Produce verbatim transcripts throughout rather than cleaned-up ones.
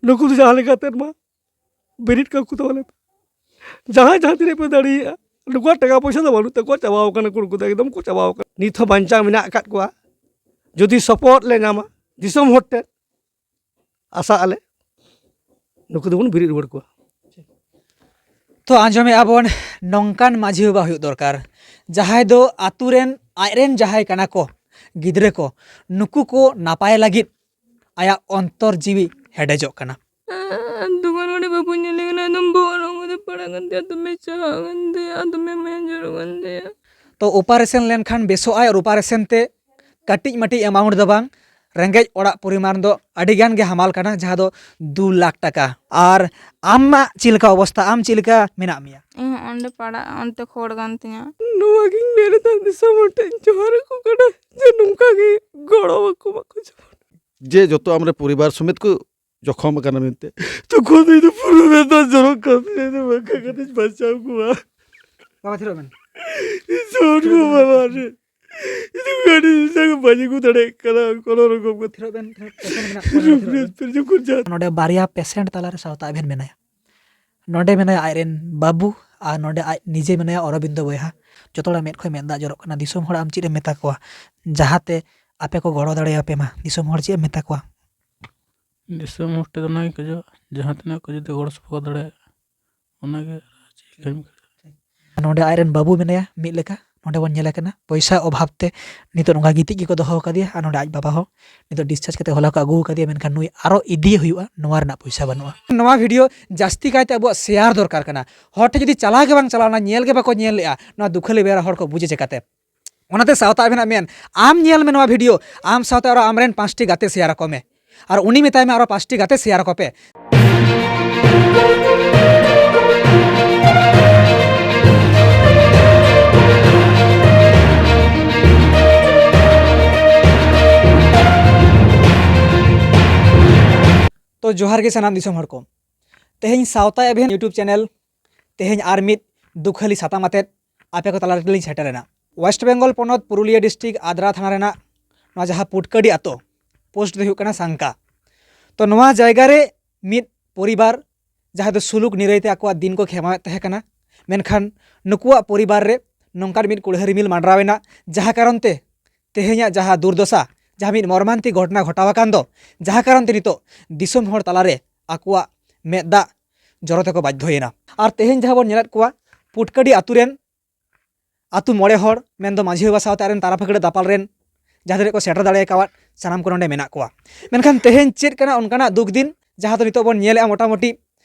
ᱱᱩᱠᱩ ᱫᱚ ᱡᱟᱦᱟᱸ ᱞᱮᱠᱟᱛᱮ ᱢᱟ ᱵᱤᱨᱤᱫ ᱠᱟᱠᱚ ᱛᱟᱵᱚᱱ ᱯᱮ᱾ ᱡᱟᱦᱟᱸᱭ ᱡᱟᱦᱟᱸ ᱛᱤᱱᱟᱹᱜ ᱯᱮ ᱫᱟᱲᱮᱭᱟᱜᱼᱟ, ᱱᱩᱠᱩᱣᱟᱜ ᱴᱟᱠᱟ ᱯᱚᱭᱥᱟ ᱫᱚ ᱵᱟᱹᱱᱩᱜ ᱛᱟᱠᱚᱣᱟ, ᱪᱟᱵᱟᱣ ᱠᱟᱱᱟ ᱠᱚ, ᱱᱩᱠᱩ ᱫᱚ ᱮᱠᱫᱚᱢ ᱠᱚ ᱪᱟᱵᱟᱣ ᱠᱟᱱᱟ᱾ ᱱᱤᱛ ᱦᱚᱸ ᱵᱟᱧᱪᱟᱣ ᱢᱮᱱᱟᱜ ᱟᱠᱟᱫ ᱠᱚᱣᱟ᱾ ᱡᱩᱫᱤ ᱥᱚᱯᱚᱦᱚᱫ ᱞᱮ ᱧᱟᱢᱟ ᱫᱤᱥᱚᱢ ᱦᱚᱲ ᱴᱷᱮᱱ, ᱟᱥᱟᱜ ᱟᱞᱮ ᱱᱩᱠᱩ ᱫᱚᱵᱚᱱ ᱵᱤᱨᱤᱫ ᱨᱩᱣᱟᱹᱲ ᱠᱚᱣᱟ᱾ ᱛᱚ ᱟᱸᱡᱚᱢᱮᱫᱼᱟ ᱵᱚᱱ, ᱱᱚᱝᱠᱟᱱ ᱢᱟᱺᱡᱷᱤ ᱵᱟᱵᱟ ᱦᱩᱭᱩᱜ ᱫᱚᱨᱠᱟᱨ, ᱡᱟᱦᱟᱸᱭ ᱫᱚ ᱟᱛᱳ ᱨᱮᱱ, ᱟᱡ ᱨᱮᱱ ᱡᱟᱦᱟᱸᱭ ᱠᱟᱱᱟ ᱠᱚ ᱜᱤᱫᱽᱨᱟᱹ ᱠᱚ, ᱱᱩᱠᱩ ᱠᱚ ᱱᱟᱯᱟᱭ ᱞᱟᱹᱜᱤᱫ ᱟᱭᱟᱜ ᱚᱱᱛᱚᱨ ᱡᱤᱣᱤ ᱦᱮᱰᱮᱡᱚᱜ ᱠᱟᱱᱟ᱾ ᱟᱨ ᱫᱚᱠᱟᱱ ᱠᱚᱨᱮ ᱵᱟᱵᱚᱱ ᱧᱮᱞᱮ ᱠᱟᱱᱟ, ᱮᱠᱫᱚᱢ ᱵᱚᱦᱚᱜ ᱨᱮ ᱚᱱᱠᱟ ᱛᱮ ᱯᱟᱲᱟᱜ ᱠᱟᱱ ᱛᱟᱭᱟ, ᱫᱚᱢᱮ ᱪᱟᱦᱟᱜ ᱠᱟᱱ ᱛᱟᱭᱟ, ᱫᱚᱢᱮ ᱢᱟᱭᱟ ᱡᱚᱨᱚᱜ ᱠᱟᱱ ᱛᱟᱭᱟ᱾ ᱛᱚ ᱚᱯᱟᱨᱮᱥᱚᱱ ᱞᱮᱱᱠᱷᱟᱱ ᱵᱮᱥᱚᱜ ᱟᱭ, ᱟᱨ ᱚᱯᱟᱨᱮᱥᱚᱱ ᱛᱮ ᱠᱟᱹᱴᱤᱡ ᱢᱟᱹᱴᱤᱡ ᱮᱢᱟᱣᱩᱱᱴ ᱫᱚ ᱵᱟᱝ, ᱨᱮᱸᱜᱮᱡ ᱚᱲᱟᱜ ᱯᱚᱨᱤᱢᱟᱱ ᱫᱚ ᱟᱹᱰᱤ ᱜᱟᱱ ᱜᱮ ᱦᱟᱢᱟᱞ ᱠᱟᱱᱟ, ᱡᱟᱦᱟᱸ ᱫᱚ ᱫᱩ ᱞᱟᱠᱷ ᱴᱟᱠᱟ᱾ ᱟᱨ ᱟᱢᱟᱜ ᱪᱮᱫ ᱞᱮᱠᱟ ᱚᱵᱚᱥᱛᱟ, ᱟᱢ ᱪᱮᱫ ᱞᱮᱠᱟ ᱢᱮᱱᱟᱜ ᱢᱮᱭᱟ? ᱤᱧ ᱦᱚᱸ ᱚᱸᱰᱮ ᱯᱟᱲᱟᱜ, ᱚᱱᱛᱮ ᱠᱷᱚᱲ ᱠᱟᱱ ᱛᱤᱧᱟ᱾ ᱱᱚᱣᱟ ᱜᱤᱧ ᱢᱮᱱ ᱮᱫᱟ, ᱫᱤᱥᱚᱢ ᱦᱚᱲ ᱴᱷᱮᱱ ᱡᱚᱦᱟᱨ ᱟᱠᱚ ᱠᱟᱱᱟ ᱡᱮ ᱱᱚᱝᱠᱟ ᱜᱮ ᱜᱚᱲᱚ ᱟᱠᱚ ᱢᱟᱠᱚ ᱡᱮᱢᱚᱱ᱾ ᱡᱮ ᱡᱚᱛᱚ ᱟᱢᱨᱮ ᱯᱚᱨᱤᱵᱟᱨ ᱥᱚᱢᱮᱛ ᱠᱚ ᱡᱚᱠᱷᱚᱢ ᱟᱠᱟᱱᱟ ᱢᱮᱱᱛᱮ᱾ ᱛᱚᱠᱷᱚᱱ ᱫᱚ ᱤᱧ ᱫᱚ ᱯᱩᱨᱟᱹ ᱢᱮᱫ ᱫᱟᱜ ᱡᱚᱨᱚᱜ ᱠᱟᱱ ᱛᱤᱧᱟ, ᱤᱧ ᱫᱚ ᱵᱟᱝᱠᱟ ᱠᱟᱛᱮᱧ ᱵᱟᱧᱪᱟᱣ ᱠᱚᱣᱟ᱾ ᱵᱟᱵᱟ, ᱛᱷᱤᱨᱚᱜ ᱵᱮᱱ᱾ ᱤᱧ ᱫᱚ ᱦᱚᱲ ᱠᱚ ᱵᱟᱵᱟ ᱨᱮ, ᱤᱧ ᱫᱚ ᱜᱟᱹᱰᱤ ᱥᱟᱝ ᱵᱟᱹᱧ ᱟᱹᱜᱩ ᱫᱟᱲᱮᱭᱟᱜ ᱠᱟᱱᱟ ᱠᱳᱱᱳ ᱨᱚᱠᱚᱢ ᱠᱟᱛᱮ᱾ ᱛᱷᱤᱨᱚᱜ ᱵᱮᱱ, ᱛᱷᱤᱨᱚᱜ, patient ᱢᱮᱱᱟᱜ ᱠᱚᱣᱟ, ᱛᱷᱤᱨᱚᱜ ᱵᱮᱱ᱾ ᱨᱩᱯᱤᱭᱟᱹ ᱡᱚᱠᱷᱚᱱ ᱡᱟ- ᱱᱚᱰᱮ ᱵᱟᱨᱭᱟ ᱯᱮᱥᱮᱱᱴ ᱛᱟᱞᱟᱨᱮ ᱥᱟᱶᱛᱟ ᱟᱵᱷᱮᱱ ᱢᱮᱱᱟᱭᱟ᱾ ᱱᱚᱰᱮ ᱢᱮᱱᱟᱭᱟ ᱟᱡᱨᱮᱱ ᱵᱟᱹᱵᱩ ᱟᱨ ᱱᱚᱰᱮ ᱟᱡ ᱱᱤᱡᱮ ᱢᱮᱱᱟᱭᱟ ᱚᱨᱚᱵᱤᱱᱫᱚ ᱵᱚᱭᱦᱟ᱾ ᱡᱚᱛᱚ ᱦᱚᱲᱟᱜ ᱢᱮᱫ ᱠᱷᱚᱱ ᱢᱮᱫ ᱫᱟᱜ ᱡᱚᱨᱚᱜ ᱠᱟᱱᱟ᱾ ᱫᱤᱥᱚᱢ ᱦᱚᱲ ᱟᱢ ᱪᱮᱫ ᱮᱢ ᱢᱮᱛᱟ ᱠᱚᱣᱟ, ᱡᱟᱦᱟᱸᱛᱮ ᱟᱯᱮ ᱠᱚ ᱜᱚᱲᱚ ᱫᱟᱲᱮᱭᱟᱯᱮ ᱢᱟ? ᱫᱤᱥᱚᱢ ᱦᱚᱲ ᱪᱮᱫ ᱮᱢ ᱢᱮᱛᱟ ᱠᱚᱣᱟ? ᱫᱤᱥᱚᱢ ᱦᱚᱲ ᱴᱷᱮᱱ ᱫᱚ ᱚᱱᱟᱜᱮ ᱠᱷᱚᱡᱚᱜᱼᱟ, ᱡᱟᱦᱟᱸ ᱛᱤᱱᱟᱹᱜ ᱠᱚ ᱡᱩᱫᱤ ᱜᱚᱲᱚ ᱥᱚᱯᱚᱦᱚᱫ ᱫᱟᱲᱮᱭᱟᱜᱼᱟ, ᱚᱱᱟᱜᱮ ᱟᱨ ᱪᱮᱫ ᱠᱟᱹᱢᱤ ᱠᱟᱱᱟ᱾ ᱱᱚᱰᱮ ᱟᱡᱨᱮᱱ ᱵᱟᱹᱵᱩ ᱢᱮᱱᱟᱭᱟ, ᱢᱤᱫ ᱞᱮᱠᱟ ᱱᱚᱰᱮ ᱵᱚᱱ ᱧᱮᱞᱮ ᱠᱟᱱᱟ, ᱯᱚᱭᱥᱟ ᱚᱵᱷᱟᱵ ᱛᱮ ᱱᱤᱛᱚᱜ ᱱᱚᱝᱠᱟ ᱜᱤᱛᱤᱡ ᱜᱮᱠᱚ ᱫᱚᱦᱚ ᱟᱠᱟᱫᱮᱭᱟ᱾ ᱟᱨ ᱱᱚᱰᱮ ᱟᱡ ᱵᱟᱵᱟ ᱦᱚᱸ ᱱᱤᱛᱚᱜ discharge ᱠᱟᱛᱮ ᱦᱚᱞᱟ ᱠᱚ ᱟᱹᱜᱩ ᱟᱠᱟᱫᱮᱭᱟ, ᱢᱮᱱᱠᱷᱟᱱ ᱱᱩᱭ ᱟᱨᱚ ᱤᱫᱤᱭᱮ ᱦᱩᱭᱩᱜᱼᱟ, ᱱᱚᱣᱟ ᱨᱮᱱᱟᱜ ᱯᱚᱭᱥᱟ ᱵᱟᱹᱱᱩᱜᱼᱟ᱾ ᱱᱚᱣᱟ video ᱡᱟᱹᱥᱛᱤ ᱠᱟᱭᱛᱮ ᱟᱵᱚᱣᱟᱜ share ᱫᱚᱨᱠᱟᱨ ᱠᱟᱱᱟ᱾ ᱦᱚᱲ ᱴᱷᱮᱱ ᱡᱩᱫᱤ ᱪᱟᱞᱟᱣ ᱜᱮ ᱵᱟᱝ ᱪᱟᱞᱟᱣ ᱞᱮᱱᱟ, ᱧᱮᱞ ᱜᱮ ᱵᱟᱠᱚ ᱧᱮᱞ ᱞᱮᱜᱼᱟ, ᱱᱚᱣᱟ ᱫᱩᱠᱷᱟᱹᱞᱤ ᱵᱮᱲᱟ ᱦᱚᱲ ᱠᱚ ᱵᱩᱡᱟ ᱪᱮᱠᱟᱛᱮ? ᱚᱱᱟᱛᱮ ᱥᱟᱶᱛᱟ ᱟᱵᱷᱮᱱᱟᱜ ᱢᱮᱱ, ᱟᱢ ᱧᱮᱞ ᱢᱮ ᱱᱚᱣᱟ video, ᱟᱢ ᱥᱟᱶᱛᱮ ᱟᱨᱚ ᱟᱢᱨᱮᱱ ᱯᱟᱸᱪᱴᱤ ᱜᱟᱛᱮ share ᱟᱠᱚ ᱢᱮ, ᱟᱨ ᱩᱱᱤ ᱢᱮᱛᱟᱭ ᱢᱮ ᱟᱨᱚ ᱯᱟᱸᱪᱴᱤ ᱜᱟᱛᱮ share ᱟᱠᱚ ᱯᱮ᱾ ᱛᱚ ᱡᱚᱦᱟᱨ ᱜᱮ ᱥᱟᱱᱟᱢ ᱫᱤᱥᱚᱢ ᱦᱚᱲ ᱠᱚ᱾ ᱛᱮᱦᱮᱧ ᱥᱟᱶᱛᱟ ᱟᱵᱷᱮᱱ YouTube channel, ᱛᱮᱦᱮᱧ ᱟᱨ ᱢᱤᱫ ᱫᱩᱠᱷᱟᱹᱞᱤ ᱥᱟᱛᱟᱢ ᱟᱛᱮᱫ ᱟᱯᱮ ᱠᱚ ᱛᱟᱞᱟ ᱨᱮᱞᱤᱧ ᱥᱮᱴᱮᱨ ᱮᱱᱟ᱾ West Bengal ᱯᱚᱱᱚᱛ ᱯᱩᱨᱩᱞᱤᱭᱟᱹ district ᱟᱫᱽᱨᱟ ᱛᱷᱟᱱᱟ ᱨᱮᱱᱟᱜ ᱱᱚᱣᱟ ᱡᱟᱦᱟᱸ ᱯᱩᱴᱠᱟᱹᱰᱤ ᱟᱛᱳ, post ᱫᱚ ᱦᱩᱭᱩᱜ ᱠᱟᱱᱟ ᱥᱟᱝᱠᱟ᱾ ᱛᱚ ᱱᱚᱣᱟ ᱡᱟᱭᱜᱟ ᱨᱮ ᱢᱤᱫ ᱯᱚᱨᱤᱵᱟᱨ ᱡᱟᱦᱟᱸ ᱫᱚ ᱥᱩᱞᱩᱠ ᱱᱤᱨᱟᱹᱭ ᱛᱮ ᱟᱠᱚᱣᱟᱜ ᱫᱤᱱ ᱠᱚ ᱠᱷᱮᱢᱟᱣᱮᱫ ᱛᱟᱦᱮᱸ ᱠᱟᱱᱟ᱾ ᱢᱮᱱᱠᱷᱟᱱ ᱱᱩᱠᱩᱣᱟᱜ ᱯᱚᱨᱤᱵᱟᱨ ᱨᱮ ᱱᱚᱝᱠᱟᱱ ᱢᱤᱫ ᱠᱩᱲᱦᱟᱹ ᱨᱤᱢᱤᱞ ᱢᱟᱸᱰᱨᱟᱣ ᱮᱱᱟ, ᱡᱟᱦᱟᱸ ᱠᱟᱨᱚᱱ ᱛᱮ ᱛᱮᱦᱮᱧᱟᱜ ᱡᱟᱦᱟᱸ ᱫᱩᱨᱫᱚᱥᱟ, ᱡᱟᱦᱟᱸ ᱢᱤᱫ ᱢᱚᱨᱢᱟᱱᱛᱤᱠ ᱜᱷᱚᱴᱚᱱᱟ ᱜᱷᱚᱴᱟᱣ ᱟᱠᱟᱱ ᱫᱚ, ᱡᱟᱦᱟᱸ ᱠᱟᱨᱚᱱ ᱛᱮ ᱱᱤᱛᱚᱜ ᱫᱤᱥᱚᱢ ᱦᱚᱲ ᱛᱟᱞᱟᱨᱮ ᱟᱠᱚᱣᱟᱜ ᱢᱮᱫ ᱫᱟᱜ ᱡᱚᱨᱚ ᱛᱮᱠᱚ ᱵᱟᱫᱽᱫᱷᱚᱭᱮᱱᱟ᱾ ᱟᱨ ᱛᱮᱦᱮᱧ ᱡᱟᱦᱟᱸ ᱵᱚᱱ ᱧᱮᱞᱮᱫ ᱠᱚᱣᱟ, ᱯᱩᱴᱠᱟᱹᱰᱤ ᱟᱛᱳ ᱨᱮᱱ ᱟᱛᱳ ᱢᱚᱬᱮ ᱦᱚᱲ, ᱢᱮᱱᱫᱚ ᱢᱟᱹᱡᱷᱤ ᱵᱟᱵᱟ ᱥᱟᱶᱛᱮ ᱟᱡ ᱨᱮᱱ ᱛᱟᱨᱟ ᱯᱷᱟᱹᱠᱲᱟᱹ ᱫᱟᱯᱟᱞ ᱨᱮᱱ ᱡᱟᱦᱟᱸ ᱛᱤᱱᱟᱹᱜ ᱠᱚ ᱥᱮᱴᱮᱨ ᱫᱟᱲᱮ ᱟᱠᱟᱣᱟᱫ, ᱥᱟᱱᱟᱢ ᱠᱚ ᱱᱚᱰᱮ ᱢᱮᱱᱟᱜ ᱠᱚᱣᱟ᱾ ᱢᱮᱱᱠᱷᱟᱱ ᱛᱮᱦᱮᱧ ᱪᱮᱫ ᱠᱟᱱᱟ ᱚᱱᱠᱟᱱᱟᱜ ᱫᱩᱠ ᱫᱤᱱ, ᱡᱟᱦᱟᱸ ᱫᱚ ᱱᱤᱛᱚᱜ ᱵᱚᱱ ᱧᱮᱞᱮᱫᱼᱟ ᱢᱚᱴᱟᱢᱩᱴᱤ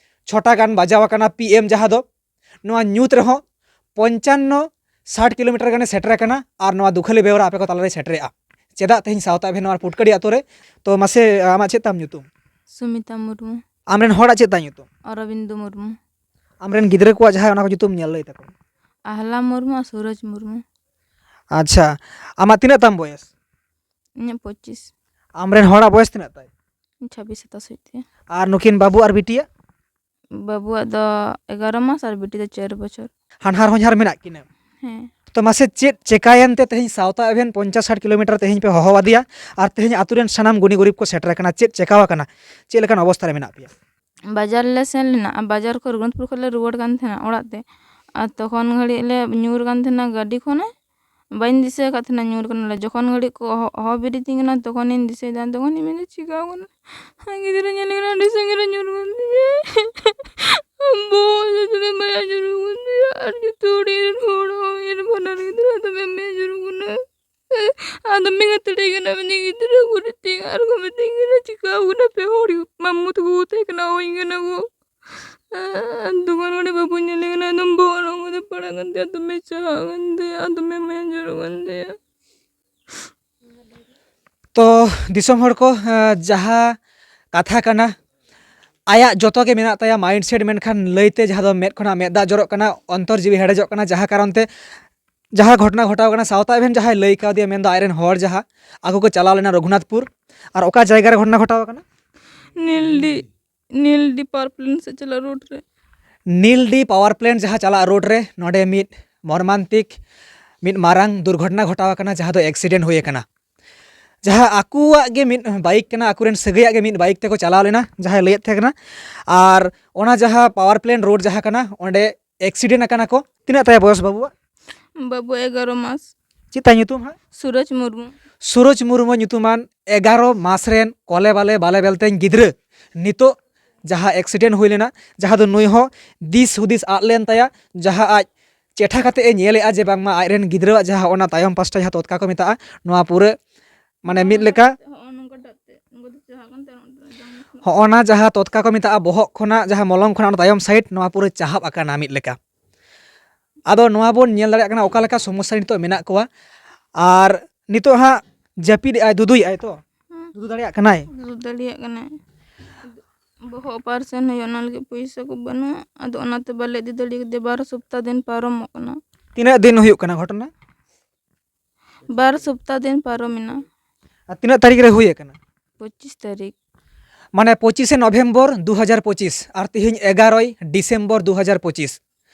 ᱪᱷᱚᱴᱟ ᱜᱟᱱ ᱵᱟᱡᱟᱣ ᱟᱠᱟᱱᱟ, ᱯᱤ ᱮᱢ ᱡᱟᱦᱟᱸ ᱫᱚ ᱱᱚᱣᱟ ᱧᱩᱛ ᱨᱮᱦᱚᱸ ᱯᱚᱧᱪᱟᱱᱱᱚ ᱥᱟᱴ ᱠᱤᱞᱳᱢᱤᱴᱟᱨ ᱜᱟᱱᱮ ᱥᱮᱴᱮᱨ ᱟᱠᱟᱱᱟ ᱟᱨ ᱱᱚᱣᱟ ᱫᱩᱠᱷᱟᱹᱞᱤ ᱵᱮᱣᱨᱟ ᱟᱯᱮ ᱠᱚ ᱛᱟᱞᱟᱨᱮ ᱥᱮᱴᱮᱨᱮᱜᱼᱟ᱾ ᱪᱮᱫᱟᱜ ᱛᱮᱦᱮᱧ ᱥᱟᱶᱛᱟ ᱮᱵᱷᱮᱱ ᱱᱚᱣᱟ ᱯᱩᱴᱠᱟᱹᱰᱤ ᱟᱛᱳ ᱨᱮ? ᱛᱚ ᱢᱟᱥᱮ, ᱟᱢᱟᱜ ᱪᱮᱫ ᱛᱟᱢ ᱧᱩᱛᱩᱢ? ᱥᱩᱢᱤᱛᱟ ᱢᱩᱨᱢᱩ᱾ ᱟᱢᱨᱮᱱ ᱦᱚᱲᱟᱜ ᱪᱮᱫ ᱛᱟᱭ ᱧᱩᱛᱩᱢ? ᱚᱨᱚᱵᱤᱱᱫᱩ ᱢᱩᱨᱢᱩ᱾ ᱟᱢᱨᱮᱱ ᱜᱤᱫᱽᱨᱟᱹ ᱠᱚᱣᱟᱜ ᱡᱟᱦᱟᱸᱭ ᱚᱱᱟ ᱠᱚ ᱧᱩᱛᱩᱢ ᱧᱮᱞ ᱞᱟᱹᱭ ᱛᱟᱠᱚ᱾ ᱟᱦᱞᱟ ᱢᱩᱨᱢᱩ ᱟᱨ ᱥᱩᱨᱚᱡᱽ ᱢᱩᱨᱢᱩ᱾ ᱟᱪᱪᱷᱟ, ᱟᱢᱟᱜ ᱛᱤᱱᱟᱹᱜ ᱛᱟᱢ ᱵᱚᱭᱮᱥ? ᱤᱧᱟᱹᱜ ᱯᱚᱸᱪᱤᱥ᱾ ᱟᱢᱨᱮᱱ ᱦᱚᱲᱟᱜ ᱵᱚᱭᱮᱥ ᱛᱤᱱᱟᱹᱜ ᱛᱟᱭ? ᱪᱷᱟᱵᱵᱤᱥ ᱥᱟᱛᱟᱥ ᱦᱩᱭᱩᱜ ᱛᱟᱭᱟ᱾ ᱟᱨ ᱱᱩᱠᱤᱱ ᱵᱟᱹᱵᱩ ᱟᱨ ᱵᱤᱴᱤᱭᱟᱜ? ᱵᱟᱹᱵᱩᱣᱟᱜ ᱫᱚ ᱮᱜᱟᱨᱚ ᱢᱟᱥ ᱟᱨ ᱵᱤᱴᱤ ᱫᱚ ᱪᱟᱨ ᱵᱚᱪᱷᱚᱨ᱾ ᱦᱟᱱᱦᱟᱨ ᱦᱚᱧᱦᱟᱨ ᱢᱮᱱᱟᱜ ᱠᱤᱱᱟᱹ? ᱦᱮᱸ᱾ ᱛᱚ ᱢᱟᱥᱮ, ᱪᱮᱫ ᱪᱮᱠᱟᱭᱮᱱ ᱛᱮ ᱛᱮᱦᱮᱧ ᱥᱟᱶᱛᱟ ᱮᱵᱷᱮᱱ ᱯᱚᱧᱪᱟᱥ ᱥᱟᱴ ᱠᱤᱞᱳᱢᱤᱴᱟᱨ ᱛᱮᱦᱮᱧ ᱯᱮ ᱦᱚᱦᱚ ᱟᱫᱮᱭᱟ ᱟᱨ ᱛᱮᱦᱮᱧ ᱟᱛᱳ ᱨᱮᱱ ᱥᱟᱱᱟᱢ ᱜᱩᱱᱤ ᱜᱩᱨᱤᱵ ᱠᱚ ᱥᱮᱴᱮᱨ ᱟᱠᱟᱱᱟ? ᱪᱮᱫ ᱪᱮᱠᱟᱣ ᱟᱠᱟᱱᱟ? ᱪᱮᱫ ᱞᱮᱠᱟᱱ ᱚᱵᱚᱥᱛᱟ ᱨᱮ ᱢᱮᱱᱟᱜ ᱯᱮᱭᱟ? ᱵᱟᱡᱟᱨ ᱞᱮ ᱥᱮᱱ ᱞᱮᱱᱟ ᱟᱨ ᱵᱟᱡᱟᱨ ᱠᱷᱚᱱ ᱨᱚᱜᱷᱩᱱᱟᱛᱷᱯᱩᱨ ᱠᱷᱚᱱ ᱞᱮ ᱨᱩᱣᱟᱹᱲ ᱠᱟᱱ ᱛᱟᱦᱮᱱᱟ ᱚᱲᱟᱜ ᱛᱮ᱾ ᱟᱨ ᱛᱚᱠᱷᱚᱱ ᱜᱷᱟᱹᱲᱤᱡ ᱞᱮ ᱧᱩᱨ ᱠᱟᱱ ᱛᱟᱦᱮᱱᱟ ᱜᱟᱹᱰᱤ ᱠᱷᱚᱱᱮ, ᱵᱟᱹᱧ ᱫᱤᱥᱟᱹ ᱟᱠᱟᱫ ᱛᱟᱦᱮᱱᱟ ᱧᱩᱨ ᱠᱟᱱᱟᱞᱮ᱾ ᱡᱚᱠᱷᱚᱱ ᱜᱷᱟᱹᱲᱤᱡ ᱠᱚ ᱦᱚᱦᱚ, ᱦᱚᱦᱚ ᱵᱮᱨᱮᱫᱤᱧ ᱠᱟᱱᱟ, ᱛᱚᱠᱷᱚᱱᱤᱧ ᱫᱤᱥᱟᱹᱭᱮᱫᱟ, ᱛᱚᱠᱷᱚᱱᱤᱧ ᱢᱮᱱᱫᱟ, "ᱪᱤᱠᱟᱹᱣ ᱠᱟᱱᱟ?" ᱜᱤᱫᱽᱨᱟᱹ ᱧᱮᱞ ᱠᱟᱱᱟ ᱟᱹᱰᱤ ᱥᱟᱺᱜᱤᱧ ᱨᱮ ᱧᱩᱨ ᱠᱟᱱ ᱛᱤᱧᱟᱹ᱾ ᱵᱚᱦᱚᱜ ᱫᱚ ᱫᱚᱢᱮ ᱢᱟᱭᱟ ᱧᱩᱨᱩ ᱠᱟᱱ ᱛᱤᱧᱟᱹ᱾ ᱟᱨ ᱡᱚᱛᱚ ᱦᱚᱲ ᱤᱧ ᱨᱮᱱ ᱦᱚᱲ ᱦᱚᱸ, ᱤᱧ ᱨᱮᱱ ᱵᱟᱱᱟᱨ ᱜᱤᱫᱽᱨᱟᱹ ᱫᱚᱢᱮ ᱢᱟᱭᱟ ᱧᱩᱨᱩ ᱠᱟᱱᱟ᱾ ᱟᱨ ᱫᱚᱢᱮ ᱜᱟᱛᱮ ᱠᱟᱱᱟ ᱢᱮᱱᱫᱟᱹᱧ ᱜᱤᱫᱽᱨᱟᱹ ᱠᱚ ᱨᱮᱛᱤᱧ ᱟᱨ ᱠᱚ ᱢᱤᱛᱟᱹᱧ ᱠᱟᱱᱟ, "ᱪᱤᱠᱟᱹᱣ ᱠᱟᱱᱟ ᱯᱮ ᱦᱚᱲ?" ᱢᱟᱢᱩ ᱛᱟᱠᱚ ᱠᱚ ᱛᱟᱦᱮᱸ ᱠᱟᱱᱟ, ᱦᱚᱦᱚᱧ ᱠᱟᱱᱟ ᱠᱚ᱾ ᱟᱨ ᱫᱚᱠᱟᱱ ᱠᱚᱨᱮ ᱵᱟᱹᱵᱩᱧ ᱧᱮᱞᱮ ᱠᱟᱱᱟ, ᱮᱠᱫᱚᱢ ᱵᱚᱦᱚᱜ ᱨᱮ ᱚᱱᱠᱟ ᱛᱮ ᱯᱟᱲᱟᱜ ᱠᱟᱱ ᱛᱟᱭᱟ, ᱫᱚᱢᱮ ᱪᱟᱦᱟᱜ ᱠᱟᱱ ᱛᱟᱭᱟ, ᱟᱨ ᱫᱚᱢᱮ ᱢᱟᱭᱟ ᱡᱚᱨᱚᱜ ᱠᱟᱱ ᱛᱟᱭᱟ᱾ ᱛᱚ ᱫᱤᱥᱚᱢ ᱦᱚᱲ ᱠᱚ, ᱟᱸ, ᱡᱟᱦᱟᱸ ᱠᱟᱛᱷᱟ ᱠᱟᱱᱟ, ᱟᱭᱟᱜ ᱡᱚᱛᱚ ᱜᱮ ᱢᱮᱱᱟᱜ ᱛᱟᱭᱟ ᱢᱟᱭᱤᱱᱰ ᱥᱮᱴ, ᱢᱮᱱᱠᱷᱟᱱ ᱞᱟᱹᱭᱛᱮ ᱡᱟᱦᱟᱸ ᱫᱚ ᱢᱮᱫ ᱠᱷᱚᱱᱟᱜ ᱢᱮᱫ ᱫᱟᱜ ᱡᱚᱨᱚᱜ ᱠᱟᱱᱟ, ᱚᱱᱛᱚᱨ ᱡᱤᱣᱤ ᱦᱮᱰᱮᱡᱚᱜ ᱠᱟᱱᱟ, ᱡᱟᱦᱟᱸ ᱠᱟᱨᱚᱱ ᱛᱮ ᱡᱟᱦᱟᱸ ᱜᱷᱚᱴᱚᱱᱟ ᱜᱷᱚᱴᱟᱣ ᱠᱟᱱᱟ, ᱥᱟᱶᱛᱟ ᱮᱵᱷᱮᱱ ᱡᱟᱦᱟᱸᱭ ᱞᱟᱹᱭ ᱠᱟᱣᱫᱮᱭᱟ, ᱢᱮᱱᱫᱚ ᱟᱡᱨᱮᱱ ᱦᱚᱲ ᱡᱟᱦᱟᱸ ᱟᱠᱚ ᱠᱚ ᱪᱟᱞᱟᱣ ᱞᱮᱱᱟ ᱨᱚᱜᱷᱩᱱᱟᱛᱷᱯᱩᱨ, ᱟᱨ ᱚᱠᱟ ᱡᱟᱭᱜᱟ ᱨᱮ ᱜᱷᱚᱴᱚᱱᱟ ᱜᱷᱚᱴᱟᱣ ᱠᱟᱱᱟ? ᱱᱤᱞᱰᱤ, ᱱᱤᱞᱰᱤ ᱯᱟᱣᱟᱨ ᱯᱞᱮᱱᱴ ᱥᱮᱫ ᱪᱟᱞᱟᱜ ᱨᱳᱰ ᱨᱮ᱾ ᱱᱤᱞᱰᱤ ᱯᱟᱣᱟᱨ ᱯᱞᱮᱱᱴ ᱡᱟᱦᱟᱸ ᱪᱟᱞᱟᱜ ᱨᱳᱰ ᱨᱮ, ᱱᱚᱰᱮ ᱢᱤᱫ ᱢᱚᱨᱢᱟᱱᱛᱤᱠ, ᱢᱤᱫ ᱢᱟᱨᱟᱝ ᱫᱩᱨᱜᱷᱚᱴᱚᱱᱟ ᱜᱷᱚᱴᱟᱣ ᱟᱠᱟᱱᱟ, ᱡᱟᱦᱟᱸ ᱫᱚ ᱮᱠᱥᱤᱰᱮᱱᱴ ᱦᱩᱭ ᱟᱠᱟᱱᱟ᱾ ᱡᱟᱦᱟᱸ ᱟᱠᱚᱣᱟᱜ ᱜᱮ ᱢᱤᱫ ᱵᱟᱭᱤᱠ ᱠᱟᱱᱟ, ᱟᱠᱚᱨᱮᱱ ᱥᱟᱹᱜᱟᱹᱭᱟᱜ ᱜᱮ ᱢᱤᱫ ᱵᱟᱭᱤᱠ ᱛᱮᱠᱚ ᱪᱟᱞᱟᱣ ᱞᱮᱱᱟ, ᱡᱟᱦᱟᱸᱭ ᱞᱟᱹᱭᱮᱫ ᱛᱟᱦᱮᱸ ᱠᱟᱱᱟ᱾ ᱟᱨ ᱚᱱᱟ ᱡᱟᱦᱟᱸ ᱯᱟᱣᱟᱨ ᱯᱞᱮᱱᱴ ᱨᱳᱰ ᱡᱟᱦᱟᱸ ᱠᱟᱱᱟ, ᱚᱸᱰᱮ ᱮᱠᱥᱤᱰᱮᱱᱴ ᱟᱠᱟᱱᱟ ᱠᱚ᱾ ᱛᱤᱱᱟᱹᱜ ᱛᱟᱭᱟ ᱵᱚᱭᱚᱥ ᱵᱟᱹᱵᱩᱣᱟᱜ? ᱵᱟᱹᱵᱩ ᱮᱜᱟᱨᱚ ᱢᱟᱥ᱾ ᱪᱮᱫ ᱛᱟᱭ ᱧᱩᱛᱩᱢ ᱦᱟᱸᱜ? ᱥᱩᱨᱚᱡᱽ ᱢᱩᱨᱢᱩ᱾ ᱥᱩᱨᱚᱡᱽ ᱢᱩᱨᱢᱩ ᱧᱩᱛᱩᱢᱟᱱ ᱮᱜᱟᱨᱚ ᱢᱟᱥ ᱨᱮᱱ ᱠᱚᱞᱮ ᱵᱟᱞᱮ ᱵᱟᱞᱮ ᱵᱮᱞᱛᱮᱧ ᱜᱤᱫᱽᱨᱟᱹ ᱱᱤᱛᱚᱜ ᱡᱟᱦᱟᱸ ᱮᱠᱥᱤᱰᱮᱱᱴ ᱦᱩᱭ ᱞᱮᱱᱟ, ᱡᱟᱦᱟᱸ ᱫᱚ ᱱᱩᱭ ᱦᱚᱸ ᱫᱤᱥ ᱦᱩᱫᱤᱥ ᱟᱫ ᱞᱮᱱ ᱛᱟᱭᱟ, ᱡᱟᱦᱟᱸ ᱟᱡ ᱪᱮᱴᱷᱟ ᱠᱟᱛᱮ ᱮ ᱧᱮᱞᱮᱜᱼᱟ ᱡᱮ ᱵᱟᱝᱢᱟ ᱟᱡᱨᱮᱱ ᱜᱤᱫᱽᱨᱟᱹᱣᱟᱜ ᱡᱟᱦᱟᱸ ᱚᱱᱟ ᱛᱟᱭᱚᱢ ᱯᱟᱥᱴᱟ ᱡᱟᱦᱟᱸ ᱛᱚᱛᱠᱟ ᱠᱚ ᱢᱮᱛᱟᱜᱼᱟ, ᱱᱚᱣᱟ ᱯᱩᱨᱟᱹ ᱢᱟᱱᱮ ᱢᱤᱫ ᱞᱮᱠᱟ ᱦᱚᱸᱜᱼᱚ ᱱᱟ ᱡᱟᱦᱟᱸ ᱛᱚᱛᱠᱟ ᱠᱚ ᱢᱮᱛᱟᱜᱼᱟ, ᱵᱚᱦᱚᱜ ᱠᱷᱚᱱᱟᱜ ᱡᱟᱦᱟᱸ ᱢᱚᱞᱚᱝ ᱠᱷᱚᱱᱟᱜ ᱚᱱᱟ ᱛᱟᱭᱚᱢ ᱥᱟᱭᱤᱰ, ᱱᱚᱣᱟ ᱯᱩᱨᱟᱹ ᱪᱟᱦᱟᱵ ᱟᱠᱟᱱᱟ ᱢᱤᱫ ᱞᱮᱠᱟ᱾ ᱟᱫᱚ ᱱᱚᱣᱟ ᱵᱚᱱ ᱧᱮᱞ ᱫᱟᱲᱮᱭᱟᱜ ᱠᱟᱱᱟ ᱚᱠᱟ ᱞᱮᱠᱟ ᱥᱚᱢᱚᱥᱥᱟ ᱨᱮ ᱱᱤᱛᱚᱜ ᱢᱮᱱᱟᱜ ᱠᱚᱣᱟ᱾ ᱟᱨ ᱱᱤᱛᱚᱜ ᱦᱟᱸᱜ ᱡᱟᱹᱯᱤᱫ ᱮᱜᱼᱟᱭ, ᱫᱩᱫᱩᱭᱮᱜᱼᱟᱭ ᱛᱚ? ᱦᱩᱸ᱾ ᱫᱩᱫᱩ ᱫᱟᱲᱮᱭᱟᱜ ᱠᱟᱱᱟᱭ? ᱫᱩᱫᱩ ᱫᱟᱲᱮᱭᱟᱜ ᱠᱟᱱᱟᱭ᱾ ᱵᱚᱦᱚᱜ ᱚᱯᱟᱨᱮᱥᱚᱱ ᱦᱩᱭᱩᱜᱼᱟ, ᱚᱱᱟ ᱞᱟᱹᱜᱤᱫ ᱯᱚᱭᱥᱟ ᱠᱚ ᱵᱟᱹᱱᱩᱜᱼᱟ᱾ ᱟᱫᱚ ᱚᱱᱟᱛᱮ ᱵᱟᱞᱮ ᱤᱫᱤ ᱫᱟᱲᱮ ᱠᱟᱫᱮᱭᱟ᱾ ᱵᱟᱨ ᱥᱚᱯᱛᱟ ᱫᱤᱱ ᱯᱟᱨᱚᱢᱚᱜ ᱠᱟᱱᱟ᱾ ᱛᱤᱱᱟᱹᱜ ᱫᱤᱱ ᱦᱩᱭᱩᱜ ᱠᱟᱱᱟ ᱜᱷᱚᱴᱚᱱᱟ? ᱵᱟᱨ ᱥᱚᱯᱛᱟ ᱫᱤᱱ ᱯᱟᱨᱚᱢᱮᱱᱟ᱾ ᱟᱨ ᱛᱤᱱᱟᱹᱜ ᱛᱟᱹᱨᱤᱠᱷ ᱨᱮ ᱦᱩᱭ ᱟᱠᱟᱱᱟ? ᱯᱚᱸᱪᱤᱥ ᱛᱟᱹᱨᱤᱠᱷ᱾ ᱢᱟᱱᱮ ᱯᱚᱸᱪᱤᱥᱮ ᱱᱚᱵᱷᱮᱢᱵᱚᱨ ᱫᱩ ᱦᱟᱡᱟᱨ ᱯᱚᱸᱪᱤᱥ, ᱟᱨ ᱛᱮᱦᱮᱧ ᱮᱜᱟᱨᱚᱭ ᱰᱤᱥᱮᱢᱵᱚᱨ ᱫᱩ ᱦᱟᱡᱟᱨ ᱯᱚᱸᱪᱤᱥ᱾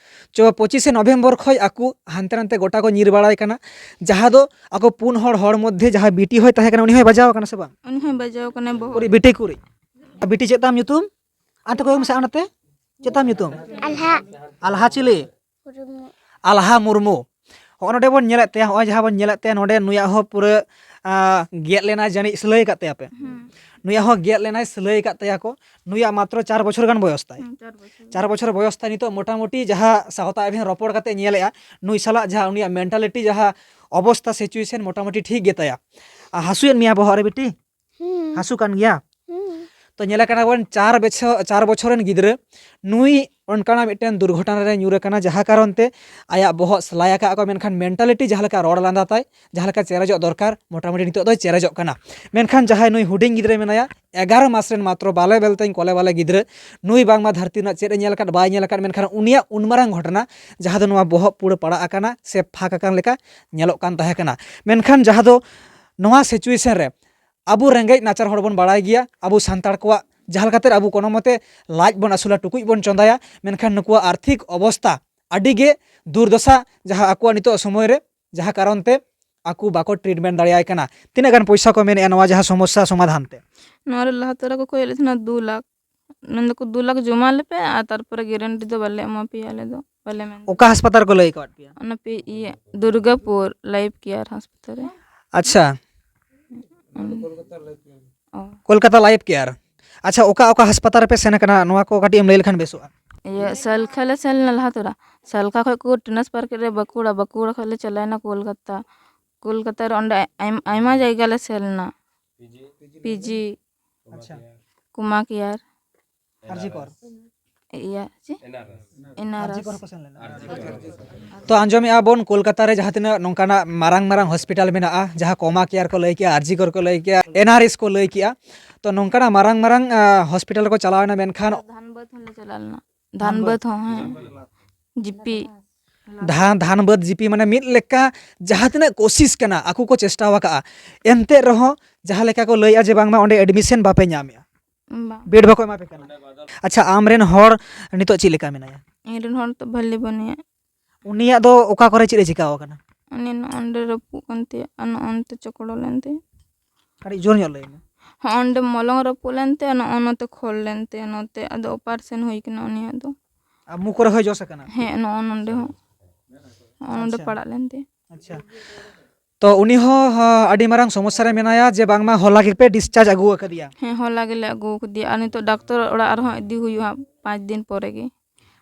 ᱪᱚ, ᱯᱚᱸᱪᱤᱥᱮ ᱱᱚᱵᱷᱮᱢᱵᱚᱨ ᱠᱷᱚᱱ ᱟᱠᱚ ᱦᱟᱱᱛᱮ ᱱᱟᱛᱮ ᱜᱚᱴᱟ ᱠᱚ ᱧᱤᱨ ᱵᱟᱲᱟᱭ ᱠᱟᱱᱟ, ᱡᱟᱦᱟᱸ ᱫᱚ ᱟᱠᱚ ᱯᱩᱱ ᱦᱚᱲ, ᱦᱚᱲ ᱢᱚᱫᱽᱫᱷᱮ ᱡᱟᱦᱟᱸ ᱵᱤᱴᱤ ᱦᱚᱸᱭ ᱛᱟᱦᱮᱸ ᱠᱟᱱᱟ, ᱩᱱᱤ ᱦᱚᱸᱭ ᱵᱟᱡᱟᱣ ᱠᱟᱱᱟ ᱥᱮ ᱵᱟᱝ? ᱩᱱᱤ ᱦᱚᱸᱭ ᱵᱟᱡᱟᱣ ᱠᱟᱱᱟᱭ ᱵᱚᱦᱚᱜ᱾ ᱩᱠᱩᱨᱤᱡ ᱵᱤᱴᱤ, ᱩᱠᱩᱨᱤᱡ? ᱟᱨ ᱵᱤᱴᱤ, ᱪᱮᱫ ᱛᱟᱢ ᱧᱩᱛᱩᱢ? ᱟᱨ ᱛᱚᱠᱚᱭ ᱢᱮᱥᱮ ᱚᱱᱟᱛᱮ, ᱪᱮᱫ ᱛᱟᱢ ᱧᱩᱛᱩᱢ? ᱟᱞᱦᱟ᱾ ᱟᱞᱦᱟ ᱪᱤᱞᱤ? ᱢᱩᱨᱢᱩ᱾ ᱟᱞᱦᱟ ᱢᱩᱨᱢᱩ᱾ ᱦᱚᱸᱜᱼᱚ ᱱᱚᱰᱮ ᱵᱚᱱ ᱧᱮᱞᱮᱫ ᱛᱟᱭᱟ, ᱦᱚᱸᱜᱼᱚᱭ ᱡᱟᱦᱟᱸ ᱵᱚᱱ ᱧᱮᱞᱮᱫ ᱛᱟᱭᱟ, ᱱᱚᱰᱮ ᱱᱩᱭᱟᱜ ᱦᱚᱸ ᱯᱩᱨᱟᱹ, ᱟᱸ, ᱜᱮᱫ ᱞᱮᱱᱟᱭ ᱡᱟᱹᱱᱤᱡ, ᱥᱤᱞᱟᱹᱭ ᱟᱠᱟᱫ ᱛᱟᱭᱟ ᱯᱮ᱾ ᱦᱩᱸ᱾ ᱱᱩᱭᱟᱜ ᱦᱚᱸ ᱜᱮᱫ ᱞᱮᱱᱟᱭ, ᱥᱤᱞᱟᱹᱭ ᱟᱠᱟᱫ ᱛᱟᱭᱟ ᱠᱚ᱾ ᱱᱩᱭᱟᱜ ᱢᱟᱛᱨᱚ ᱪᱟᱨ ᱵᱚᱪᱷᱚᱨ ᱜᱟᱱ ᱵᱚᱭᱚᱥ ᱛᱟᱭ᱾ ᱦᱩᱸ, ᱪᱟᱨ ᱵᱚᱪᱷᱚᱨ᱾ ᱪᱟᱨ ᱵᱚᱪᱷᱚᱨ ᱵᱚᱭᱚᱥ ᱛᱟᱭ᱾ ᱱᱤᱛᱚᱜ ᱢᱚᱴᱟᱢᱩᱴᱤ ᱡᱟᱦᱟᱸ ᱥᱟᱶᱛᱟ ᱟᱹᱵᱤᱱ ᱨᱚᱯᱚᱲ ᱠᱟᱛᱮ ᱧᱮᱞᱮᱜᱼᱟ, ᱱᱩᱭ ᱥᱟᱞᱟᱜ ᱡᱟᱦᱟᱸ ᱩᱱᱤᱭᱟᱜ ᱢᱮᱱᱴᱟᱞᱤᱴᱤ, ᱡᱟᱦᱟᱸ ᱚᱵᱚᱥᱛᱟ, ᱥᱤᱪᱩᱭᱮᱥᱚᱱ ᱢᱚᱴᱟᱢᱩᱴᱤ ᱴᱷᱤᱠ ᱜᱮ ᱛᱟᱭᱟ᱾ ᱟᱨ ᱦᱟᱹᱥᱩᱭᱮᱫ ᱢᱮᱭᱟ ᱵᱚᱦᱚᱜ ᱨᱮ ᱵᱤᱴᱤ? ᱦᱩᱸ᱾ ᱦᱟᱹᱥᱩ ᱠᱟᱱ ᱜᱮᱭᱟ? ᱦᱩᱸ᱾ ᱛᱚ ᱧᱮᱞᱮ ᱠᱟᱱᱟ ᱵᱚᱱ ᱪᱟᱨ ᱵᱚᱪᱷᱚᱨ, ᱪᱟᱨ ᱵᱚᱪᱷᱚᱨ ᱨᱮᱱ ᱜᱤᱫᱽᱨᱟᱹ ᱱᱩᱭ ᱚᱱᱠᱟᱱᱟᱜ ᱢᱤᱫᱴᱮᱱ ᱫᱩᱨᱜᱷᱚᱴᱚᱱᱟ ᱨᱮ ᱧᱩᱨ ᱟᱠᱟᱱᱟ, ᱡᱟᱦᱟᱸ ᱠᱟᱨᱚᱱ ᱛᱮ ᱟᱭᱟᱜ ᱵᱚᱦᱚᱜ ᱥᱮᱞᱟᱭ ᱟᱠᱟᱫ ᱠᱚ, ᱢᱮᱱᱠᱷᱟᱱ ᱢᱮᱱᱴᱟᱞᱤᱴᱤ ᱡᱟᱦᱟᱸ ᱞᱮᱠᱟ ᱨᱚᱲ ᱞᱟᱸᱫᱟ ᱛᱟᱭ, ᱡᱟᱦᱟᱸ ᱞᱮᱠᱟ ᱪᱮᱨᱮᱡᱚᱜ ᱫᱚᱨᱠᱟᱨ, ᱢᱚᱴᱟᱢᱩᱴᱤ ᱱᱤᱛᱚᱜ ᱫᱚᱭ ᱪᱮᱨᱮᱡᱚᱜ ᱠᱟᱱᱟ᱾ ᱢᱮᱱᱠᱷᱟᱱ ᱡᱟᱦᱟᱸᱭ ᱱᱩᱭ ᱦᱩᱰᱤᱧ ᱜᱤᱫᱽᱨᱟᱹ ᱢᱮᱱᱟᱭᱟ, ᱮᱜᱟᱨᱚ ᱢᱟᱥ ᱨᱮᱱ ᱢᱟᱛᱨᱚ ᱵᱟᱞᱮ ᱵᱮᱞᱛᱮᱧ ᱠᱚᱞᱮ ᱵᱟᱞᱮ ᱜᱤᱫᱽᱨᱟᱹ, ᱱᱩᱭ ᱵᱟᱝᱢᱟ ᱫᱷᱟᱹᱨᱛᱤ ᱨᱮᱱᱟᱜ ᱪᱮᱫ ᱮ ᱧᱮᱞ ᱟᱠᱟᱫ, ᱵᱟᱭ ᱧᱮᱞ ᱟᱠᱟᱫ, ᱢᱮᱱᱠᱷᱟᱱ ᱩᱱᱤᱭᱟᱜ ᱩᱱ ᱢᱟᱨᱟᱝ ᱜᱷᱚᱴᱚᱱᱟ, ᱡᱟᱦᱟᱸ ᱫᱚ ᱱᱚᱣᱟ ᱵᱚᱦᱚᱜ ᱯᱩᱲ ᱯᱟᱲᱟᱜ ᱟᱠᱟᱱᱟ ᱥᱮ ᱯᱷᱟᱸᱠ ᱟᱠᱟᱱ ᱞᱮᱠᱟ ᱧᱮᱞᱚᱜ ᱠᱟᱱ ᱛᱟᱦᱮᱸ ᱠᱟᱱᱟ᱾ ᱢᱮᱱᱠᱷᱟᱱ ᱡᱟᱦᱟᱸ ᱫᱚ ᱱᱚᱣᱟ ᱥᱤᱪᱩᱭᱮᱥᱚᱱ ᱨᱮ ᱟᱵᱚ ᱨᱮᱸᱜᱮᱡ ᱱᱟᱪᱟᱨ ᱦᱚᱲ ᱵᱚᱱ ᱵᱟᱲᱟᱭ ᱜᱮᱭᱟ, ᱟᱵᱚ ᱥᱟᱱᱛᱟᱲ ᱠᱚᱣᱟᱜ ᱡᱟᱦᱟᱸ ᱞᱮᱠᱟᱛᱮ ᱟᱵᱚ ᱠᱳᱱᱳ ᱢᱚᱛᱮ ᱞᱟᱡ ᱵᱚᱱ ᱟᱹᱥᱩᱞᱟ, ᱴᱩᱠᱩᱡ ᱵᱚᱱ ᱪᱚᱸᱫᱟᱭᱟ, ᱢᱮᱱᱠᱷᱟᱱ ᱱᱩᱠᱩᱣᱟᱜ ᱟᱨᱛᱷᱤᱠ ᱚᱵᱚᱥᱛᱟ ᱟᱹᱰᱤ ᱜᱮ ᱫᱩᱨᱫᱚᱥᱟ, ᱡᱟᱦᱟᱸ ᱟᱠᱚᱣᱟᱜ ᱱᱤᱛᱚᱜ ᱥᱚᱢᱚᱭ ᱨᱮ, ᱡᱟᱦᱟᱸ ᱠᱟᱨᱚᱱ ᱛᱮ ᱟᱠᱚ ᱵᱟᱠᱚ ᱴᱨᱤᱴᱢᱮᱱᱴ ᱫᱟᱲᱮᱭᱟᱭ ᱠᱟᱱᱟ᱾ ᱛᱤᱱᱟᱹᱜ ᱜᱟᱱ ᱯᱚᱭᱥᱟ ᱠᱚ ᱢᱮᱱᱮᱫᱼᱟ ᱱᱚᱣᱟ ᱡᱟᱦᱟᱸ ᱥᱚᱢᱚᱥᱥᱟ ᱥᱚᱢᱟᱫᱷᱟᱱ ᱛᱮ? ᱱᱚᱣᱟ ᱨᱮ ᱞᱟᱦᱟ ᱛᱚᱨᱟ ᱠᱚ ᱠᱚᱭᱮᱫ ᱞᱮ ᱛᱟᱦᱮᱱᱟ ᱫᱩ ᱞᱟᱠᱷ᱾ ᱢᱮᱱ ᱫᱟᱠᱚ ᱫᱩ ᱞᱟᱠᱷ ᱡᱚᱢᱟ ᱞᱮᱯᱮ ᱟᱨ ᱛᱟᱨᱯᱚᱨᱮ ᱜᱮᱨᱮᱱᱴᱤ ᱫᱚ ᱵᱟᱞᱮ ᱮᱢᱟ ᱯᱮᱭᱟ ᱟᱞᱮ ᱫᱚ, ᱵᱟᱞᱮ ᱢᱮᱱ ᱚᱠᱟ ᱦᱟᱥᱯᱟᱛᱟᱞ ᱨᱮᱠᱚ ᱞᱟᱹᱭ ᱟᱠᱟᱫ ᱯᱮᱭᱟ? ᱚᱱᱟ ᱯᱮ ᱤᱭᱟᱹ ᱫᱩᱨᱜᱟᱯᱩᱨ ᱞᱟᱭᱤᱯᱷ ᱠᱮᱭᱟᱨ ᱦᱟᱥᱯᱟᱛᱟᱞ ᱨᱮ᱾ ᱟᱪᱪᱷᱟ᱾ ᱚ᱾ Kolkata life care. ᱟᱪᱪᱷᱟ, ᱚᱠᱟ ᱚᱠᱟ ᱦᱟᱥᱯᱟᱛᱟᱞ ᱨᱮᱯᱮ ᱥᱮᱱ ᱟᱠᱟᱱᱟ, ᱱᱚᱣᱟ ᱠᱚ ᱠᱟᱹᱴᱤᱡ ᱮᱢ ᱞᱟᱹᱭ ᱞᱮᱠᱷᱟᱱ ᱵᱮᱥᱚᱜᱼᱟ᱾ ᱤᱭᱟᱹ ᱥᱟᱞᱠᱷᱟ ᱞᱮ ᱥᱮᱱ ᱞᱮᱱᱟ ᱞᱟᱦᱟ ᱛᱚᱨᱟ᱾ ᱥᱟᱞᱠᱷᱟ ᱠᱷᱚᱡ ᱠᱚ ᱴᱨᱟᱱᱥᱯᱷᱟᱨ ᱠᱮᱫ ᱞᱮᱭᱟ ᱵᱟᱸᱠᱩᱲᱟ, ᱵᱟᱸᱠᱩᱲᱟ ᱠᱷᱚᱡ ᱞᱮ ᱪᱟᱞᱟᱣᱮᱱᱟ ᱠᱳᱞᱠᱟᱛᱟ᱾ ᱠᱳᱞᱠᱟᱛᱟ ᱨᱮ ᱚᱸᱰᱮ ᱟᱭᱢᱟ, ᱟᱭᱢᱟ ᱡᱟᱭᱜᱟ ᱞᱮ ᱥᱮᱱ ᱞᱮᱱᱟ᱾ ᱯᱤᱡᱤ, ᱟᱪᱪᱷᱟ᱾ ᱠᱩᱢᱟ ᱠᱮᱭᱟᱨ, ᱟᱨᱡᱤ ᱠᱚᱨ᱾ ᱤᱭᱟᱹ ᱪᱮᱫ? ᱮᱱᱟᱨᱟᱥ᱾ ᱟᱨᱡᱤ ᱠᱚᱨ ᱠᱚ ᱥᱮᱱ ᱞᱮᱱᱟ᱾ ᱛᱚ, ᱟᱸᱡᱚᱢᱮᱜᱼᱟ ᱵᱚᱱ ᱠᱳᱞᱠᱟᱛᱟ ᱨᱮ ᱡᱟᱦᱟᱸ ᱛᱤᱱᱟᱹᱜ ᱱᱚᱝᱠᱟᱱᱟᱜ ᱢᱟᱨᱟᱝ ᱢᱟᱨᱟᱝ ᱦᱚᱥᱯᱤᱴᱟᱞ ᱢᱮᱱᱟᱜᱼᱟ, ᱡᱟᱦᱟᱸ ᱠᱚᱢᱟ ᱠᱮᱭᱟᱨ ᱠᱚ ᱞᱟᱹᱭ ᱠᱮᱜᱼᱟ, ᱟᱨᱡᱤ ᱠᱚᱨ ᱠᱚ ᱞᱟᱹᱭ ᱠᱮᱜᱼᱟ, ᱮᱱᱟᱨᱮᱥ ᱠᱚ ᱞᱟᱹᱭ ᱠᱮᱜᱼᱟ, ᱛᱚ, ᱱᱚᱝᱠᱟᱱᱟᱜ ᱢᱟᱨᱟᱝ ᱢᱟᱨᱟᱝ, ᱟᱸ, ᱦᱚᱥᱯᱤᱴᱟᱞ ᱨᱮᱠᱚ ᱪᱟᱞᱟᱣᱮᱱᱟ, ᱢᱮᱱᱠᱷᱟᱱ ᱫᱷᱟᱱᱵᱟᱫᱽ ᱦᱚᱸᱞᱮ ᱪᱟᱞᱟᱣ ᱞᱮᱱᱟ᱾ ᱫᱷᱟᱱᱵᱟᱫᱽ ᱦᱚᱸ, ᱦᱮᱸ᱾ ᱡᱤᱯᱤ᱾ ᱫᱷᱟᱱ, ᱫᱷᱟᱱᱵᱟᱫᱽ ᱡᱤᱯᱤ, ᱢᱟᱱᱮ, ᱢᱤᱫ ᱞᱮᱠᱟ ᱡᱟᱦᱟᱸ ᱛᱤᱱᱟᱹᱜ ᱠᱳᱥᱤᱥ ᱠᱟᱱᱟ, ᱟᱠᱚ ᱠᱚ ᱪᱮᱥᱴᱟ ᱟᱠᱟᱜᱼᱟ, ᱮᱱᱛᱮ ᱨᱮᱦᱚᱸ ᱡᱟᱦᱟᱸ ᱞᱮᱠᱟ ᱠᱚ ᱞᱟᱹᱭᱮᱜᱼᱟ ᱡᱮ ᱵᱟᱝᱢᱟ ᱚᱸᱰᱮ ᱮᱰᱢᱤᱥᱚᱱ ᱵᱟᱯᱮ ᱧᱟᱢᱮᱜᱼᱟ, ᱵᱟᱝ᱾ ᱵᱮᱰ ᱵᱟᱠᱚ ᱮᱢᱟ ᱯᱮ ᱠᱟᱱᱟ᱾ ᱟᱪᱪᱷᱟ, ᱟᱢ ᱨᱮᱱ ᱦᱚᱲ ᱱᱤᱛᱚᱜ ᱪᱮᱫ ᱞᱮᱠᱟ ᱢᱮᱱᱟᱭᱟ? ᱤᱧ ᱨᱮᱱ ᱦᱚᱲ ᱛᱚ ᱵᱷᱟᱞᱮ ᱵᱟᱹᱱᱩᱭᱟ᱾ ᱩᱱᱤᱭᱟᱜ ᱫᱚ ᱚᱠᱟ ᱠᱚᱨᱮ ᱪᱮᱫ ᱮ ᱪᱤᱠᱟᱹᱣ ᱟᱠᱟᱱᱟ? ᱩᱱᱤ ᱱᱚᱜᱼᱚᱸᱰᱮ ᱨᱟᱹᱯᱩᱫ ᱠᱟᱱ ᱛᱟᱭᱟ ᱟᱨ ᱱᱚᱜᱼᱚᱱᱛᱮ ᱪᱚᱠᱲᱚ ᱞᱮᱱ ᱛᱟᱭᱟ᱾ ᱠᱟᱹᱴᱤᱡ ᱡᱳᱨ ᱧᱚᱜ ᱞᱟᱹᱭ ᱢᱮ᱾ ᱦᱚᱸᱜᱼᱚᱸᱰᱮ ᱢᱚᱞᱚᱝ ᱨᱟᱹᱯᱩᱫ ᱞᱮᱱ ᱛᱟᱭᱟ, ᱱᱚᱜᱼᱚ ᱱᱚᱛᱮ ᱠᱷᱚᱲ ᱞᱮᱱ ᱛᱟᱭᱟ, ᱱᱚᱛᱮ ᱟᱫᱚ ᱚᱯᱟᱨᱮᱥᱚᱱ ᱦᱩᱭ ᱠᱟᱱᱟ ᱩᱱᱤᱭᱟᱜ ᱫᱚ᱾ ᱟᱨ ᱢᱩ ᱠᱚᱨᱮ ᱦᱚᱸᱭ ᱡᱚᱥ ᱟᱠᱟᱱᱟ? ᱦᱮᱸ, ᱱᱚᱜᱼᱚ ᱱᱚᱸᱰᱮ ᱦᱚᱸ᱾ ᱱᱚᱜᱼᱚ ᱱᱚᱸᱰᱮ ᱟᱪᱪᱷᱟ᱾ ᱯᱟᱲᱟᱜ ᱞᱮᱱ ᱛᱟᱭᱟ᱾ ᱟᱪᱪᱷᱟ᱾ ᱛᱚ, ᱩᱱᱤ ᱦᱚᱸ, ᱦᱚᱸ, ᱟᱹᱰᱤ ᱢᱟᱨᱟᱝ ᱥᱚᱢᱚᱥᱥᱟ ᱨᱮ ᱢᱮᱱᱟᱭᱟ ᱡᱮ ᱵᱟᱝᱢᱟ ᱦᱚᱞᱟ ᱜᱮᱯᱮ ᱰᱤᱥᱪᱟᱨᱡᱽ ᱟᱹᱜᱩ ᱟᱠᱟᱫᱮᱭᱟ᱾ ᱦᱮᱸ, ᱦᱚᱞᱟ ᱜᱮᱞᱮ ᱟᱹᱜᱩ ᱟᱠᱟᱫᱮᱭᱟ᱾ ᱟᱨ ᱱᱤᱛᱚᱜ ᱰᱟᱠᱛᱚᱨ ᱚᱲᱟᱜ ᱨᱮᱦᱚᱸ ᱤᱫᱤ ᱦᱩᱭᱩᱜᱼᱟ ᱯᱟᱸᱪ ᱫᱤᱱ ᱯᱚᱨᱮ ᱜᱮ᱾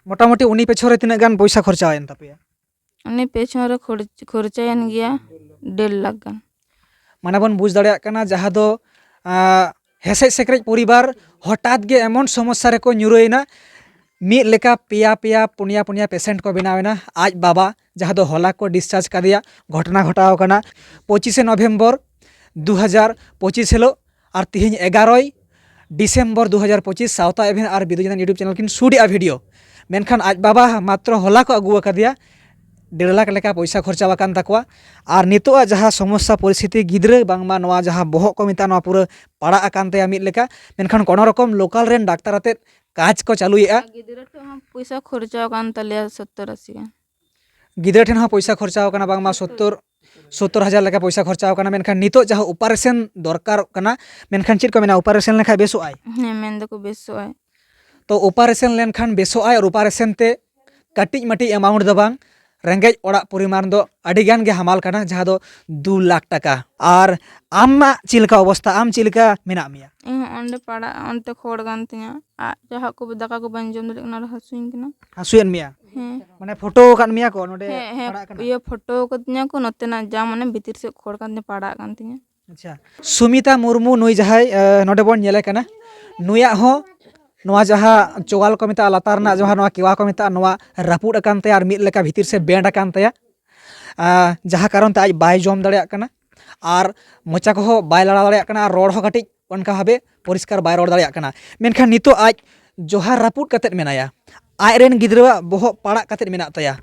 ᱢᱚᱴᱟᱢᱩᱴᱤ ᱩᱱᱤ ᱯᱮᱪᱷᱚᱱ ᱨᱮ ᱛᱤᱱᱟᱹᱜ ᱜᱟᱱ ᱯᱚᱭᱥᱟ ᱠᱷᱚᱨᱪᱟᱭᱮᱱ ᱛᱟᱯᱮᱭᱟ? ᱩᱱᱤ ᱯᱮᱪᱷᱚᱱ ᱨᱮ ᱠᱷᱚᱨᱪ-, ᱠᱷᱚᱨᱪᱟᱭᱮᱱ ᱜᱮᱭᱟ ᱰᱮᱲ ᱞᱟᱠᱷ ᱜᱟᱱ᱾ ᱢᱟᱱᱮ ᱵᱚᱱ ᱵᱩᱡᱽ ᱫᱟᱲᱮᱭᱟᱜ ᱠᱟᱱᱟ, ᱡᱟᱦᱟᱸ ᱫᱚ, ᱟᱸ, ᱦᱮᱸᱥᱮᱡ ᱥᱮᱠᱨᱮᱡ ᱯᱚᱨᱤᱵᱟᱨ ᱦᱚᱴᱟᱛ ᱜᱮ ᱮᱢᱚᱱ ᱥᱚᱢᱚᱥᱥᱟ ᱨᱮᱠᱚ ᱧᱩᱨᱩᱭᱮᱱᱟ, ᱢᱤᱫ ᱞᱮᱠᱟ ᱯᱮᱭᱟ ᱯᱮᱭᱟ, ᱯᱩᱱᱭᱟ ᱯᱩᱱᱭᱟ ᱯᱮᱥᱮᱱᱴ ᱠᱚ ᱵᱮᱱᱟᱣᱮᱱᱟ᱾ ᱟᱡ ᱵᱟᱵᱟ, ᱡᱟᱦᱟᱸ ᱫᱚ ᱦᱚᱞᱟ ᱠᱚ ᱰᱤᱥᱪᱟᱨᱡᱽ ᱠᱟᱫᱮᱭᱟ, ᱜᱷᱚᱴᱚᱱᱟ ᱜᱷᱚᱴᱟᱣ ᱠᱟᱱᱟ ᱯᱚᱸᱪᱤᱥᱮ ᱱᱚᱵᱷᱮᱢᱵᱚᱨ ᱫᱩ ᱦᱟᱡᱟᱨ ᱯᱚᱸᱪᱤᱥ ᱦᱤᱞᱳᱜ, ᱟᱨ ᱛᱤᱦᱤᱧ ᱮᱜᱟᱨᱚᱭ ᱰᱤᱥᱮᱢᱵᱚᱨ ᱫᱩ ᱦᱟᱡᱟᱨ ᱯᱚᱸᱪᱤᱥ, ᱥᱟᱶᱛᱟ ᱮᱵᱷᱮᱱ ᱟᱨ ᱵᱤᱫᱩ ᱪᱟᱸᱫᱟᱱ YouTube ᱪᱮᱱᱮᱞ ᱠᱤᱱ ᱥᱩᱴ ᱮᱫᱼᱟ ᱵᱷᱤᱰᱤᱭᱳ᱾ ᱢᱮᱱᱠᱷᱟᱱ ᱟᱡ ᱵᱟᱵᱟ ᱢᱟᱛᱨᱚ ᱦᱚᱞᱟ ᱠᱚ ᱟᱹᱜᱩ ᱟᱠᱟᱫᱮᱭᱟ, ᱰᱮᱲ ᱞᱟᱠᱷ ᱞᱮᱠᱟ ᱯᱚᱭᱥᱟ ᱠᱷᱚᱨᱪᱟ ᱟᱠᱟᱱ ᱛᱟᱠᱚᱣᱟ᱾ ᱟᱨ ᱱᱤᱛᱚᱜ ᱟᱜ ᱡᱟᱦᱟᱸ ᱥᱚᱢᱚᱥᱥᱟ ᱯᱚᱨᱤᱥᱛᱷᱤᱛᱤ, ᱜᱤᱫᱽᱨᱟᱹ ᱵᱟᱝᱢᱟ ᱱᱚᱣᱟ ᱡᱟᱦᱟᱸ ᱵᱚᱦᱚᱜ ᱠᱚ ᱢᱮᱛᱟᱜᱼᱟ, ᱱᱚᱣᱟ ᱯᱩᱨᱟᱹ ᱯᱟᱲᱟᱜ ᱟᱠᱟᱱ ᱛᱟᱭᱟ ᱢᱤᱫ ᱞᱮᱠᱟ᱾ ᱢᱮᱱᱠᱷᱟᱱ ᱠᱳᱱᱳ ᱨᱚᱠᱚᱢ ᱞᱳᱠᱟᱞ ᱨᱮᱱ ᱰᱟᱠᱛᱟᱨ ᱟᱛᱮᱫ ᱠᱟᱡᱽ ᱠᱚ ᱪᱟᱹᱞᱩᱭᱮᱫᱼᱟ᱾ ᱜᱤᱫᱽᱨᱟᱹ ᱴᱷᱮᱱ ᱦᱚᱸ ᱯᱚᱭᱥᱟ ᱠᱷᱚᱨᱪᱟ ᱟᱠᱟᱱ ᱛᱟᱞᱮᱭᱟ ᱥᱚᱛᱛᱚᱨ ᱟᱥᱤ ᱜᱟᱱ᱾ ᱜᱤᱫᱽᱨᱟᱹ ᱴᱷᱮᱱ ᱦᱚᱸ ᱯᱚᱭᱥᱟ ᱠᱷᱚᱨᱪᱟ ᱟᱠᱟᱱᱟ ᱵᱟᱝᱢᱟ ᱥᱚᱛᱛᱚᱨ, ᱥᱚᱛᱛᱚᱨ ᱦᱟᱡᱟᱨ ᱞᱮᱠᱟ ᱯᱚᱭᱥᱟ ᱠᱷᱚᱨᱪᱟᱣ ᱠᱟᱱᱟ, ᱢᱮᱱᱠᱷᱟᱱ ᱱᱤᱛᱚᱜ ᱡᱟᱦᱟᱸ ᱚᱯᱟᱨᱮᱥᱚᱱ ᱫᱚᱨᱠᱟᱨᱚᱜ ᱠᱟᱱᱟ, ᱢᱮᱱᱠᱷᱟᱱ ᱪᱮᱫ ᱠᱚ ᱢᱮᱱᱟ, ᱚᱯᱟᱨᱮᱥᱚᱱ ᱞᱮᱱᱠᱷᱟᱱ ᱵᱮᱥᱚᱜ ᱟᱭ? ᱦᱮᱸ, ᱢᱮᱱ ᱫᱚᱠᱚ ᱵᱮᱥᱚᱜ ᱟᱭ᱾ ᱛᱚ ᱚᱯᱟᱨᱮᱥᱚᱱ ᱞᱮᱱᱠᱷᱟᱱ ᱵᱮᱥᱚᱜ ᱟᱭ, ᱟᱨ ᱚᱯᱟᱨᱮᱥᱚᱱ ᱛᱮ ᱠᱟᱹᱴᱤᱡ ᱢᱟᱹᱴᱤᱡ ᱮᱢᱟᱣᱩᱱᱴ ᱫᱚ ᱵᱟᱝ, ᱨᱮᱸᱜᱮᱡ ᱚᱲᱟᱜ ᱯᱚᱨᱤᱢᱟᱱ ᱫᱚ ᱟᱹᱰᱤ ᱜᱟᱱ ᱜᱮ ᱦᱟᱢᱟᱞ ᱠᱟᱱᱟ, ᱡᱟᱦᱟᱸ ᱫᱚ ᱫᱩ ᱞᱟᱠᱷ ᱴᱟᱠᱟ᱾ ᱟᱨ ᱟᱢᱟᱜ ᱪᱮᱫ ᱞᱮᱠᱟ ᱚᱵᱚᱥᱛᱟ, ᱟᱢ ᱪᱮᱫ ᱞᱮᱠᱟ ᱢᱮᱱᱟᱜ ᱢᱮᱭᱟ? ᱤᱧ ᱦᱚᱸ ᱚᱸᱰᱮ ᱯᱟᱲᱟᱜ, ᱚᱱᱛᱮ ᱠᱷᱚᱲ ᱠᱟᱱ ᱛᱤᱧᱟ, ᱟᱨ ᱡᱟᱦᱟᱸ ᱠᱚ ᱫᱟᱠᱟ ᱠᱚ ᱵᱟᱹᱧ ᱡᱚᱢ ᱫᱟᱲᱮᱭᱟᱜ ᱠᱟᱱᱟ, ᱟᱨ ᱦᱟᱹᱥᱩᱧ ᱠᱟᱱᱟ᱾ ᱦᱟᱹᱥᱩᱭᱮᱫ ᱢᱮᱭᱟ? ᱦᱮᱸ᱾ ᱢᱟᱱᱮ ᱯᱷᱳᱴᱳ ᱟᱠᱟᱫ ᱢᱮᱭᱟ ᱠᱚ ᱱᱚᱰᱮ ᱦᱮᱸ, ᱦᱮᱸ, ᱯᱟᱲᱟᱜ ᱠᱟᱱᱟ? ᱤᱭᱟᱹ ᱯᱷᱳᱴᱳ ᱠᱟᱫᱤᱧᱟ ᱠᱚ, ᱱᱚᱛᱮᱱᱟᱜ ᱡᱟ ᱢᱟᱱᱮ ᱵᱷᱤᱛᱤᱨ ᱥᱮᱫ ᱠᱷᱚᱲ ᱠᱟᱱ ᱛᱤᱧᱟ, ᱯᱟᱲᱟᱜ ᱠᱟᱱ ᱛᱤᱧᱟ᱾ ᱟᱪᱪᱷᱟ, ᱥᱩᱢᱤᱛᱟ ᱢᱩᱨᱢᱩ ᱱᱩᱭ ᱡᱟᱦᱟᱸᱭ, ᱮ, ᱱᱚᱰᱮ ᱵᱚᱱ ᱧᱮᱞᱮ ᱠᱟᱱᱟ, ᱱᱩᱭᱟᱜ ᱦᱚᱸ ᱱᱚᱣᱟ ᱡᱟᱦᱟᱸ ᱪᱳᱣᱟᱞ ᱠᱚ ᱢᱮᱛᱟᱜᱼᱟ, ᱞᱟᱛᱟᱨ ᱨᱮᱱᱟᱜ ᱡᱟᱦᱟᱸ ᱱᱚᱣᱟ ᱠᱮᱣᱟ ᱠᱚ ᱢᱮᱛᱟᱜᱼᱟ, ᱱᱚᱣᱟ ᱨᱟᱹᱯᱩᱫ ᱟᱠᱟᱱ ᱛᱟᱭᱟ ᱟᱨ ᱢᱤᱫ ᱞᱮᱠᱟ ᱵᱷᱤᱛᱤᱨ ᱥᱮᱫ ᱵᱮᱱᱰ ᱟᱠᱟᱱ ᱛᱟᱭᱟ᱾ ᱟ, ᱡᱟᱦᱟᱸ ᱠᱟᱨᱚᱱ ᱛᱮ ᱟᱡ ᱵᱟᱭ ᱡᱚᱢ ᱫᱟᱲᱮᱭᱟᱜ ᱠᱟᱱᱟ ᱟᱨ ᱢᱚᱪᱟ ᱠᱚᱦᱚᱸ ᱵᱟᱭ ᱞᱟᱲᱟ ᱫᱟᱲᱮᱭᱟᱜ ᱠᱟᱱᱟ ᱟᱨ ᱨᱚᱲ ᱦᱚᱸ ᱠᱟᱹᱴᱤᱡ ᱚᱱᱠᱟ ᱵᱷᱟᱵᱮ ᱯᱚᱨᱤᱥᱠᱟᱨ ᱵᱟᱭ ᱨᱚᱲ ᱫᱟᱲᱮᱭᱟᱜ ᱠᱟᱱᱟ᱾ ᱢᱮᱱᱠᱷᱟᱱ ᱱᱤᱛᱚᱜ ᱟᱡ ᱡᱚᱦᱟᱨ ᱨᱟᱹᱯᱩᱫ ᱠᱟᱛᱮᱫ ᱢᱮᱱᱟᱭᱟ, ᱟᱡ ᱨᱮᱱ ᱜᱤᱫᱽᱨᱟᱹᱣᱟᱜ ᱵᱚᱦᱚᱜ ᱯᱟᱲᱟᱜ ᱠᱟᱛᱮᱫ ᱢᱮᱱᱟᱜ ᱛᱟᱭᱟ᱾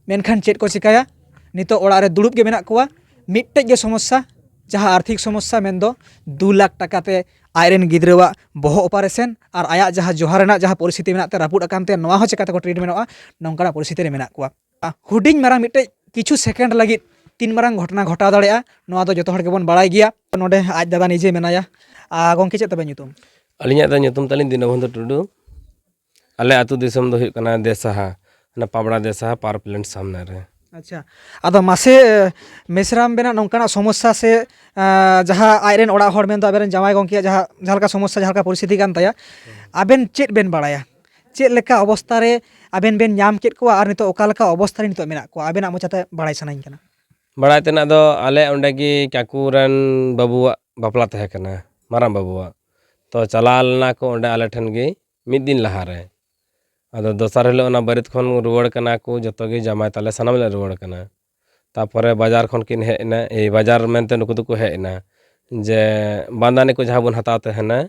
ᱢᱮᱱᱠᱷᱟᱱ ᱪᱮᱫ ᱠᱚ ᱪᱤᱠᱟᱹᱭᱟ? ᱱᱤᱛᱚᱜ ᱚᱲᱟᱜ ᱨᱮ ᱫᱩᱲᱩᱵ ᱜᱮ ᱢᱮᱱᱟᱜ ᱠᱚᱣᱟ᱾ ᱢᱤᱫᱴᱮᱡ ᱜᱮ ᱥᱚᱢᱚᱥᱥᱟ, ᱡᱟᱦᱟᱸ ᱟᱨᱛᱷᱤᱠ ᱥᱚᱢᱚᱥᱥᱟ, ᱢᱮᱱᱫᱚ ᱫᱩ ᱞᱟᱠᱷ ᱴᱟᱠᱟ ᱛᱮ ᱟᱡ ᱨᱮᱱ ᱜᱤᱫᱽᱨᱟᱹᱣᱟᱜ ᱵᱚᱦᱚᱜ ᱚᱯᱟᱨᱮᱥᱚᱱ ᱟᱨ ᱟᱭᱟᱜ ᱡᱟᱦᱟᱸ ᱡᱚᱦᱟᱨ ᱨᱮᱱᱟᱜ ᱡᱟᱦᱟᱸ ᱯᱚᱨᱤᱥᱛᱷᱤᱛᱤ ᱢᱮᱱᱟᱜ ᱛᱟᱭᱟ, ᱨᱟᱹᱯᱩᱫ ᱟᱠᱟᱱ ᱛᱟᱭᱟ, ᱱᱚᱣᱟ ᱦᱚᱸ ᱪᱤᱠᱟᱹ ᱛᱮᱠᱚ ᱴᱨᱤᱴ ᱢᱮᱱᱚᱜᱼᱟ, ᱱᱚᱝᱠᱟᱱᱟᱜ ᱯᱚᱨᱤᱥᱛᱷᱤᱛᱤ ᱨᱮ ᱢᱮᱱᱟᱜ ᱠᱚᱣᱟ᱾ ᱦᱩᱰᱤᱧ ᱢᱟᱨᱟᱝ ᱢᱤᱫᱴᱮᱡ ᱠᱤᱪᱷᱩ ᱥᱮᱠᱮᱱᱰ ᱞᱟᱹᱜᱤᱫ ᱛᱤᱱ ᱢᱟᱨᱟᱝ ᱜᱷᱚᱴᱚᱱᱟ ᱜᱷᱚᱴᱟᱣ ᱫᱟᱲᱮᱭᱟᱜᱼᱟ, ᱱᱚᱣᱟ ᱫᱚ ᱡᱚᱛᱚ ᱦᱚᱲ ᱜᱮᱵᱚᱱ ᱵᱟᱲᱟᱭ ᱜᱮᱭᱟ᱾ ᱱᱚᱰᱮ ᱟᱡ ᱫᱟᱫᱟ ᱱᱤᱡᱮ ᱢᱮᱱᱟᱭᱟ᱾ ᱟᱨ ᱜᱚᱢᱠᱮ, ᱪᱮᱫ ᱛᱟᱵᱮᱱ ᱧᱩᱛᱩᱢ? ᱟᱹᱞᱤᱧᱟᱜ ᱫᱚ ᱧᱩᱛᱩᱢ ᱛᱟᱹᱞᱤᱧ ᱫᱤᱱᱚᱵᱚᱱᱫᱷᱩ ᱴᱩᱰᱩ᱾ ᱟᱞᱮ ᱟᱹᱛᱩ ᱫᱤᱥᱚᱢ ᱫᱚ ᱦᱩᱭᱩᱜ ᱠᱟᱱᱟ ᱫᱮᱥᱟᱦᱟ, ᱚᱱᱟ ᱯᱟᱵᱽᱲᱟ ᱫᱮᱥᱟᱦᱟ ᱯᱟᱣᱟᱨ ᱯᱞᱮᱱᱴ ᱥᱟᱢᱱᱮ ᱨᱮ᱾ ᱟᱪᱪᱷᱟ, ᱟᱫᱚ ᱢᱟᱥᱮ, ᱢᱮᱥᱨᱟᱢ ᱵᱮᱱᱟᱜ ᱱᱚᱝᱠᱟᱱᱟᱜ ᱥᱚᱢᱚᱥᱥᱟ ᱥᱮ, ᱟ, ᱡᱟᱦᱟᱸ ᱟᱡᱨᱮᱱ ᱚᱲᱟᱜ ᱦᱚᱲ, ᱢᱮᱱᱫᱚ ᱟᱵᱮᱱ ᱨᱮᱱ ᱡᱟᱶᱟᱭ ᱜᱚᱢᱠᱮᱭᱟᱜ ᱡᱟᱦᱟᱸ, ᱡᱟᱦᱟᱸ ᱞᱮᱠᱟ ᱥᱚᱢᱚᱥᱥᱟ, ᱡᱟᱦᱟᱸ ᱞᱮᱠᱟ ᱯᱚᱨᱤᱥᱛᱷᱤᱛᱤ ᱠᱟᱱ ᱛᱟᱭᱟ, ᱟᱵᱮᱱ ᱪᱮᱫ ᱵᱮᱱ ᱵᱟᱲᱟᱭᱟ? ᱪᱮᱫ ᱞᱮᱠᱟ ᱚᱵᱚᱥᱛᱟ ᱨᱮ ᱟᱵᱮᱱ ᱵᱮᱱ ᱧᱟᱢ ᱠᱮᱫ ᱠᱚᱣᱟ ᱟᱨ ᱱᱤᱛᱚᱜ ᱚᱠᱟ ᱞᱮᱠᱟ ᱚᱵᱚᱥᱛᱟ ᱨᱮ ᱱᱤᱛᱚᱜ ᱢᱮᱱᱟᱜ ᱠᱚᱣᱟ? ᱟᱵᱮᱱᱟᱜ ᱢᱚᱪᱟᱛᱮ ᱵᱟᱲᱟᱭ ᱥᱟᱱᱟᱧ ᱠᱟᱱᱟ᱾ ᱵᱟᱲᱟᱭ ᱛᱮᱱᱟᱜ ᱫᱚ, ᱟᱞᱮ ᱚᱸᱰᱮ ᱜᱮ ᱠᱟᱠᱩ ᱨᱮᱱ ᱵᱟᱹᱵᱩᱣᱟᱜ ᱵᱟᱯᱞᱟ ᱛᱟᱦᱮᱸ ᱠᱟᱱᱟ, ᱢᱟᱨᱟᱝ ᱵᱟᱹᱵᱩᱣᱟᱜ᱾ ᱛᱚ ᱪᱟᱞᱟᱣ ᱞᱮᱱᱟ ᱠᱚ ᱚᱸᱰᱮ ᱟᱞᱮ ᱴᱷᱮᱱ ᱜᱮ ᱢᱤᱫ ᱫᱤᱱ ᱞᱟᱦᱟ ᱨᱮ᱾ ᱟᱫᱚ ᱫᱚᱥᱟᱨ ᱦᱤᱞᱳᱜ ᱚᱱᱟ ᱵᱟᱹᱨᱭᱟᱹᱛ ᱠᱷᱚᱱ ᱨᱩᱣᱟᱹᱲ ᱠᱟᱱᱟ ᱠᱚ, ᱡᱚᱛᱚ ᱜᱮ ᱡᱟᱢᱟᱭ ᱛᱟᱞᱮ ᱥᱟᱱᱟᱢ ᱞᱮ ᱨᱩᱣᱟᱹᱲ ᱠᱟᱱᱟ᱾ ᱛᱟᱯᱚᱨᱮ ᱵᱟᱡᱟᱨ ᱠᱷᱚᱱ ᱠᱤᱱ ᱦᱮᱡ ᱮᱱᱟ, ᱮᱭ ᱵᱟᱡᱟᱨ ᱢᱮᱱᱛᱮ ᱱᱩᱠᱩ ᱫᱚᱠᱚ ᱦᱮᱡ ᱮᱱᱟ, ᱡᱮ ᱵᱟᱸᱫᱟᱱᱤ ᱠᱚ ᱡᱟᱦᱟᱸ ᱵᱚᱱ ᱦᱟᱛᱟᱣ ᱛᱟᱦᱮᱱᱟ,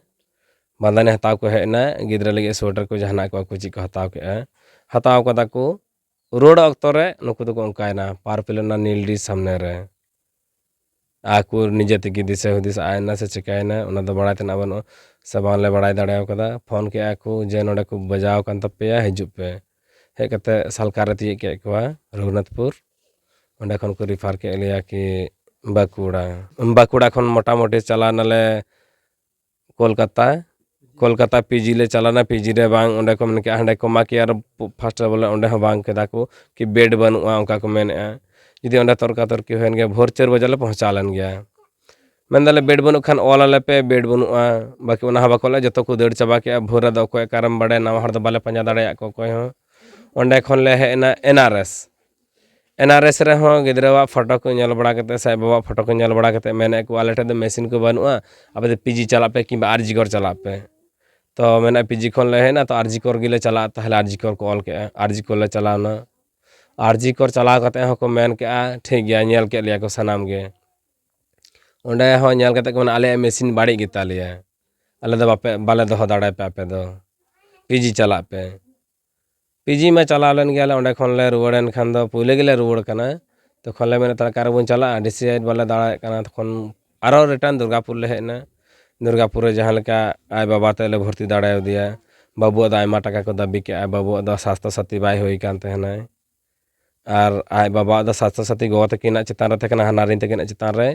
ᱵᱟᱸᱫᱟᱱᱤ ᱦᱟᱛᱟᱣ ᱠᱚ ᱦᱮᱡ ᱮᱱᱟ, ᱜᱤᱫᱽᱨᱟᱹ ᱞᱟᱹᱜᱤᱫ ᱥᱳᱭᱮᱴᱟᱨ ᱠᱚ ᱡᱟᱦᱟᱱᱟᱜ ᱠᱚ ᱟᱠᱚ ᱪᱮᱫ ᱠᱚ ᱦᱟᱛᱟᱣ ᱠᱮᱜᱼᱟ, ᱦᱟᱛᱟᱣ ᱠᱟᱫᱟ ᱠᱚ᱾ ᱨᱩᱣᱟᱹᱲ ᱚᱠᱛᱚ ᱨᱮ ᱱᱩᱠᱩ ᱫᱚᱠᱚ ᱚᱱᱠᱟᱭᱮᱱᱟ, ᱯᱟᱣᱟᱨ ᱯᱞᱮᱱᱴ ᱚᱱᱟ ᱱᱤᱞᱰᱤ ᱥᱟᱢᱱᱮ ᱨᱮ᱾ ᱟᱠᱚ ᱱᱤᱡᱮ ᱛᱮᱜᱮ ᱫᱤᱥᱟᱹ ᱦᱩᱫᱤᱥ ᱟᱭᱱᱟ ᱥᱮ ᱪᱤᱠᱟᱭᱮᱱᱟ, ᱚᱱᱟ ᱫᱚ ᱵᱟᱲᱟᱭ ᱛᱮᱱᱟᱜ ᱵᱟᱹᱱᱩᱜᱼᱟ, ᱥᱮ ᱵᱟᱝᱞᱮ ᱵᱟᱲᱟᱭ ᱫᱟᱲᱮ ᱠᱟᱫᱟ᱾ ᱯᱷᱳᱱ ᱠᱮᱜᱼᱟ ᱠᱚ ᱡᱮ, "ᱱᱚᱸᱰᱮ ᱠᱚ ᱵᱟᱡᱟᱣ ᱟᱠᱟᱱ ᱛᱟᱯᱮᱭᱟ, ᱦᱤᱡᱩᱜ ᱯᱮ᱾" ᱦᱮᱡ ᱠᱟᱛᱮ ᱥᱟᱞᱠᱟ ᱨᱮ ᱛᱤᱭᱳᱜ ᱠᱮᱫ ᱠᱚᱣᱟ, ᱨᱚᱜᱷᱩᱱᱟᱛᱷᱯᱩᱨ᱾ ᱚᱸᱰᱮ ᱠᱷᱚᱱ ᱠᱚ ᱨᱤᱯᱷᱟᱨ ᱠᱮᱫ ᱞᱮᱭᱟ ᱠᱤ ᱵᱟᱸᱠᱩᱲᱟ᱾ ᱵᱟᱸᱠᱩᱲᱟ ᱠᱷᱚᱱ ᱢᱚᱴᱟᱢᱩᱴᱤ ᱪᱟᱞᱟᱣ ᱱᱟᱞᱮ ᱠᱳᱞᱠᱟᱛᱟ᱾ ᱠᱳᱞᱠᱟᱛᱟ ᱯᱤᱡᱤ ᱞᱮ ᱪᱟᱞᱟᱣᱱᱟ, ᱯᱤᱡᱤ ᱨᱮ ᱵᱟᱝ, ᱚᱸᱰᱮ ᱠᱚ ᱢᱮᱱ ᱠᱮᱜᱼᱟ, ᱦᱟᱸᱰᱮ ᱠᱚ ᱮᱢᱟ ᱠᱮᱜᱼᱟ, ᱟᱨ ᱯᱷᱟᱥᱴ ᱨᱮ ᱵᱚᱞᱮ ᱚᱸᱰᱮ ᱦᱚᱸ ᱵᱟᱝ ᱠᱮᱫᱟ ᱠᱚ ᱠᱤ ᱵᱮᱰ ᱵᱟᱹᱱᱩᱜᱼᱟ, ᱚᱱᱠᱟ ᱠᱚ ᱢᱮᱱᱮᱜᱼᱟ᱾ ᱡᱩᱫᱤ ᱚᱸᱰᱮ ᱛᱚᱨᱠᱟ ᱛᱚᱨᱠᱤ ᱦᱩᱭᱮᱱ ᱜᱮᱭᱟ, ᱵᱷᱳᱨ ᱪᱟᱨ ᱵᱟᱡᱮ ᱞᱮ ᱯᱳᱸᱣᱪᱷᱟᱣ ᱞᱮᱱ ᱜᱮᱭᱟ᱾ ᱢᱮᱱᱫᱟᱞᱮ, "ᱵᱮᱰ ᱵᱟᱹᱱᱩᱜ ᱠᱷᱟᱱ ᱚᱞ ᱟᱞᱮ ᱯᱮ, ᱵᱮᱰ ᱵᱟᱹᱱᱩᱜᱼᱟ", ᱵᱟᱹᱠᱤ ᱚᱱᱟ ᱦᱚᱸ ᱵᱟᱠᱚ ᱚᱞᱟ, ᱡᱚᱛᱚ ᱠᱚ ᱫᱟᱹᱲ ᱪᱟᱵᱟ ᱠᱮᱜᱼᱟ᱾ ᱵᱷᱳᱨ ᱨᱮᱫᱚ ᱚᱠᱚᱭ ᱚᱠᱟᱨᱮᱢ ᱵᱟᱲᱟᱭᱟ, ᱱᱟᱣᱟ ᱦᱚᱲ ᱫᱚ ᱵᱟᱞᱮ ᱯᱟᱸᱡᱟ ᱫᱟᱲᱮᱭᱟᱜ ᱠᱚᱣᱟ ᱚᱠᱚᱭ ᱦᱚᱸ᱾ ᱚᱸᱰᱮ ᱠᱷᱚᱱ ᱞᱮ ᱦᱮᱡ ᱮᱱᱟ ᱮᱱ ᱟᱨ ᱮᱥ᱾ ᱮᱱ ᱟᱨ ᱮᱥ ᱨᱮᱦᱚᱸ ᱜᱤᱫᱽᱨᱟᱹᱣᱟᱜ ᱯᱷᱳᱴᱳ ᱠᱚ ᱧᱮᱞ ᱵᱟᱲᱟ ᱠᱟᱛᱮ ᱥᱮ ᱟᱡ ᱵᱟᱵᱟᱣᱟᱜ ᱯᱷᱳᱴᱳ ᱠᱚ ᱧᱮᱞ ᱵᱟᱲᱟ ᱠᱟᱛᱮ ᱢᱮᱱᱮᱫ ᱠᱚ, "ᱟᱞᱮ ᱴᱷᱮᱱ ᱫᱚ ᱢᱮᱥᱤᱱ ᱠᱚ ᱵᱟᱹᱱᱩᱜᱼᱟ, ᱟᱯᱮ ᱫᱚ ᱯᱤᱡᱤ ᱪᱟᱞᱟᱜ ᱯᱮ ᱠᱤᱝᱵᱟ ᱟᱨ ᱡᱤ ᱠᱚᱨ ᱪᱟᱞᱟᱜ ᱯᱮ᱾" ᱛᱚ ᱢᱮᱱᱮᱫ, ᱯᱤᱡᱤ ᱠᱷᱚᱱ ᱞᱮ ᱦᱮᱡ ᱮᱱᱟ, ᱛᱚ ᱟᱨ ᱡᱤ ᱠᱚᱨ ᱜᱮᱞᱮ ᱪᱟᱞᱟᱜᱼᱟ, ᱛᱟᱦᱚᱞᱮ ᱟᱨ ᱡᱤ ᱠᱚᱨ ᱠᱚ ᱚᱞ ᱠᱮᱜᱼᱟ, ᱟᱨ ᱡᱤ ᱠᱚᱨ ᱞᱮ ᱪᱟᱞᱟᱣᱱᱟ᱾ ᱟᱨ ᱡᱤ ᱠᱚᱨ ᱪᱟᱞᱟᱣ ᱠᱟᱛᱮ ᱦᱚᱸᱠᱚ ᱢᱮᱱ ᱠᱮᱜᱼᱟ, ᱴᱷᱤᱠ ᱜᱮᱭᱟ, ᱧᱮᱞ ᱠᱮᱫ ᱞᱮᱭᱟ ᱠᱚ ᱥᱟᱱᱟᱢ ᱜᱮ᱾ ᱚᱸᱰᱮ ᱦᱚᱸ ᱧᱮᱞ ᱠᱟᱛᱮ ᱠᱚ ᱢᱮᱱᱟ, "ᱟᱞᱮᱭᱟᱜ ᱢᱮᱥᱤᱱ ᱵᱟᱹᱲᱤᱡ ᱜᱮᱛᱟ ᱞᱮᱭᱟ, ᱟᱞᱮ ᱫᱚ ᱵᱟᱯᱮ, ᱵᱟᱞᱮ ᱫᱚᱦᱚ ᱫᱟᱲᱮᱭᱟᱯᱮ, ᱟᱯᱮ ᱫᱚ ᱯᱤᱡᱤ ᱪᱟᱞᱟᱜ ᱯᱮ᱾" ᱯᱤᱡᱤ ᱢᱟ ᱪᱟᱞᱟᱣ ᱞᱮᱱ ᱜᱮᱭᱟᱞᱮ, ᱚᱸᱰᱮ ᱠᱷᱚᱱ ᱞᱮ ᱨᱩᱣᱟᱹᱲ ᱮᱱ ᱠᱷᱟᱱ ᱫᱚ ᱯᱩᱭᱞᱩ ᱜᱮᱞᱮ ᱨᱩᱣᱟᱹᱲ ᱠᱟᱱᱟ᱾ ᱛᱚᱠᱷᱚᱱ ᱞᱮ ᱢᱮᱱᱮᱫ ᱛᱟᱦᱮᱱᱟ, "ᱚᱠᱟ ᱨᱮᱵᱚᱱ ᱪᱟᱞᱟᱜᱼᱟ?" ᱰᱤᱥᱟᱭᱤᱰ ᱵᱟᱞᱮ ᱫᱟᱲᱮᱭᱟᱜ ᱠᱟᱱᱟ᱾ ᱛᱚᱠᱷᱚᱱ ᱟᱨᱚ ᱨᱤᱴᱟᱨᱱ ᱫᱩᱨᱜᱟᱯᱩᱨ ᱞᱮ ᱦᱮᱡ ᱮᱱᱟ᱾ ᱫᱩᱨᱜᱟᱯᱩᱨ ᱨᱮ ᱡᱟᱦᱟᱸ ᱞᱮᱠᱟ ᱟᱡ ᱵᱟᱵᱟ ᱛᱮ ᱞᱮ ᱵᱷᱚᱨᱛᱤ ᱫᱟᱲᱮᱭᱟᱫᱮᱭᱟ᱾ ᱵᱟᱹᱵᱩᱣᱟᱜ ᱫᱚ ᱟᱭᱢᱟ ᱴᱟᱠᱟ ᱠᱚ ᱫᱟᱹᱵᱤ ᱠᱮᱜᱼᱟ, ᱵᱟᱹᱵᱩᱣᱟᱜ ᱫᱚ ᱥᱟᱥᱛᱷᱚ ᱥᱟᱛᱷᱤ ᱵᱟᱭ ᱦᱩᱭ ᱠᱟᱱ ᱛᱟᱦᱮᱱᱟᱭ᱾ ᱟᱨ ᱟᱡ ᱵᱟᱵᱟᱣᱟᱜ ᱫᱚ ᱥᱟᱥᱛᱷᱚ ᱥᱟᱛᱷᱤ ᱜᱚᱜᱚ ᱛᱟᱹᱠᱤᱱᱟᱜ ᱪᱮᱛᱟᱱ ᱨᱮ ᱛᱟᱦᱮᱸ ᱠᱟᱱᱟ, ᱦᱟᱱᱦᱟᱨᱤᱧ ᱛᱟᱹᱠᱤᱱᱟᱜ ᱪᱮᱛᱟᱱ ᱨᱮ᱾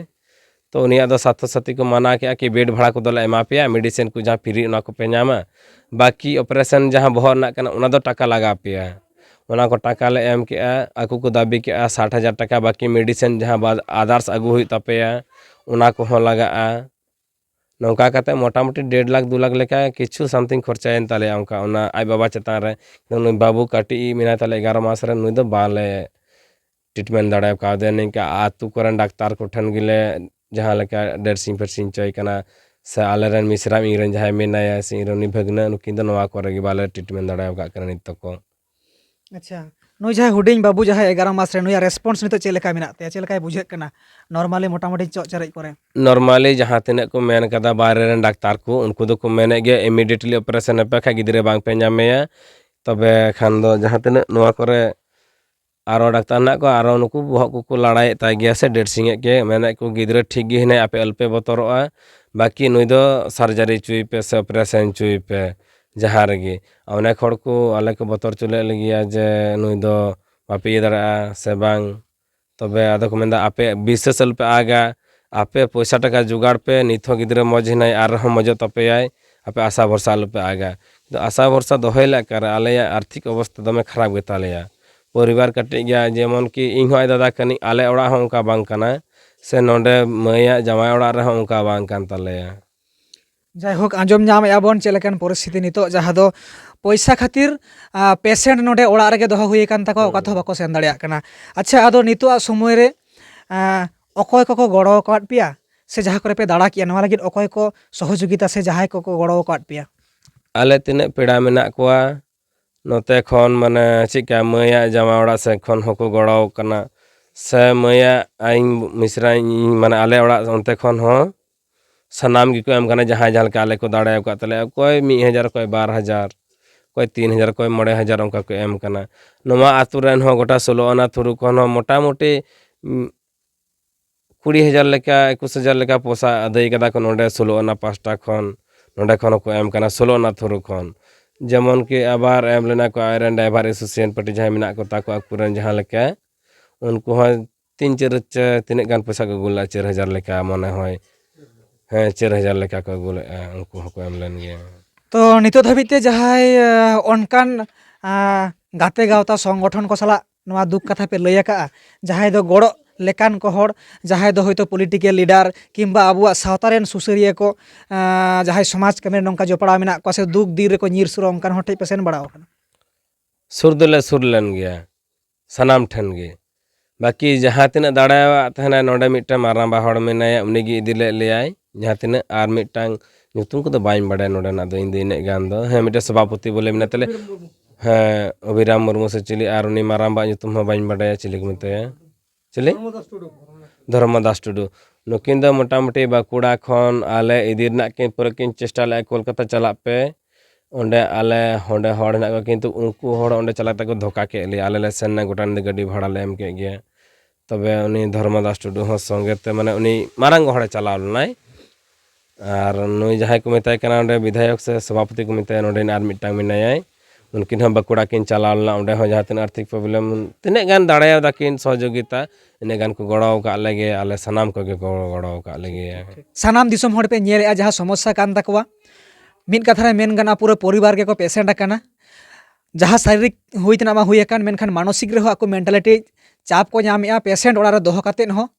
ᱛᱚ ᱩᱱᱤᱭᱟᱜ ᱫᱚ ᱥᱟᱥᱛᱷᱚ ᱥᱟᱛᱷᱤ ᱠᱚ ᱢᱟᱱᱟ ᱠᱮᱜᱼᱟ ᱠᱤ, "ᱵᱮᱰ ᱵᱷᱟᱲᱟ ᱠᱚᱫᱚ ᱞᱮ ᱮᱢᱟ ᱯᱮᱭᱟ, ᱢᱮᱰᱤᱥᱤᱱ ᱠᱚ ᱡᱟᱦᱟᱸ ᱯᱷᱤᱨᱤ ᱚᱱᱟ ᱠᱚᱯᱮ ᱧᱟᱢᱟ, ᱵᱟᱹᱠᱤ ᱚᱯᱟᱨᱮᱥᱚᱱ ᱡᱟᱦᱟᱸ ᱵᱚᱦᱚᱜ ᱨᱮᱱᱟᱜ ᱠᱟᱱᱟ ᱚᱱᱟ ᱫᱚ ᱴᱟᱠᱟ ᱞᱟᱜᱟᱣ ᱯᱮᱭᱟ᱾" ᱚᱱᱟ ᱠᱚ ᱴᱟᱠᱟ ᱞᱮ ᱮᱢ ᱠᱮᱜᱼᱟ᱾ ᱟᱠᱚ ᱠᱚ ᱫᱟᱹᱵᱤ ᱠᱮᱜᱼᱟ ᱥᱟᱴ ᱦᱟᱡᱟᱨ ᱴᱟᱠᱟ, ᱵᱟᱹᱠᱤ ᱢᱮᱰᱤᱥᱤᱱ ᱡᱟᱦᱟᱸ ᱵᱟᱫ ᱟᱫᱟᱨᱥ ᱟᱹᱜᱩ ᱦᱩᱭᱩᱜ ᱛᱟᱯᱮᱭᱟ, ᱚᱱᱟ ᱠᱚᱦᱚᱸ ᱞᱟᱜᱟᱜᱼᱟ᱾ ᱱᱚᱝᱠᱟ ᱠᱟᱛᱮ ᱢᱚᱴᱟᱢᱩᱴᱤ ᱰᱮᱲ ᱞᱟᱠᱷ ᱫᱩ ᱞᱟᱠᱷ ᱞᱮᱠᱟ ᱠᱤᱪᱷᱩ ᱥᱟᱢᱛᱷᱤᱝ ᱠᱷᱚᱨᱪᱟᱭᱮᱱ ᱛᱟᱞᱮᱭᱟ ᱚᱱᱠᱟ, ᱚᱱᱟ ᱟᱡ ᱵᱟᱵᱟ ᱪᱮᱛᱟᱱ ᱨᱮ᱾ ᱩᱱᱤ ᱵᱟᱹᱵᱩ ᱠᱟᱹᱴᱤᱡ ᱢᱮᱱᱟᱭ ᱛᱟᱞᱮ ᱮᱜᱟᱨᱚ ᱢᱟᱥ ᱨᱮ, ᱱᱩᱭ ᱫᱚ ᱵᱟᱞᱮ ᱴᱨᱤᱴᱢᱮᱱᱴ ᱫᱟᱲᱮ ᱠᱟᱣᱫᱮᱭᱟ᱾ ᱱᱤᱝᱠᱟ ᱟᱹᱛᱩ ᱠᱚᱨᱮᱱ ᱰᱟᱠᱛᱟᱨ ᱠᱚᱴᱷᱮᱱ ᱜᱮᱞᱮ ᱡᱟᱦᱟᱸ ᱞᱮᱠᱟ ᱰᱨᱮᱥᱤᱝ ᱯᱷᱮᱨᱥᱤᱝ ᱦᱚᱪᱚᱭ ᱠᱟᱱᱟ, ᱥᱮ ᱟᱞᱮᱨᱮᱱ ᱢᱤᱥᱨᱟᱢ, ᱤᱧᱨᱮᱱ ᱡᱟᱦᱟᱸᱭ ᱢᱮᱱᱟᱭᱟ, ᱥᱮ ᱤᱧᱨᱮᱱ ᱩᱱᱤ ᱵᱷᱟᱹᱜᱽᱱᱟᱹ, ᱱᱩᱠᱤᱱ ᱫᱚ ᱱᱚᱣᱟ ᱠᱚᱨᱮ ᱜᱮ ᱵᱟᱞᱮ ᱴᱨᱤᱴᱢᱮᱱᱴ ᱫᱟᱲᱮ ᱟᱠᱟᱫ ᱠᱤᱱᱟ ᱱᱤᱛ ᱛᱚᱠᱚ᱾ ᱟᱪᱪᱷᱟ, ᱱᱩᱭ ᱡᱟᱦᱟᱸᱭ ᱦᱩᱰᱤᱧ ᱵᱟᱹᱵᱩ ᱡᱟᱦᱟᱸᱭ ᱮᱜᱟᱨᱚ ᱢᱟᱥ ᱨᱮ, ᱱᱩᱭᱟᱜ ᱨᱮᱥᱯᱚᱱᱥ ᱱᱤᱛᱚᱜ ᱪᱮᱫ ᱞᱮᱠᱟ ᱢᱮᱱᱟᱜ ᱛᱟᱭᱟ? ᱪᱮᱫ ᱞᱮᱠᱟᱭ ᱵᱩᱡᱷᱟᱹᱜ ᱠᱟᱱᱟ ᱱᱚᱨᱢᱟᱞᱤ ᱢᱚᱴᱟᱢᱩᱴᱤ ᱪᱚᱜ ᱪᱮᱨᱮᱡ ᱠᱚᱨᱮ? ᱱᱚᱨᱢᱟᱞᱤ ᱡᱟᱦᱟᱸ ᱛᱤᱱᱟᱹᱜ ᱠᱚ ᱢᱮᱱ ᱠᱟᱫᱟ ᱵᱟᱭᱨᱮ ᱨᱮᱱ ᱰᱟᱠᱛᱟᱨ ᱠᱚ, ᱩᱱᱠᱩ ᱫᱚᱠᱚ ᱢᱮᱱᱮᱫ ᱜᱮᱭᱟ ᱤᱢᱤᱰᱤᱭᱮᱴᱞᱤ ᱚᱯᱟᱨᱮᱥᱚᱱ ᱟᱯᱮ ᱠᱷᱟᱡ ᱜᱤᱫᱽᱨᱟᱹ ᱵᱟᱝ ᱯᱮ ᱧᱟᱢᱮᱭᱟ᱾ ᱛᱚᱵᱮ ᱠᱷᱟᱱ ᱫᱚ ᱡᱟᱦᱟᱸ ᱛᱤᱱᱟᱹᱜ ᱱᱚᱣᱟ ᱠᱚᱨᱮ ᱟᱨᱚ ᱰᱟᱠᱛᱟᱨ ᱢᱮᱱᱟᱜ ᱠᱚᱣᱟ, ᱟᱨᱚ ᱱᱩᱠᱩ ᱵᱚᱦᱚᱜ ᱠᱚᱠᱚ ᱞᱟᱲᱟᱭᱮᱫ ᱛᱟᱭ ᱜᱮᱭᱟ ᱥᱮ ᱰᱨᱮᱥᱤᱝ ᱮᱫ ᱜᱮ, ᱢᱮᱱᱮᱫ ᱠᱚ, "ᱜᱤᱫᱽᱨᱟᱹ ᱴᱷᱤᱠ ᱜᱮ ᱦᱮᱱᱟᱭ, ᱟᱯᱮ ᱟᱞᱚᱯᱮ ᱵᱚᱛᱚᱨᱚᱜᱼᱟ, ᱵᱟᱹᱠᱤ ᱱᱩᱭ ᱫᱚ ᱥᱟᱨᱡᱟᱨᱤ ᱦᱚᱪᱚᱭᱮ ᱯᱮ ᱥᱮ ᱚᱯᱟᱨᱮᱥᱚᱱ ᱦᱚᱪᱚᱭᱮ ᱯᱮ ᱡᱟᱦᱟᱸ ᱨᱮᱜᱮ᱾" ᱚᱱᱮᱠ ᱦᱚᱲ ᱠᱚ ᱟᱞᱮ ᱠᱚ ᱵᱚᱛᱚᱨ ᱦᱚᱪᱚ ᱞᱮᱫ ᱞᱮᱜᱮᱭᱟ ᱡᱮ ᱱᱩᱭ ᱫᱚ ᱵᱟᱯᱮ ᱤᱭᱟᱹ ᱫᱟᱲᱮᱭᱟᱜᱼᱟ ᱥᱮ ᱵᱟᱝ, ᱛᱚᱵᱮ ᱟᱫᱚ ᱠᱚ ᱢᱮᱱᱫᱟ, "ᱟᱯᱮ ᱵᱤᱥᱥᱟᱹᱥ ᱟᱞᱚᱯᱮ ᱟᱜᱟ, ᱟᱯᱮ ᱯᱚᱭᱥᱟ ᱴᱟᱠᱟ ᱡᱚᱜᱟᱲ ᱯᱮ, ᱱᱤᱛ ᱦᱚᱸ ᱜᱤᱫᱽᱨᱟᱹ ᱢᱚᱡᱽ ᱦᱮᱱᱟᱭ, ᱟᱨᱦᱚᱸ ᱢᱚᱡᱚᱜ ᱛᱟᱯᱮᱭᱟᱭ, ᱟᱯᱮ ᱟᱥᱟ ᱵᱷᱚᱨᱥᱟ ᱟᱞᱚᱯᱮ ᱟᱜᱟ᱾" ᱠᱤᱱᱛᱩ ᱟᱥᱟ ᱵᱷᱚᱨᱥᱟ ᱫᱚᱦᱚᱭ ᱞᱮ ᱚᱠᱟᱨᱮ, ᱟᱞᱮᱭᱟᱜ ᱟᱨᱛᱷᱤᱠ ᱚᱵᱚᱥᱛᱷᱟ ᱫᱚᱢᱮ ᱠᱷᱟᱨᱟᱯ ᱜᱮᱛᱟᱞᱮᱭᱟ᱾ ᱯᱚᱨᱤᱵᱟᱨ ᱠᱟᱹᱴᱤᱡ ᱜᱮᱭᱟ, ᱡᱮᱢᱚᱱ ᱠᱤ ᱤᱧ ᱦᱚᱸ ᱟᱡ ᱫᱟᱫᱟ ᱠᱟᱹᱱᱟᱹᱧ, ᱟᱞᱮ ᱚᱲᱟᱜ ᱦᱚᱸ ᱚᱱᱠᱟ ᱵᱟᱝ ᱠᱟᱱᱟ, ᱥᱮ ᱱᱚᱰᱮ ᱢᱟᱹᱭᱟᱜ ᱡᱟᱶᱟᱭ ᱚᱲᱟᱜ ᱨᱮᱦᱚᱸ ᱚᱱᱠᱟ ᱵᱟᱝ ᱠᱟᱱ ᱛᱟᱞᱮᱭᱟ᱾ ᱡᱟᱭᱦᱳᱠ, ᱟᱸᱡᱚᱢ ᱧᱟᱢᱮᱫᱼᱟ ᱵᱚᱱ ᱪᱮᱫ ᱞᱮᱠᱟᱱ ᱯᱚᱨᱤᱥᱛᱷᱤᱛᱤ ᱱᱤᱛᱚᱜ, ᱡᱟᱦᱟᱸ ᱫᱚ ᱯᱚᱭᱥᱟ ᱠᱷᱟᱹᱛᱤᱨ, ᱟ, patient ᱱᱚᱰᱮ ᱚᱲᱟᱜ ᱨᱮᱜᱮ ᱫᱚᱦᱚ ᱦᱩᱭ ᱟᱠᱟᱱ ᱛᱟᱠᱚᱣᱟ, ᱚᱠᱟ ᱛᱮᱦᱚᱸ ᱵᱟᱠᱚ ᱥᱮᱱ ᱫᱟᱲᱮᱭᱟᱜ ᱠᱟᱱᱟ᱾ ᱟᱪᱪᱷᱟ, ᱟᱫᱚ ᱱᱤᱛᱚᱜᱟᱜ ᱥᱚᱢᱚᱭ ᱨᱮ, ᱟ, ᱚᱠᱚᱭ ᱠᱚᱠᱚ ᱜᱚᱲᱚ ᱟᱠᱟᱫ ᱯᱮᱭᱟ, ᱥᱮ ᱡᱟᱦᱟᱸ ᱠᱚᱨᱮ ᱯᱮ ᱫᱟᱬᱟ ᱠᱮᱜᱼᱟ, ᱱᱚᱣᱟ ᱞᱟᱹᱜᱤᱫ ᱚᱠᱚᱭ ᱠᱚ ᱥᱚᱦᱚᱡᱳᱜᱤᱛᱟ ᱥᱮ ᱡᱟᱦᱟᱸᱭ ᱠᱚᱠᱚ ᱜᱚᱲᱚ ᱟᱠᱟᱫ ᱯᱮᱭᱟ? ᱟᱞᱮ ᱛᱤᱱᱟᱹᱜ ᱯᱮᱲᱟ ᱢᱮᱱᱟᱜ ᱠᱚᱣᱟ, ᱱᱚᱛᱮ ᱠᱷᱚᱱ, ᱢᱟᱱᱮ, ᱪᱮᱫᱠᱟ, ᱢᱟᱹᱭᱟᱜ ᱡᱟᱶᱟᱭ ᱚᱲᱟᱜ ᱥᱮᱫ ᱠᱷᱚᱱ ᱦᱚᱸᱠᱚ ᱜᱚᱲᱚ ᱠᱟᱱᱟ, ᱥᱮ ᱢᱟᱹᱭᱟᱜ ᱟᱭᱤᱱ ᱢᱤᱥᱨᱟᱧ, ᱢᱟᱱᱮ, ᱟᱞᱮ ᱚᱲᱟᱜ ᱚᱱᱛᱮ ᱠᱷᱚᱱ ᱦᱚᱸ ᱥᱟᱱᱟᱢ ᱜᱮᱠᱚ ᱮᱢ ᱠᱟᱱᱟ, ᱡᱟᱦᱟᱸᱭ ᱡᱟᱦᱟᱸ ᱞᱮᱠᱟ ᱟᱞᱮ ᱠᱚ ᱫᱟᱲᱮ ᱟᱠᱟᱫ ᱛᱟᱞᱮᱭᱟ᱾ ᱚᱠᱚᱭ ᱢᱤᱫ ᱦᱟᱡᱟᱨ, ᱚᱠᱚᱭ ᱵᱟᱨ ᱦᱟᱡᱟᱨ, ᱚᱠᱚᱭ ᱛᱤᱱ ᱦᱟᱡᱟᱨ, ᱚᱠᱚᱭ ᱢᱚᱬᱮ ᱦᱟᱡᱟᱨ, ᱚᱱᱠᱟ ᱠᱚ ᱮᱢ ᱠᱟᱱᱟ᱾ ᱱᱚᱣᱟ ᱟᱹᱛᱩ ᱨᱮᱱ ᱦᱚᱸ ᱜᱚᱴᱟ ᱥᱳᱞᱳ ᱟᱱᱟ ᱛᱷᱩᱨᱩ ᱠᱷᱚᱱ ᱦᱚᱸ ᱢᱚᱴᱟᱢᱩᱴᱤ, ᱩᱸ, ᱠᱩᱲᱤ ᱦᱟᱡᱟᱨ ᱞᱮᱠᱟ, ᱮᱠᱩᱥ ᱦᱟᱡᱟᱨ ᱞᱮᱠᱟ ᱯᱚᱭᱥᱟ ᱟᱹᱫᱟᱹᱭ ᱠᱟᱫᱟ ᱠᱚ ᱱᱚᱰᱮ ᱥᱳᱞᱳ ᱟᱱᱟ ᱯᱟᱥᱴᱟ ᱠᱷᱚᱱ, ᱱᱚᱰᱮ ᱠᱷᱚᱱ ᱦᱚᱸᱠᱚ ᱮᱢ ᱠᱟᱱᱟ ᱥᱳᱞᱳ ᱟᱱᱟ ᱛᱷᱩᱨᱩ ᱠᱷᱚᱱ᱾ ᱡᱮᱢᱚᱱ ᱠᱤ ᱟᱵᱟᱨ ᱮᱢ ᱞᱮᱱᱟ ᱠᱚ ᱟᱡᱨᱮᱱ driver association party ᱡᱟᱦᱟᱸᱭ ᱢᱮᱱᱟᱜ ᱠᱚ ᱛᱟᱠᱚ ᱟᱠᱚᱨᱮᱱ ᱡᱟᱦᱟᱸ ᱞᱮᱠᱟ, ᱩᱱᱠᱩ ᱦᱚᱸ ᱛᱤᱱ ᱪᱟᱹᱨ ᱪᱟ-, ᱛᱤᱱᱟᱹᱜ ᱜᱟᱱ ᱯᱚᱭᱥᱟ ᱠᱚ ᱟᱹᱜᱩ ᱞᱮᱫᱼᱟ, ᱪᱟᱹᱨ ᱦᱟᱡᱟᱨ ᱞᱮᱠᱟ ᱢᱚᱱᱮ ᱦᱚᱭ᱾ ᱦᱮᱸ, ᱪᱟᱹᱨ ᱦᱟᱡᱟᱨ ᱞᱮᱠᱟ ᱠᱚ ᱟᱹᱜᱩ ᱞᱮᱫᱼᱟ, ᱩᱱᱠᱩ ᱦᱚᱸᱠᱚ ᱮᱢ ᱞᱮᱱ ᱜᱮᱭᱟ᱾ ᱛᱚ, ᱱᱤᱛᱚᱜ ᱫᱷᱟᱹᱵᱤᱡ ᱛᱮ ᱡᱟᱦᱟᱸᱭ, ᱟ, ᱚᱱᱠᱟᱱ, ᱟ, ᱜᱟᱛᱮ ᱜᱟᱶᱛᱟ ᱥᱚᱝᱜᱚᱴᱷᱚᱱ ᱠᱚ ᱥᱟᱞᱟᱜ ᱱᱚᱣᱟ ᱫᱩᱠ ᱠᱟᱛᱷᱟ ᱯᱮ ᱞᱟᱹᱭ ᱟᱠᱟᱜᱼᱟ, ᱡᱟᱦᱟᱸᱭ ᱫᱚ ᱜᱚᱲᱚ ᱞᱮᱠᱟᱱ ᱠᱚ ᱦᱚᱲ, ᱡᱟᱦᱟᱸᱭ ᱫᱚ ᱦᱚᱭᱛᱳ political leader ᱠᱤᱝᱵᱟ ᱟᱵᱚᱣᱟᱜ ᱥᱟᱶᱛᱟ ᱨᱮᱱ ᱥᱩᱥᱟᱹᱨᱤᱭᱟᱹ ᱠᱚ, ᱟ, ᱡᱟᱦᱟᱸᱭ ᱥᱚᱢᱟᱡᱽ ᱠᱟᱹᱢᱤ ᱨᱮ ᱱᱚᱝᱠᱟ ᱡᱚᱯᱲᱟᱣ ᱢᱮᱱᱟᱜ ᱠᱚᱣᱟ ᱥᱮ ᱫᱩᱠ ᱫᱤᱱ ᱨᱮᱠᱚ ᱧᱤᱨ ᱥᱩᱨᱟ, ᱚᱱᱠᱟᱱ ᱦᱚᱲ ᱴᱷᱮᱱ ᱯᱮ ᱥᱮᱱ ᱵᱟᱲᱟ ᱟᱠᱟᱱᱟ? ᱥᱩᱨ ᱫᱚᱞᱮ ᱥᱩᱨ ᱞᱮᱱ ᱜᱮᱭᱟ ᱥᱟᱱᱟᱢ ᱴᱷᱮᱱ ᱜᱮ᱾ ᱵᱟᱹᱠᱤ ᱡᱟᱦᱟᱸ ᱛᱤᱱᱟᱹᱜ ᱫᱟᱲᱮᱭᱟᱜ ᱛᱟᱦᱮᱱᱟᱭ, ᱱᱚᱰᱮ ᱢᱤᱫᱴᱮᱱ ᱢᱟᱨᱟᱝᱵᱟ ᱦᱚᱲ ᱢᱮᱱᱟᱭᱟ, ᱩᱱᱤᱜᱮ ᱤᱫᱤ ᱞᱮᱫ ᱞᱮᱭᱟᱭ᱾ ᱡᱟᱦᱟᱸ ᱛᱤᱱᱟᱹᱜ ᱟᱨ ᱢᱤᱫᱴᱟᱝ ᱧᱩᱛᱩᱢ ᱠᱚᱫᱚ ᱵᱟᱹᱧ ᱵᱟᱲᱟᱭᱟ ᱱᱚᱰᱮᱱᱟᱜ ᱫᱚ, ᱤᱧ ᱫᱚ ᱤᱱᱟᱹᱜ ᱜᱟᱱ ᱫᱚ᱾ ᱦᱮᱸ, ᱢᱤᱫᱴᱮᱱ ᱥᱚᱵᱷᱟᱯᱚᱛᱤ ᱵᱚᱞᱮ ᱢᱮᱱᱟᱭ ᱛᱟᱞᱮ᱾ ᱦᱮᱸ, ᱚᱵᱷᱤᱨᱟᱢ ᱢᱩᱨᱢᱩ ᱥᱮ ᱪᱤᱞᱤ, ᱟᱨ ᱩᱱᱤ ᱢᱟᱨᱟᱝᱵᱟ ᱧᱩᱛᱩᱢ ᱦᱚᱸ ᱵᱟᱹᱧ ᱵᱟᱰᱟᱭᱟ, ᱪᱤᱞᱤ ᱠᱚ ᱢᱮᱛᱟᱭᱟ᱾ ᱪᱤᱞᱤ? ᱫᱷᱚᱨᱢᱚ ᱫᱟᱥ ᱴᱩᱰᱩ᱾ ᱱᱩᱠᱤᱱ ᱫᱚ ᱢᱚᱴᱟᱢᱩᱴᱤ ᱵᱟᱸᱠᱩᱲᱟ ᱠᱷᱚᱱ ᱟᱞᱮ ᱤᱫᱤ ᱨᱮᱱᱟᱜ ᱠᱤᱱ ᱯᱩᱨᱟᱹ ᱠᱤᱱ ᱪᱮᱥᱴᱟ ᱞᱮᱫᱼᱟ, "ᱠᱳᱞᱠᱟᱛᱟ ᱪᱟᱞᱟᱜ ᱯᱮ, ᱚᱸᱰᱮ ᱟᱞᱮ ᱚᱸᱰᱮ ᱦᱚᱲ ᱦᱮᱱᱟᱜ ᱠᱚᱣᱟ", ᱠᱤᱱᱛᱩ ᱩᱱᱠᱩ ᱦᱚᱲ ᱚᱸᱰᱮ ᱪᱟᱞᱟᱣ ᱠᱟᱛᱮ ᱠᱚ ᱫᱷᱳᱠᱟ ᱠᱮᱫ ᱞᱮᱭᱟ᱾ ᱟᱞᱮ ᱞᱮ ᱥᱮᱱ ᱮᱱᱟ, ᱜᱚᱴᱟ ᱧᱤᱫᱟᱹ ᱜᱟᱹᱰᱤ ᱵᱷᱟᱲᱟ ᱞᱮ ᱮᱢ ᱠᱮᱫ ᱜᱮᱭᱟ᱾ ᱛᱚᱵᱮ ᱩᱱᱤ ᱫᱷᱚᱨᱢᱚ ᱫᱟᱥ ᱴᱩᱰᱩ ᱦᱚᱸ ᱥᱚᱸᱜᱮ ᱛᱮ, ᱢᱟᱱᱮ, ᱩᱱᱤ ᱢᱟᱨᱟᱝ ᱦᱚᱲᱮ ᱪᱟᱞᱟᱣ ᱞᱮᱱᱟᱭ᱾ ᱟᱨ ᱱᱩᱭ ᱡᱟᱦᱟᱸᱭ ᱠᱚ ᱢᱮᱛᱟᱭ ᱠᱟᱱᱟ ᱚᱸᱰᱮ ᱵᱤᱫᱷᱟᱭᱚᱠ ᱥᱮ ᱥᱚᱵᱷᱟᱯᱚᱛᱤ ᱠᱚ ᱢᱮᱛᱟᱭᱟ, ᱱᱚᱰᱮᱱ ᱟᱨ ᱢᱤᱫᱴᱟᱝ ᱢᱮᱱᱟᱭᱟᱭ, ᱩᱱᱠᱤᱱ ᱦᱚᱸ ᱵᱟᱸᱠᱩᱲᱟ ᱠᱤᱱ ᱪᱟᱞᱟᱣ ᱞᱮᱱᱟ, ᱚᱸᱰᱮ ᱦᱚᱸ ᱡᱟᱦᱟᱸ ᱛᱤᱱᱟᱹᱜ ᱟᱨᱛᱷᱤᱠ problem, ᱛᱤᱱᱟᱹᱜ ᱜᱟᱱ ᱫᱟᱲᱮᱭᱟᱫᱟ ᱠᱤᱱ ᱥᱚᱦᱚᱡᱳᱜᱤᱛᱟ, ᱤᱱᱟᱹᱜ ᱜᱟᱱ ᱠᱚ ᱜᱚᱲᱚ ᱟᱠᱟᱫ ᱞᱮᱜᱮ, ᱟᱞᱮ ᱥᱟᱱᱟᱢ ᱠᱚᱜᱮ ᱠᱚ ᱜᱚᱲᱚ ᱟᱠᱟᱫ ᱞᱮᱜᱮᱭᱟ᱾ ᱥᱟᱱᱟᱢ ᱫᱤᱥᱚᱢ ᱦᱚᱲ ᱯᱮ ᱧᱮᱞᱮᱫᱼᱟ ᱡᱟᱦᱟᱸ ᱥᱚᱢᱚᱥᱥᱟ ᱠᱟᱱ ᱛᱟᱠᱚᱣᱟ, ᱢᱤᱫ ᱠᱟᱛᱷᱟ ᱨᱮ ᱢᱮᱱ ᱜᱟᱱᱚᱜᱼᱟ ᱯᱩᱨᱟᱹ ᱯᱚᱨᱤᱵᱟᱨ ᱜᱮᱠᱚ patient ᱟᱠᱟᱱᱟ᱾ ᱡᱟᱦᱟᱸ ᱥᱟᱨᱤᱨᱤᱠ ᱦᱩᱭ ᱛᱮᱱᱟᱜ ᱢᱟ ᱦᱩᱭ ᱟᱠᱟᱱ, ᱢᱮᱱᱠᱷᱟᱱ ᱢᱟᱱᱚᱥᱤᱠ ᱨᱮᱦᱚᱸ ᱟᱠᱚ mentality ᱪᱟᱯ ᱠᱚ ᱧᱟᱢᱮᱫᱼᱟ, patient ᱚᱲᱟᱜ ᱨᱮ ᱫᱚᱦᱚ ᱠᱟᱛᱮᱫ ᱦᱚᱸ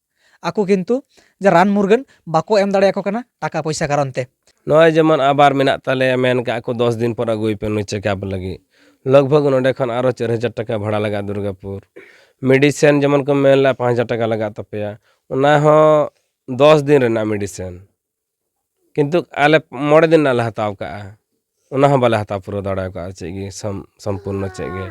ᱟᱠᱚ ᱠᱤᱱᱛᱩ ᱡᱮ ᱨᱟᱱ ᱢᱩᱨᱜᱟᱹᱱ ᱵᱟᱠᱚ ᱮᱢ ᱫᱟᱲᱮᱭᱟᱠᱚ ᱠᱟᱱᱟ ᱴᱟᱠᱟ ᱯᱚᱭᱥᱟ ᱠᱟᱨᱚᱱ ᱛᱮ᱾ ᱱᱚᱜᱼᱚᱭ ᱡᱮᱢᱚᱱ ᱟᱵᱟᱨ ᱢᱮᱱᱟᱜ ᱛᱟᱞᱮᱭᱟ, ᱢᱮᱱ ᱠᱟᱜᱼᱟ ᱠᱚ ᱫᱚᱥ ᱫᱤᱱ ᱯᱚᱨ ᱟᱹᱜᱩᱭ ᱯᱮ ᱱᱩᱭ checkup ᱞᱟᱹᱜᱤᱫ, ᱞᱚᱜᱽ ᱵᱷᱚᱜᱽ ᱱᱚᱸᱰᱮ ᱠᱷᱚᱱ ᱟᱨᱚ ᱪᱟᱨ ᱦᱟᱡᱟᱨ ᱴᱟᱠᱟ ᱵᱷᱟᱲᱟ ᱞᱟᱜᱟᱜᱼᱟ ᱫᱩᱨᱜᱟᱯᱩᱨ᱾ medicine ᱡᱮᱢᱚᱱ ᱠᱚ ᱢᱮᱱ ᱞᱮᱫᱼᱟ ᱯᱟᱸᱪ ᱦᱟᱡᱟᱨ ᱴᱟᱠᱟ ᱞᱟᱜᱟᱜ ᱛᱟᱯᱮᱭᱟ, ᱚᱱᱟ ᱦᱚᱸ ᱫᱚᱥ ᱫᱤᱱ ᱨᱮᱱᱟᱜ medicine᱾ ᱠᱤᱱᱛᱩ ᱟᱞᱮ ᱢᱚᱬᱮ ᱫᱤᱱ ᱨᱮᱱᱟᱜ ᱞᱮ ᱦᱟᱛᱟᱣ ᱠᱟᱜᱼᱟ, ᱚᱱᱟ ᱦᱚᱸ ᱵᱟᱞᱮ ᱦᱟᱛᱟᱣ ᱯᱩᱨᱟᱹᱣ ᱫᱟᱲᱮ ᱠᱟᱜᱼᱟ, ᱪᱮᱫ ᱜᱮ ᱥᱚᱢ-, ᱥᱚᱢᱯᱩᱨᱱᱚ ᱪᱮᱫ ᱜᱮ᱾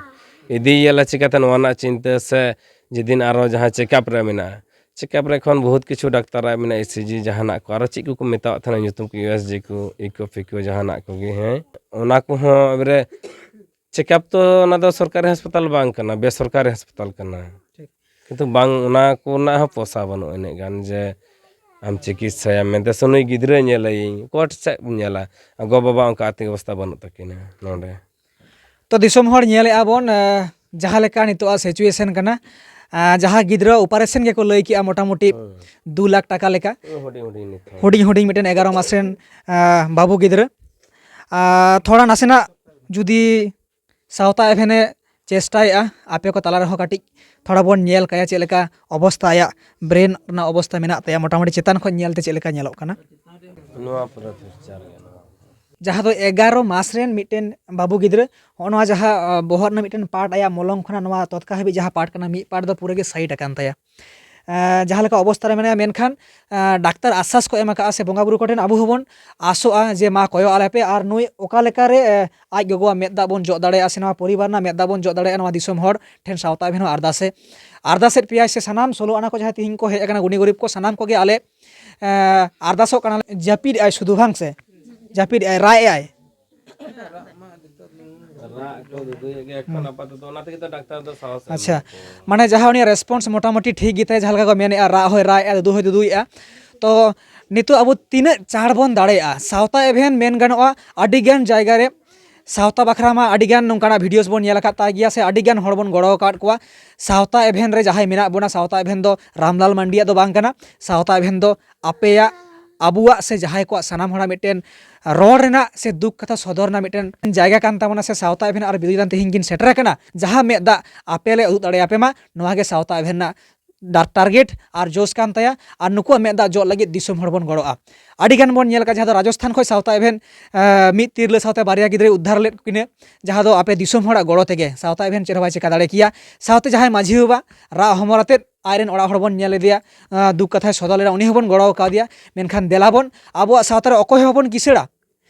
ᱤᱫᱤᱭᱟᱞᱮ ᱪᱤᱠᱟᱹᱛᱮ, ᱱᱚᱣᱟ ᱨᱮᱱᱟᱜ ᱪᱤᱱᱛᱟᱹ ᱥᱮ ᱡᱮᱫᱤᱱ ᱟᱨᱚ ᱡᱟᱦᱟᱸ checkup ᱨᱮ ᱢᱮᱱᱟᱜᱼᱟ, checkup ᱨᱮ ᱠᱷᱚᱱ ᱵᱚᱦᱩᱛ ᱠᱤᱪᱷᱩ ᱰᱟᱠᱛᱟᱨᱟᱜ ᱢᱮᱱᱟᱜᱼᱟ, ECG ᱡᱟᱦᱟᱱᱟᱜ ᱠᱚ, ᱟᱨᱚ ᱪᱮᱫ ᱠᱚᱠᱚ ᱢᱮᱛᱟᱣᱟᱜ ᱛᱟᱦᱮᱱᱟ ᱧᱩᱛᱩᱢ ᱠᱚ, USG ᱠᱚ, echo ᱯᱷᱤᱠᱳ ᱡᱟᱦᱟᱱᱟᱜ ᱠᱚᱜᱮ, ᱦᱮᱸ, ᱚᱱᱟ ᱠᱚᱦᱚᱸ ᱮᱵᱟᱨᱮ checkup ᱛᱚ ᱚᱱᱟ ᱫᱚ ᱥᱚᱨᱠᱟᱨᱤ ᱦᱟᱥᱯᱟᱛᱟᱞ ᱵᱟᱝ ᱠᱟᱱᱟ, ᱵᱮᱥᱚᱨᱠᱟᱨᱤ ᱦᱟᱥᱯᱟᱛᱟᱞ ᱠᱟᱱᱟ᱾ ᱴᱷᱤᱠ᱾ ᱠᱤᱱᱛᱩ ᱵᱟᱝ, ᱚᱱᱟ ᱠᱚ ᱨᱮᱱᱟᱜ ᱦᱚᱸ ᱯᱚᱭᱥᱟ ᱵᱟᱹᱱᱩᱜᱼᱟ ᱤᱱᱟᱹᱜ ᱜᱟᱱ ᱡᱮ ᱟᱢ ᱪᱤᱠᱤᱛᱥᱟᱭᱟᱢ ᱢᱮᱱᱛᱮ ᱥᱮ ᱱᱩᱭ ᱜᱤᱫᱽᱨᱟᱹ ᱧᱮᱞᱮᱭᱟᱹᱧ, ᱚᱠᱚᱭ ᱥᱮᱫ ᱮᱢ ᱧᱮᱞᱟ? ᱜᱚ-ᱵᱟᱵᱟ ᱚᱱᱠᱟ ᱟᱨᱛᱷᱤᱠ ᱚᱵᱚᱥᱛᱷᱟ ᱵᱟᱹᱱᱩᱜ ᱛᱟᱹᱠᱤᱱᱟ ᱱᱚᱰᱮ᱾ ᱛᱚ ᱫᱤᱥᱚᱢ ᱦᱚᱲ ᱧᱮᱞᱮᱫᱼᱟ ᱵᱚᱱ, ᱟᱸ, ᱡᱟᱦᱟᱸ ᱞᱮᱠᱟ ᱱᱤᱛᱚᱜ situation ᱠᱟᱱᱟ, ᱟᱸ, ᱡᱟᱦᱟᱸ ᱜᱤᱫᱽᱨᱟᱹ operation ᱜᱮᱠᱚ ᱞᱟᱹᱭ ᱠᱮᱜᱼᱟ ᱢᱚᱴᱟᱢᱩᱴᱤ ᱦᱩᱸ᱾ ᱫᱩ ᱞᱟᱠᱷ ᱴᱟᱠᱟ ᱞᱮᱠᱟ᱾ ᱦᱩᱸ, ᱦᱩᱰᱤᱧ ᱦᱩᱰᱤᱧ ᱱᱤᱛ ᱦᱚᱸ᱾ ᱦᱩᱰᱤᱧ ᱦᱩᱰᱤᱧ ᱢᱤᱫᱴᱮᱱ ᱮᱜᱟᱨᱚ ᱢᱟᱥ ᱨᱮᱱ, ᱟᱸ, ᱵᱟᱹᱵᱩ ᱜᱤᱫᱽᱨᱟᱹ᱾ ᱟᱨ ᱛᱷᱚᱲᱟ ᱱᱟᱥᱮᱱᱟᱜ ᱡᱩᱫᱤ ᱥᱟᱶᱛᱟ ᱮᱵᱷᱮᱱᱮ ᱪᱮᱥᱴᱟᱭᱮᱫᱼᱟ, ᱟᱯᱮ ᱠᱚ ᱛᱟᱞᱟ ᱨᱮᱦᱚᱸ ᱠᱟᱹᱴᱤᱡ ᱛᱷᱚᱲᱟ ᱵᱚᱱ ᱧᱮᱞ ᱠᱟᱭᱟ ᱪᱮᱫ ᱞᱮᱠᱟ ᱚᱵᱚᱥᱛᱟ, ᱟᱭᱟᱜ brain ᱨᱮᱱᱟᱜ ᱚᱵᱚᱥᱛᱟ ᱢᱮᱱᱟᱜ ᱛᱟᱭᱟ, ᱢᱚᱴᱟᱢᱩᱴᱤ ᱪᱮᱛᱟᱱ ᱠᱷᱚᱱ ᱧᱮᱞ ᱛᱮ ᱪᱮᱫ ᱞᱮᱠᱟ ᱧᱮᱞᱚᱜ ᱠᱟᱱᱟ᱾ ᱱᱚᱣᱟ ᱯᱩᱨᱟᱹ fracture ᱜᱮ ᱱᱚᱣᱟ᱾ ᱡᱟᱦᱟᱸ ᱫᱚ ᱮᱜᱟᱨᱚ ᱢᱟᱥ ᱨᱮᱱ ᱢᱤᱫᱴᱮᱱ ᱵᱟᱹᱵᱩ ᱜᱤᱫᱽᱨᱟᱹ, ᱦᱚᱸᱜᱼᱚ ᱱᱚᱣᱟ ᱡᱟᱦᱟᱸ, ᱟ, ᱵᱚᱦᱚᱜ ᱨᱮᱱᱟᱜ ᱢᱤᱫᱴᱮᱱ part, ᱟᱭᱟᱜ ᱢᱚᱞᱚᱝ ᱠᱷᱚᱱᱟᱜ ᱱᱚᱣᱟ ᱛᱚᱛᱠᱟ ᱦᱟᱹᱵᱤᱡ ᱡᱟᱦᱟᱸ part ᱠᱟᱱᱟ, ᱢᱤᱫ part ᱫᱚ ᱯᱩᱨᱟᱹ ᱜᱮ side ᱟᱠᱟᱱ ᱛᱟᱭᱟ᱾ ᱮᱸ, ᱡᱟᱦᱟᱸ ᱞᱮᱠᱟ ᱚᱵᱚᱥᱛᱟ ᱨᱮ ᱢᱮᱱᱟᱭᱟ, ᱢᱮᱱᱠᱷᱟᱱ, ᱮᱸ, ᱰᱟᱠᱛᱟᱨ ᱟᱥᱥᱟᱥ ᱠᱚ ᱮᱢ ᱟᱠᱟᱫᱼᱟ ᱥᱮ ᱵᱚᱸᱜᱟ ᱵᱩᱨᱩ ᱠᱚᱴᱷᱮᱱ ᱟᱵᱚ ᱦᱚᱸᱵᱚᱱ ᱟᱥᱚᱜᱼᱟ ᱡᱮ ᱢᱟ ᱠᱚᱭᱚᱜ ᱟᱞᱮ ᱯᱮ ᱟᱨ ᱱᱩᱭ ᱚᱠᱟ ᱞᱮᱠᱟᱨᱮ, ᱮᱸ, ᱟᱡ ᱜᱚᱜᱚᱣᱟᱜ ᱢᱮᱫ ᱫᱟᱜ ᱵᱚᱱ ᱡᱚᱜ ᱫᱟᱲᱮᱭᱟᱜᱼᱟ ᱥᱮ ᱱᱚᱣᱟ ᱯᱚᱨᱤᱵᱟᱨ ᱨᱮᱱᱟᱜ ᱢᱮᱫ ᱫᱟᱜ ᱵᱚᱱ ᱡᱚᱜ ᱫᱟᱲᱮᱭᱟᱜᱼᱟ, ᱱᱚᱣᱟ ᱫᱤᱥᱚᱢ ᱦᱚᱲ ᱴᱷᱮᱱ ᱥᱟᱶᱛᱟ ᱮᱵᱷᱮᱱ ᱦᱚᱸ ᱟᱨᱫᱟᱥᱮ, ᱟᱨᱫᱟᱥᱮᱫ ᱯᱮᱭᱟᱭ ᱥᱮ ᱥᱟᱱᱟᱢ ᱥᱳᱞᱳ ᱟᱱᱟ ᱠᱚ ᱡᱟᱦᱟᱸᱭ ᱛᱤᱦᱤᱧ ᱠᱚ ᱦᱮᱡ ᱟᱠᱟᱱᱟ ᱜᱩᱱᱤ ᱜᱩᱨᱤᱵ ᱠᱚ, ᱥᱟᱱᱟᱢ ᱠᱚᱜᱮ ᱟᱞᱮ, ᱮᱸ, ᱟᱨᱫᱟᱥᱚᱜ ᱠᱟᱱᱟᱞᱮ, ᱡᱟᱹᱯᱤᱫ ᱮᱫ ᱟᱭ ᱥᱩᱫᱷᱩ, ᱵᱟᱝ ᱥᱮ? ᱡᱟᱹᱯᱤᱫ ᱮᱫ ᱟᱭ, ᱨᱟᱜ ᱮᱫ ᱟᱭ᱾ ᱨᱟᱜ ᱠᱚ ᱫᱩᱫᱩᱭᱮᱫ ᱜᱮᱭᱟ ᱮᱠᱷᱚᱱ ᱦᱩᱸ᱾ ᱟᱯᱟᱛᱚᱛᱚ, ᱚᱱᱟ ᱛᱮᱜᱮ ᱛᱚ ᱰᱟᱠᱛᱟᱨ ᱫᱚ ᱥᱟᱦᱚᱥ ᱮ ᱟᱪᱪᱷᱟ, ᱮᱢᱟ ᱠᱚᱣᱟ᱾ ᱢᱟᱱᱮ ᱡᱟᱦᱟᱸ ᱩᱱᱤᱭᱟᱜ response ᱢᱚᱴᱟᱢᱩᱴᱤ ᱴᱷᱤᱠ ᱜᱮᱛᱟᱭᱟ, ᱡᱟᱦᱟᱸ ᱞᱮᱠᱟ ᱠᱚ ᱢᱮᱱᱮᱫᱼᱟ, ᱨᱟᱜ ᱦᱚᱸᱭ ᱨᱟᱜ ᱮᱫᱼᱟ, ᱫᱩᱫᱩ ᱦᱚᱸᱭ ᱫᱩᱫᱩᱭᱮᱫᱼᱟ᱾ ᱛᱚ ᱱᱤᱛᱚᱜ ᱟᱵᱚ ᱛᱤᱱᱟᱹᱜ ᱪᱟᱬ ᱵᱚᱱ ᱫᱟᱲᱮᱭᱟᱜᱼᱟ, ᱥᱟᱶᱛᱟ ᱮᱵᱷᱮᱱ ᱢᱮᱱ ᱜᱟᱱᱚᱜᱼᱟ, ᱟᱹᱰᱤ ᱜᱟᱱ ᱡᱟᱭᱜᱟ ᱨᱮ ᱥᱟᱶᱛᱟ ᱵᱟᱠᱷᱨᱟ ᱢᱟ ᱟᱹᱰᱤᱜᱟᱱ ᱱᱚᱝᱠᱟᱱᱟᱜ videos ᱵᱚᱱ ᱧᱮᱞ ᱟᱠᱟᱫ ᱛᱟᱭ ᱜᱮᱭᱟ, ᱥᱮ ᱟᱹᱰᱤᱜᱟᱱ ᱦᱚᱲ ᱵᱚᱱ ᱜᱚᱲᱚ ᱟᱠᱟᱫ ᱠᱚᱣᱟ᱾ ᱥᱟᱶᱛᱟ ᱮᱵᱷᱮᱱ ᱨᱮ ᱡᱟᱦᱟᱸᱭ ᱢᱮᱱᱟᱜ ᱵᱚᱱᱟ, ᱥᱟᱶᱛᱟ ᱮᱵᱷᱮᱱ ᱫᱚ ᱨᱟᱢᱞᱟᱞ ᱢᱟᱱᱰᱤᱭᱟᱜ ᱫᱚ ᱵᱟᱝ ᱠᱟᱱᱟ᱾ ᱥᱟᱶᱛᱟ ᱮᱵᱷᱮᱱ ᱫᱚ ᱟᱯᱮᱭᱟᱜ, ᱟᱵᱚᱣᱟᱜ, ᱥᱮ ᱡᱟᱦᱟᱸᱭ ᱠᱚᱣᱟᱜ ᱥᱟᱱᱟᱢ ᱦᱚᱲᱟᱜ ᱢᱤᱫᱴᱮᱱ ᱨᱚᱲ ᱨᱮᱱᱟᱜ ᱥᱮ ᱫᱩᱠ ᱠᱟᱛᱷᱟ ᱥᱚᱫᱚᱨ ᱨᱮᱱᱟᱜ ᱢᱤᱫᱴᱮᱱ ᱡᱟᱭᱜᱟ ᱠᱟᱱ ᱛᱟᱵᱚᱱᱟ᱾ ᱥᱮ ᱥᱟᱶᱛᱟ ᱮᱵᱷᱮᱱ ᱟᱨ ᱵᱤᱫᱩ ᱪᱟᱸᱫᱟᱱ ᱛᱮᱦᱮᱧ ᱠᱤᱱ ᱥᱮᱴᱮᱨ ᱟᱠᱟᱱᱟ, ᱡᱟᱦᱟᱸ ᱢᱮᱫ ᱫᱟᱜ ᱟᱯᱮ ᱞᱮ ᱩᱫᱩᱜ ᱫᱟᱲᱮᱭᱟᱯᱮ ᱢᱟ, ᱱᱚᱣᱟ ᱜᱮ ᱥᱟᱶᱛᱟ ᱮᱵᱷᱮᱱ ᱨᱮᱱᱟᱜ ᱰᱟᱨ-, target ᱟᱨ ᱡᱳᱥ ᱠᱟᱱ ᱛᱟᱭᱟ᱾ ᱟᱨ ᱱᱩᱠᱩᱣᱟᱜ ᱢᱮᱫ ᱫᱟᱜ ᱡᱚᱜ ᱞᱟᱹᱜᱤᱫ ᱫᱤᱥᱚᱢ ᱦᱚᱲ ᱵᱚᱱ ᱜᱚᱲᱚᱜᱼᱟ᱾ ᱟᱹᱰᱤ ᱜᱟᱱ ᱵᱚᱱ ᱧᱮᱞ ᱠᱟᱜᱼᱟ, ᱡᱟᱦᱟᱸ ᱫᱚ ᱨᱟᱡᱚᱥᱛᱷᱟᱱ ᱠᱷᱚᱱ ᱥᱟᱶᱛᱟ ᱮᱵᱷᱮᱱ, ᱟᱸ, ᱢᱤᱫ ᱛᱤᱨᱞᱟᱹ ᱥᱟᱶᱛᱮ ᱵᱟᱨᱭᱟ ᱜᱤᱫᱽᱨᱟᱹᱭ ᱩᱫᱽᱫᱷᱟᱨ ᱞᱮᱫ ᱠᱤᱱᱟᱹ, ᱡᱟᱦᱟᱸ ᱫᱚ ᱟᱯᱮ ᱫᱤᱥᱚᱢ ᱦᱚᱲᱟᱜ ᱜᱚᱲᱚ ᱛᱮᱜᱮ᱾ ᱥᱟᱶᱛᱟ ᱮᱵᱷᱮᱱ ᱪᱮᱫ ᱦᱚᱸ ᱵᱟᱭ ᱪᱮᱠᱟ ᱫᱟᱲᱮ ᱠᱮᱭᱟ᱾ ᱥᱟᱶᱛᱮ ᱡᱟᱦᱟᱸᱭ ᱢᱟᱹᱡᱷᱤ ᱵᱟᱵᱟ ᱨᱟᱜ ᱦᱚᱢᱚᱨ ᱟᱛᱮᱫ ᱟᱡᱨᱮᱱ ᱚᱲᱟᱜ ᱦᱚᱲ ᱵᱚᱱ ᱧᱮᱞ ᱞᱮᱫᱮᱭᱟ, ᱟᱸ, ᱫᱩᱠ ᱠᱟᱛᱷᱟᱭ ᱥᱚᱫᱚᱨ ᱞᱮᱫᱟ, ᱩᱱᱤ ᱦᱚᱸᱵᱚᱱ ᱜᱚᱲᱚ ᱟᱠᱟᱫᱮᱭᱟ᱾ ᱢᱮᱱᱠᱷᱟᱱ ᱫᱮᱞᱟ ᱵᱚᱱ, ᱟᱵᱚᱣᱟᱜ ᱥᱟᱶᱛᱟ ᱨᱮ ᱚᱠᱚᱭ ᱦᱚᱸ ᱵᱟᱵᱚᱱ ᱠᱤᱥᱟᱹᱲᱟ᱾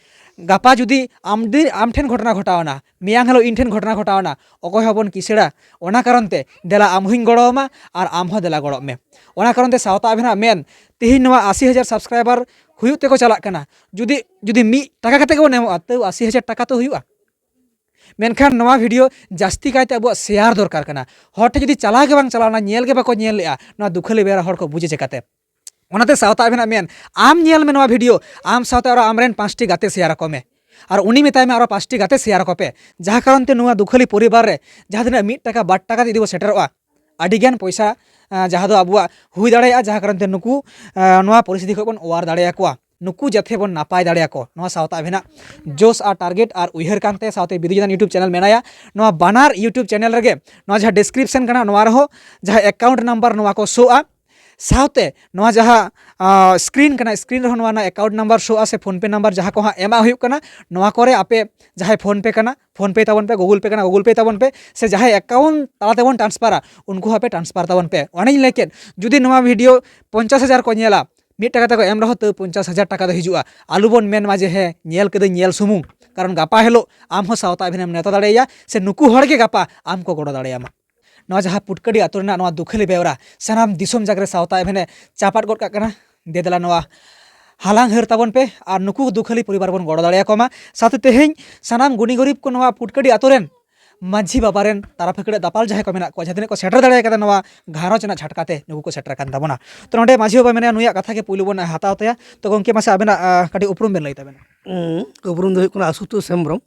ᱜᱟᱯᱟ ᱡᱩᱫᱤ ᱟᱢ ᱫᱤ-, ᱟᱢ ᱴᱷᱮᱱ ᱜᱷᱚᱴᱚᱱᱟ ᱜᱷᱚᱴᱟᱣᱱᱟ, ᱢᱮᱭᱟᱝ ᱦᱤᱞᱳᱜ ᱤᱧ ᱴᱷᱮᱱ ᱜᱷᱚᱴᱚᱱᱟ ᱜᱷᱚᱴᱟᱣᱱᱟ, ᱚᱠᱚᱭ ᱦᱚᱸ ᱵᱟᱵᱚᱱ ᱠᱤᱥᱟᱹᱲᱟ᱾ ᱚᱱᱟ ᱠᱟᱨᱚᱱ ᱛᱮ ᱫᱮᱞᱟ ᱟᱢ ᱦᱚᱸᱧ ᱜᱚᱲᱚ ᱟᱢᱟ ᱟᱨ ᱟᱢ ᱦᱚᱸ ᱫᱮᱞᱟ ᱜᱚᱲᱚᱜ ᱢᱮ᱾ ᱚᱱᱟ ᱠᱟᱨᱚᱱ ᱛᱮ ᱥᱟᱶᱛᱟ ᱟᱵᱷᱮᱱᱟᱜ ᱢᱮᱱ, ᱛᱮᱦᱮᱧ ᱱᱚᱣᱟ ᱟᱥᱤ ᱦᱟᱡᱟᱨ subscriber ᱦᱩᱭᱩᱜ ᱛᱮᱠᱚ ᱪᱟᱞᱟᱜ ᱠᱟᱱᱟ᱾ ᱡᱩᱫᱤ, ᱡᱩᱫᱤ ᱢᱤᱫ ᱴᱟᱠᱟ ᱠᱟᱛᱮ ᱜᱮᱵᱚᱱ ᱮᱢᱚᱜᱼᱟ, ᱛᱟᱹᱣ ᱟᱥᱤ ᱦᱟᱡᱟᱨ ᱴᱟᱠᱟ ᱛᱚ ᱦᱩᱭᱩᱜᱼᱟ᱾ ᱢᱮᱱᱠᱷᱟᱱ ᱱᱚᱣᱟ video ᱡᱟᱹᱥᱛᱤ ᱠᱟᱭᱛᱮ ᱟᱵᱚᱣᱟᱜ share ᱫᱚᱨᱠᱟᱨ ᱠᱟᱱᱟ᱾ ᱦᱚᱲ ᱴᱷᱮᱱ ᱡᱩᱫᱤ ᱪᱟᱞᱟᱣ ᱜᱮ ᱵᱟᱝ ᱪᱟᱞᱟᱣᱱᱟ, ᱧᱮᱞ ᱜᱮ ᱵᱟᱠᱚ ᱧᱮᱞ ᱞᱮᱜᱼᱟ, ᱱᱚᱣᱟ ᱫᱩᱠᱷᱟᱹᱞᱤ ᱵᱮᱣᱨᱟ ᱦᱚᱲ ᱠᱚ ᱵᱩᱡᱟ ᱪᱮᱠᱟᱛᱮ? ᱚᱱᱟᱛᱮ ᱥᱟᱶᱛᱟ ᱟᱵᱷᱮᱱᱟᱜ ᱢᱮᱱ, ᱟᱢ ᱧᱮᱞ ᱢᱮ ᱱᱚᱣᱟ video, ᱟᱢ ᱥᱟᱶᱛᱮ ᱟᱨᱚ ᱟᱢᱨᱮᱱ ᱯᱟᱸᱪᱴᱤ ᱜᱟᱛᱮ share ᱟᱠᱚ ᱢᱮ᱾ ᱟᱨ ᱩᱱᱤ ᱢᱮᱛᱟᱭ ᱢᱮ ᱟᱨᱚ ᱯᱟᱸᱪᱴᱤ ᱜᱟᱛᱮ share ᱟᱠᱚ ᱯᱮ᱾ ᱡᱟᱦᱟᱸ ᱠᱟᱨᱚᱱ ᱛᱮ ᱱᱚᱣᱟ ᱫᱩᱠᱷᱟᱹᱞᱤ ᱯᱚᱨᱤᱵᱟᱨ ᱨᱮ ᱡᱟᱦᱟᱸ ᱛᱤᱱᱟᱹᱜ ᱢᱤᱫ ᱴᱟᱠᱟ ᱵᱟᱨ ᱴᱟᱠᱟ ᱛᱮ ᱡᱩᱫᱤ ᱵᱚ ᱥᱮᱴᱮᱨᱚᱜᱼᱟ, ᱟᱹᱰᱤᱜᱟᱱ ᱯᱚᱭᱥᱟ, ᱟᱸ, ᱡᱟᱦᱟᱸ ᱫᱚ ᱟᱵᱚᱣᱟᱜ ᱦᱩᱭ ᱫᱟᱲᱮᱭᱟᱜᱼᱟ, ᱡᱟᱦᱟᱸ ᱠᱟᱨᱚᱱ ᱛᱮ ᱱᱩᱠᱩ, ᱟᱸ, ᱱᱚᱣᱟ ᱯᱚᱨᱤᱥᱛᱷᱤᱛᱤ ᱠᱷᱚᱱ ᱵᱚᱱ ᱚᱣᱟᱨ ᱫᱟᱲᱮᱭᱟᱠᱚᱣᱟ᱾ ᱱᱩᱠᱩ ᱡᱟᱛᱮ ᱵᱚᱱ ᱱᱟᱯᱟᱭ ᱫᱟᱲᱮᱭᱟᱠᱚ, ᱱᱚᱣᱟ ᱥᱟᱶᱛᱟ ᱟᱵᱷᱮᱱᱟᱜ ᱡᱳᱥ ᱟᱨ target ᱟᱨ ᱩᱭᱦᱟᱹᱨ ᱠᱟᱱᱛᱮ ᱥᱟᱶᱛᱮ ᱵᱤᱫᱩ ᱪᱟᱸᱫᱟᱱ YouTube channel ᱢᱮᱱᱟᱭᱟ᱾ ᱱᱚᱣᱟ ᱵᱟᱱᱟᱨ YouTube channel ᱨᱮᱜᱮ ᱱᱚᱣᱟ ᱡᱟᱦᱟᱸ description ᱠᱟᱱᱟ, ᱱᱚᱣᱟ ᱨᱮᱦᱚᱸ ᱡᱟᱦᱟᱸ account number ᱱᱚᱣᱟ ᱠᱚ ᱥᱳᱜᱼᱟ᱾ ᱥᱟᱶᱛᱮ ᱱᱚᱣᱟ ᱡᱟᱦᱟᱸ, ᱟᱸ, screen ᱠᱟᱱᱟ, screen ᱨᱮᱦᱚᱸ ᱱᱚᱣᱟ ᱨᱮᱱᱟᱜ account number ᱥᱳᱜᱼᱟ ᱥᱮ PhonePe number ᱡᱟᱦᱟᱸ ᱠᱚ ᱦᱟᱸᱜ ᱮᱢᱟᱜ ᱦᱩᱭᱩᱜ ᱠᱟᱱᱟ, ᱱᱚᱣᱟ ᱠᱚᱨᱮ ᱟᱯᱮ ᱡᱟᱦᱟᱸᱭ PhonePe ᱠᱟᱱᱟ, PhonePe ᱛᱟᱵᱚᱱ ᱯᱮ, Google Pay ᱠᱟᱱᱟ, Google Pay ᱛᱟᱵᱚᱱ ᱯᱮ, ᱥᱮ ᱡᱟᱦᱟᱸᱭ account ᱛᱟᱞᱟ ᱛᱮᱵᱚᱱ transferᱟ, ᱩᱱᱠᱩ ᱦᱚᱸᱯᱮ transfer ᱛᱟᱵᱚᱱ ᱯᱮ᱾ ᱚᱱᱮᱧ ᱞᱟᱹᱭ ᱠᱮᱫ, ᱡᱩᱫᱤ ᱱᱚᱣᱟ video ᱯᱚᱧᱪᱟᱥ ᱦᱟᱡᱟᱨ ᱠᱚ ᱧᱮᱞᱟ, ᱢᱤᱫ ᱴᱟᱠᱟ ᱛᱮᱠᱚ ᱮᱢ ᱨᱮᱦᱚᱸ, ᱛᱟᱹᱣ ᱯᱚᱧᱪᱟᱥ ᱦᱟᱡᱟᱨ ᱴᱟᱠᱟ ᱫᱚ ᱦᱤᱡᱩᱜᱼᱟ᱾ ᱟᱞᱚ ᱵᱚᱱ ᱢᱮᱱ ᱢᱟ ᱡᱮ, "ᱦᱮᱸ, ᱧᱮᱞ ᱠᱟᱹᱫᱟᱹᱧ, ᱧᱮᱞ ᱥᱩᱢᱩᱝ", ᱠᱟᱨᱚᱱ ᱜᱟᱯᱟ ᱦᱤᱞᱳᱜ ᱟᱢ ᱦᱚᱸ ᱥᱟᱶᱛᱟ ᱟᱵᱷᱮᱱᱮᱢ ᱱᱮᱣᱛᱟ ᱫᱟᱲᱮᱭᱟᱭᱟ, ᱥᱮ ᱱᱩᱠᱩ ᱦᱚᱲ ᱜᱮ ᱜᱟᱯᱟ ᱟᱢ ᱠᱚ ᱜᱚᱲᱚ ᱫᱟᱲᱮᱭᱟᱢᱟ᱾ ᱱᱚᱣᱟ ᱡᱟᱦᱟᱸ ᱯᱩᱴᱠᱟᱹᱰᱤ ᱟᱛᱳ ᱨᱮᱱᱟᱜ ᱱᱚᱣᱟ ᱫᱩᱠᱷᱟᱹᱞᱤ ᱵᱮᱣᱨᱟ ᱥᱟᱱᱟᱢ ᱫᱤᱥᱚᱢ ᱡᱟᱠ ᱨᱮ ᱥᱟᱶᱛᱟ ᱮᱵᱷᱮᱱᱮ ᱪᱟᱯᱟᱫ ᱜᱚᱫ ᱠᱟᱜ ᱠᱟᱱᱟ᱾ ᱫᱮ ᱫᱮᱞᱟ ᱱᱚᱣᱟ ᱦᱟᱞᱟᱝ ᱦᱟᱹᱨ ᱛᱟᱵᱚᱱ ᱯᱮ ᱟᱨ ᱱᱩᱠᱩ ᱫᱩᱠᱷᱟᱹᱞᱤ ᱯᱚᱨᱤᱵᱟᱨ ᱵᱚᱱ ᱜᱚᱲᱚ ᱫᱟᱲᱮᱭᱟᱠᱚ ᱢᱟ᱾ ᱥᱟᱶᱛᱮ ᱛᱮᱦᱮᱧ ᱥᱟᱱᱟᱢ ᱜᱩᱱᱤ ᱜᱩᱨᱤᱵ ᱠᱚ ᱱᱚᱣᱟ ᱯᱩᱴᱠᱟᱹᱰᱤ ᱟᱛᱳ ᱨᱮᱱ ᱢᱟᱹᱡᱷᱤ ᱵᱟᱵᱟ ᱨᱮᱱ ᱛᱟᱨᱟ ᱯᱷᱟᱹᱠᱲᱟᱹ ᱫᱟᱯᱟᱞ ᱡᱟᱦᱟᱸᱭ ᱠᱚ ᱢᱮᱱᱟᱜ ᱠᱚᱣᱟ, ᱡᱟᱦᱟᱸ ᱛᱤᱱᱟᱹᱜ ᱠᱚ ᱥᱮᱴᱮᱨ ᱫᱟᱲᱮ ᱠᱟᱫᱟ ᱱᱚᱣᱟ ᱜᱷᱟᱨᱚᱸᱡᱽ ᱨᱮᱱᱟᱜ ᱡᱷᱟᱴᱠᱟ ᱛᱮ, ᱱᱩᱠᱩ ᱠᱚ ᱥᱮᱴᱮᱨ ᱟᱠᱟᱱ ᱛᱟᱵᱚᱱᱟ᱾ ᱛᱚ ᱱᱚᱰᱮ ᱢᱟᱹᱡᱷᱤ ᱵᱟᱵᱟ ᱢᱮᱱᱟᱭᱟ, ᱱᱩᱭᱟᱜ ᱠᱟᱛᱷᱟ ᱜᱮ ᱯᱩᱭᱞᱩ ᱵᱚᱱ ᱦᱟᱛᱟᱣ ᱛᱟᱭᱟ᱾ ᱛᱚ ᱜᱚᱢᱠᱮ, ᱢᱟᱥᱮ ᱟᱵᱮᱱᱟᱜ, ᱟᱸ, ᱠᱟᱹᱴᱤᱡ ᱩᱯᱨᱩᱢ ᱵᱮᱱ ᱞᱟᱹᱭ ᱛᱟᱵᱮᱱᱟ᱾ ᱦᱩᱸ, ᱩᱯᱨᱩᱢ ᱫᱚ ᱦᱩᱭᱩᱜ ᱠᱟᱱᱟ ᱟᱥᱩᱛᱳᱥ ᱦᱮᱢᱵᱨᱚᱢ᱾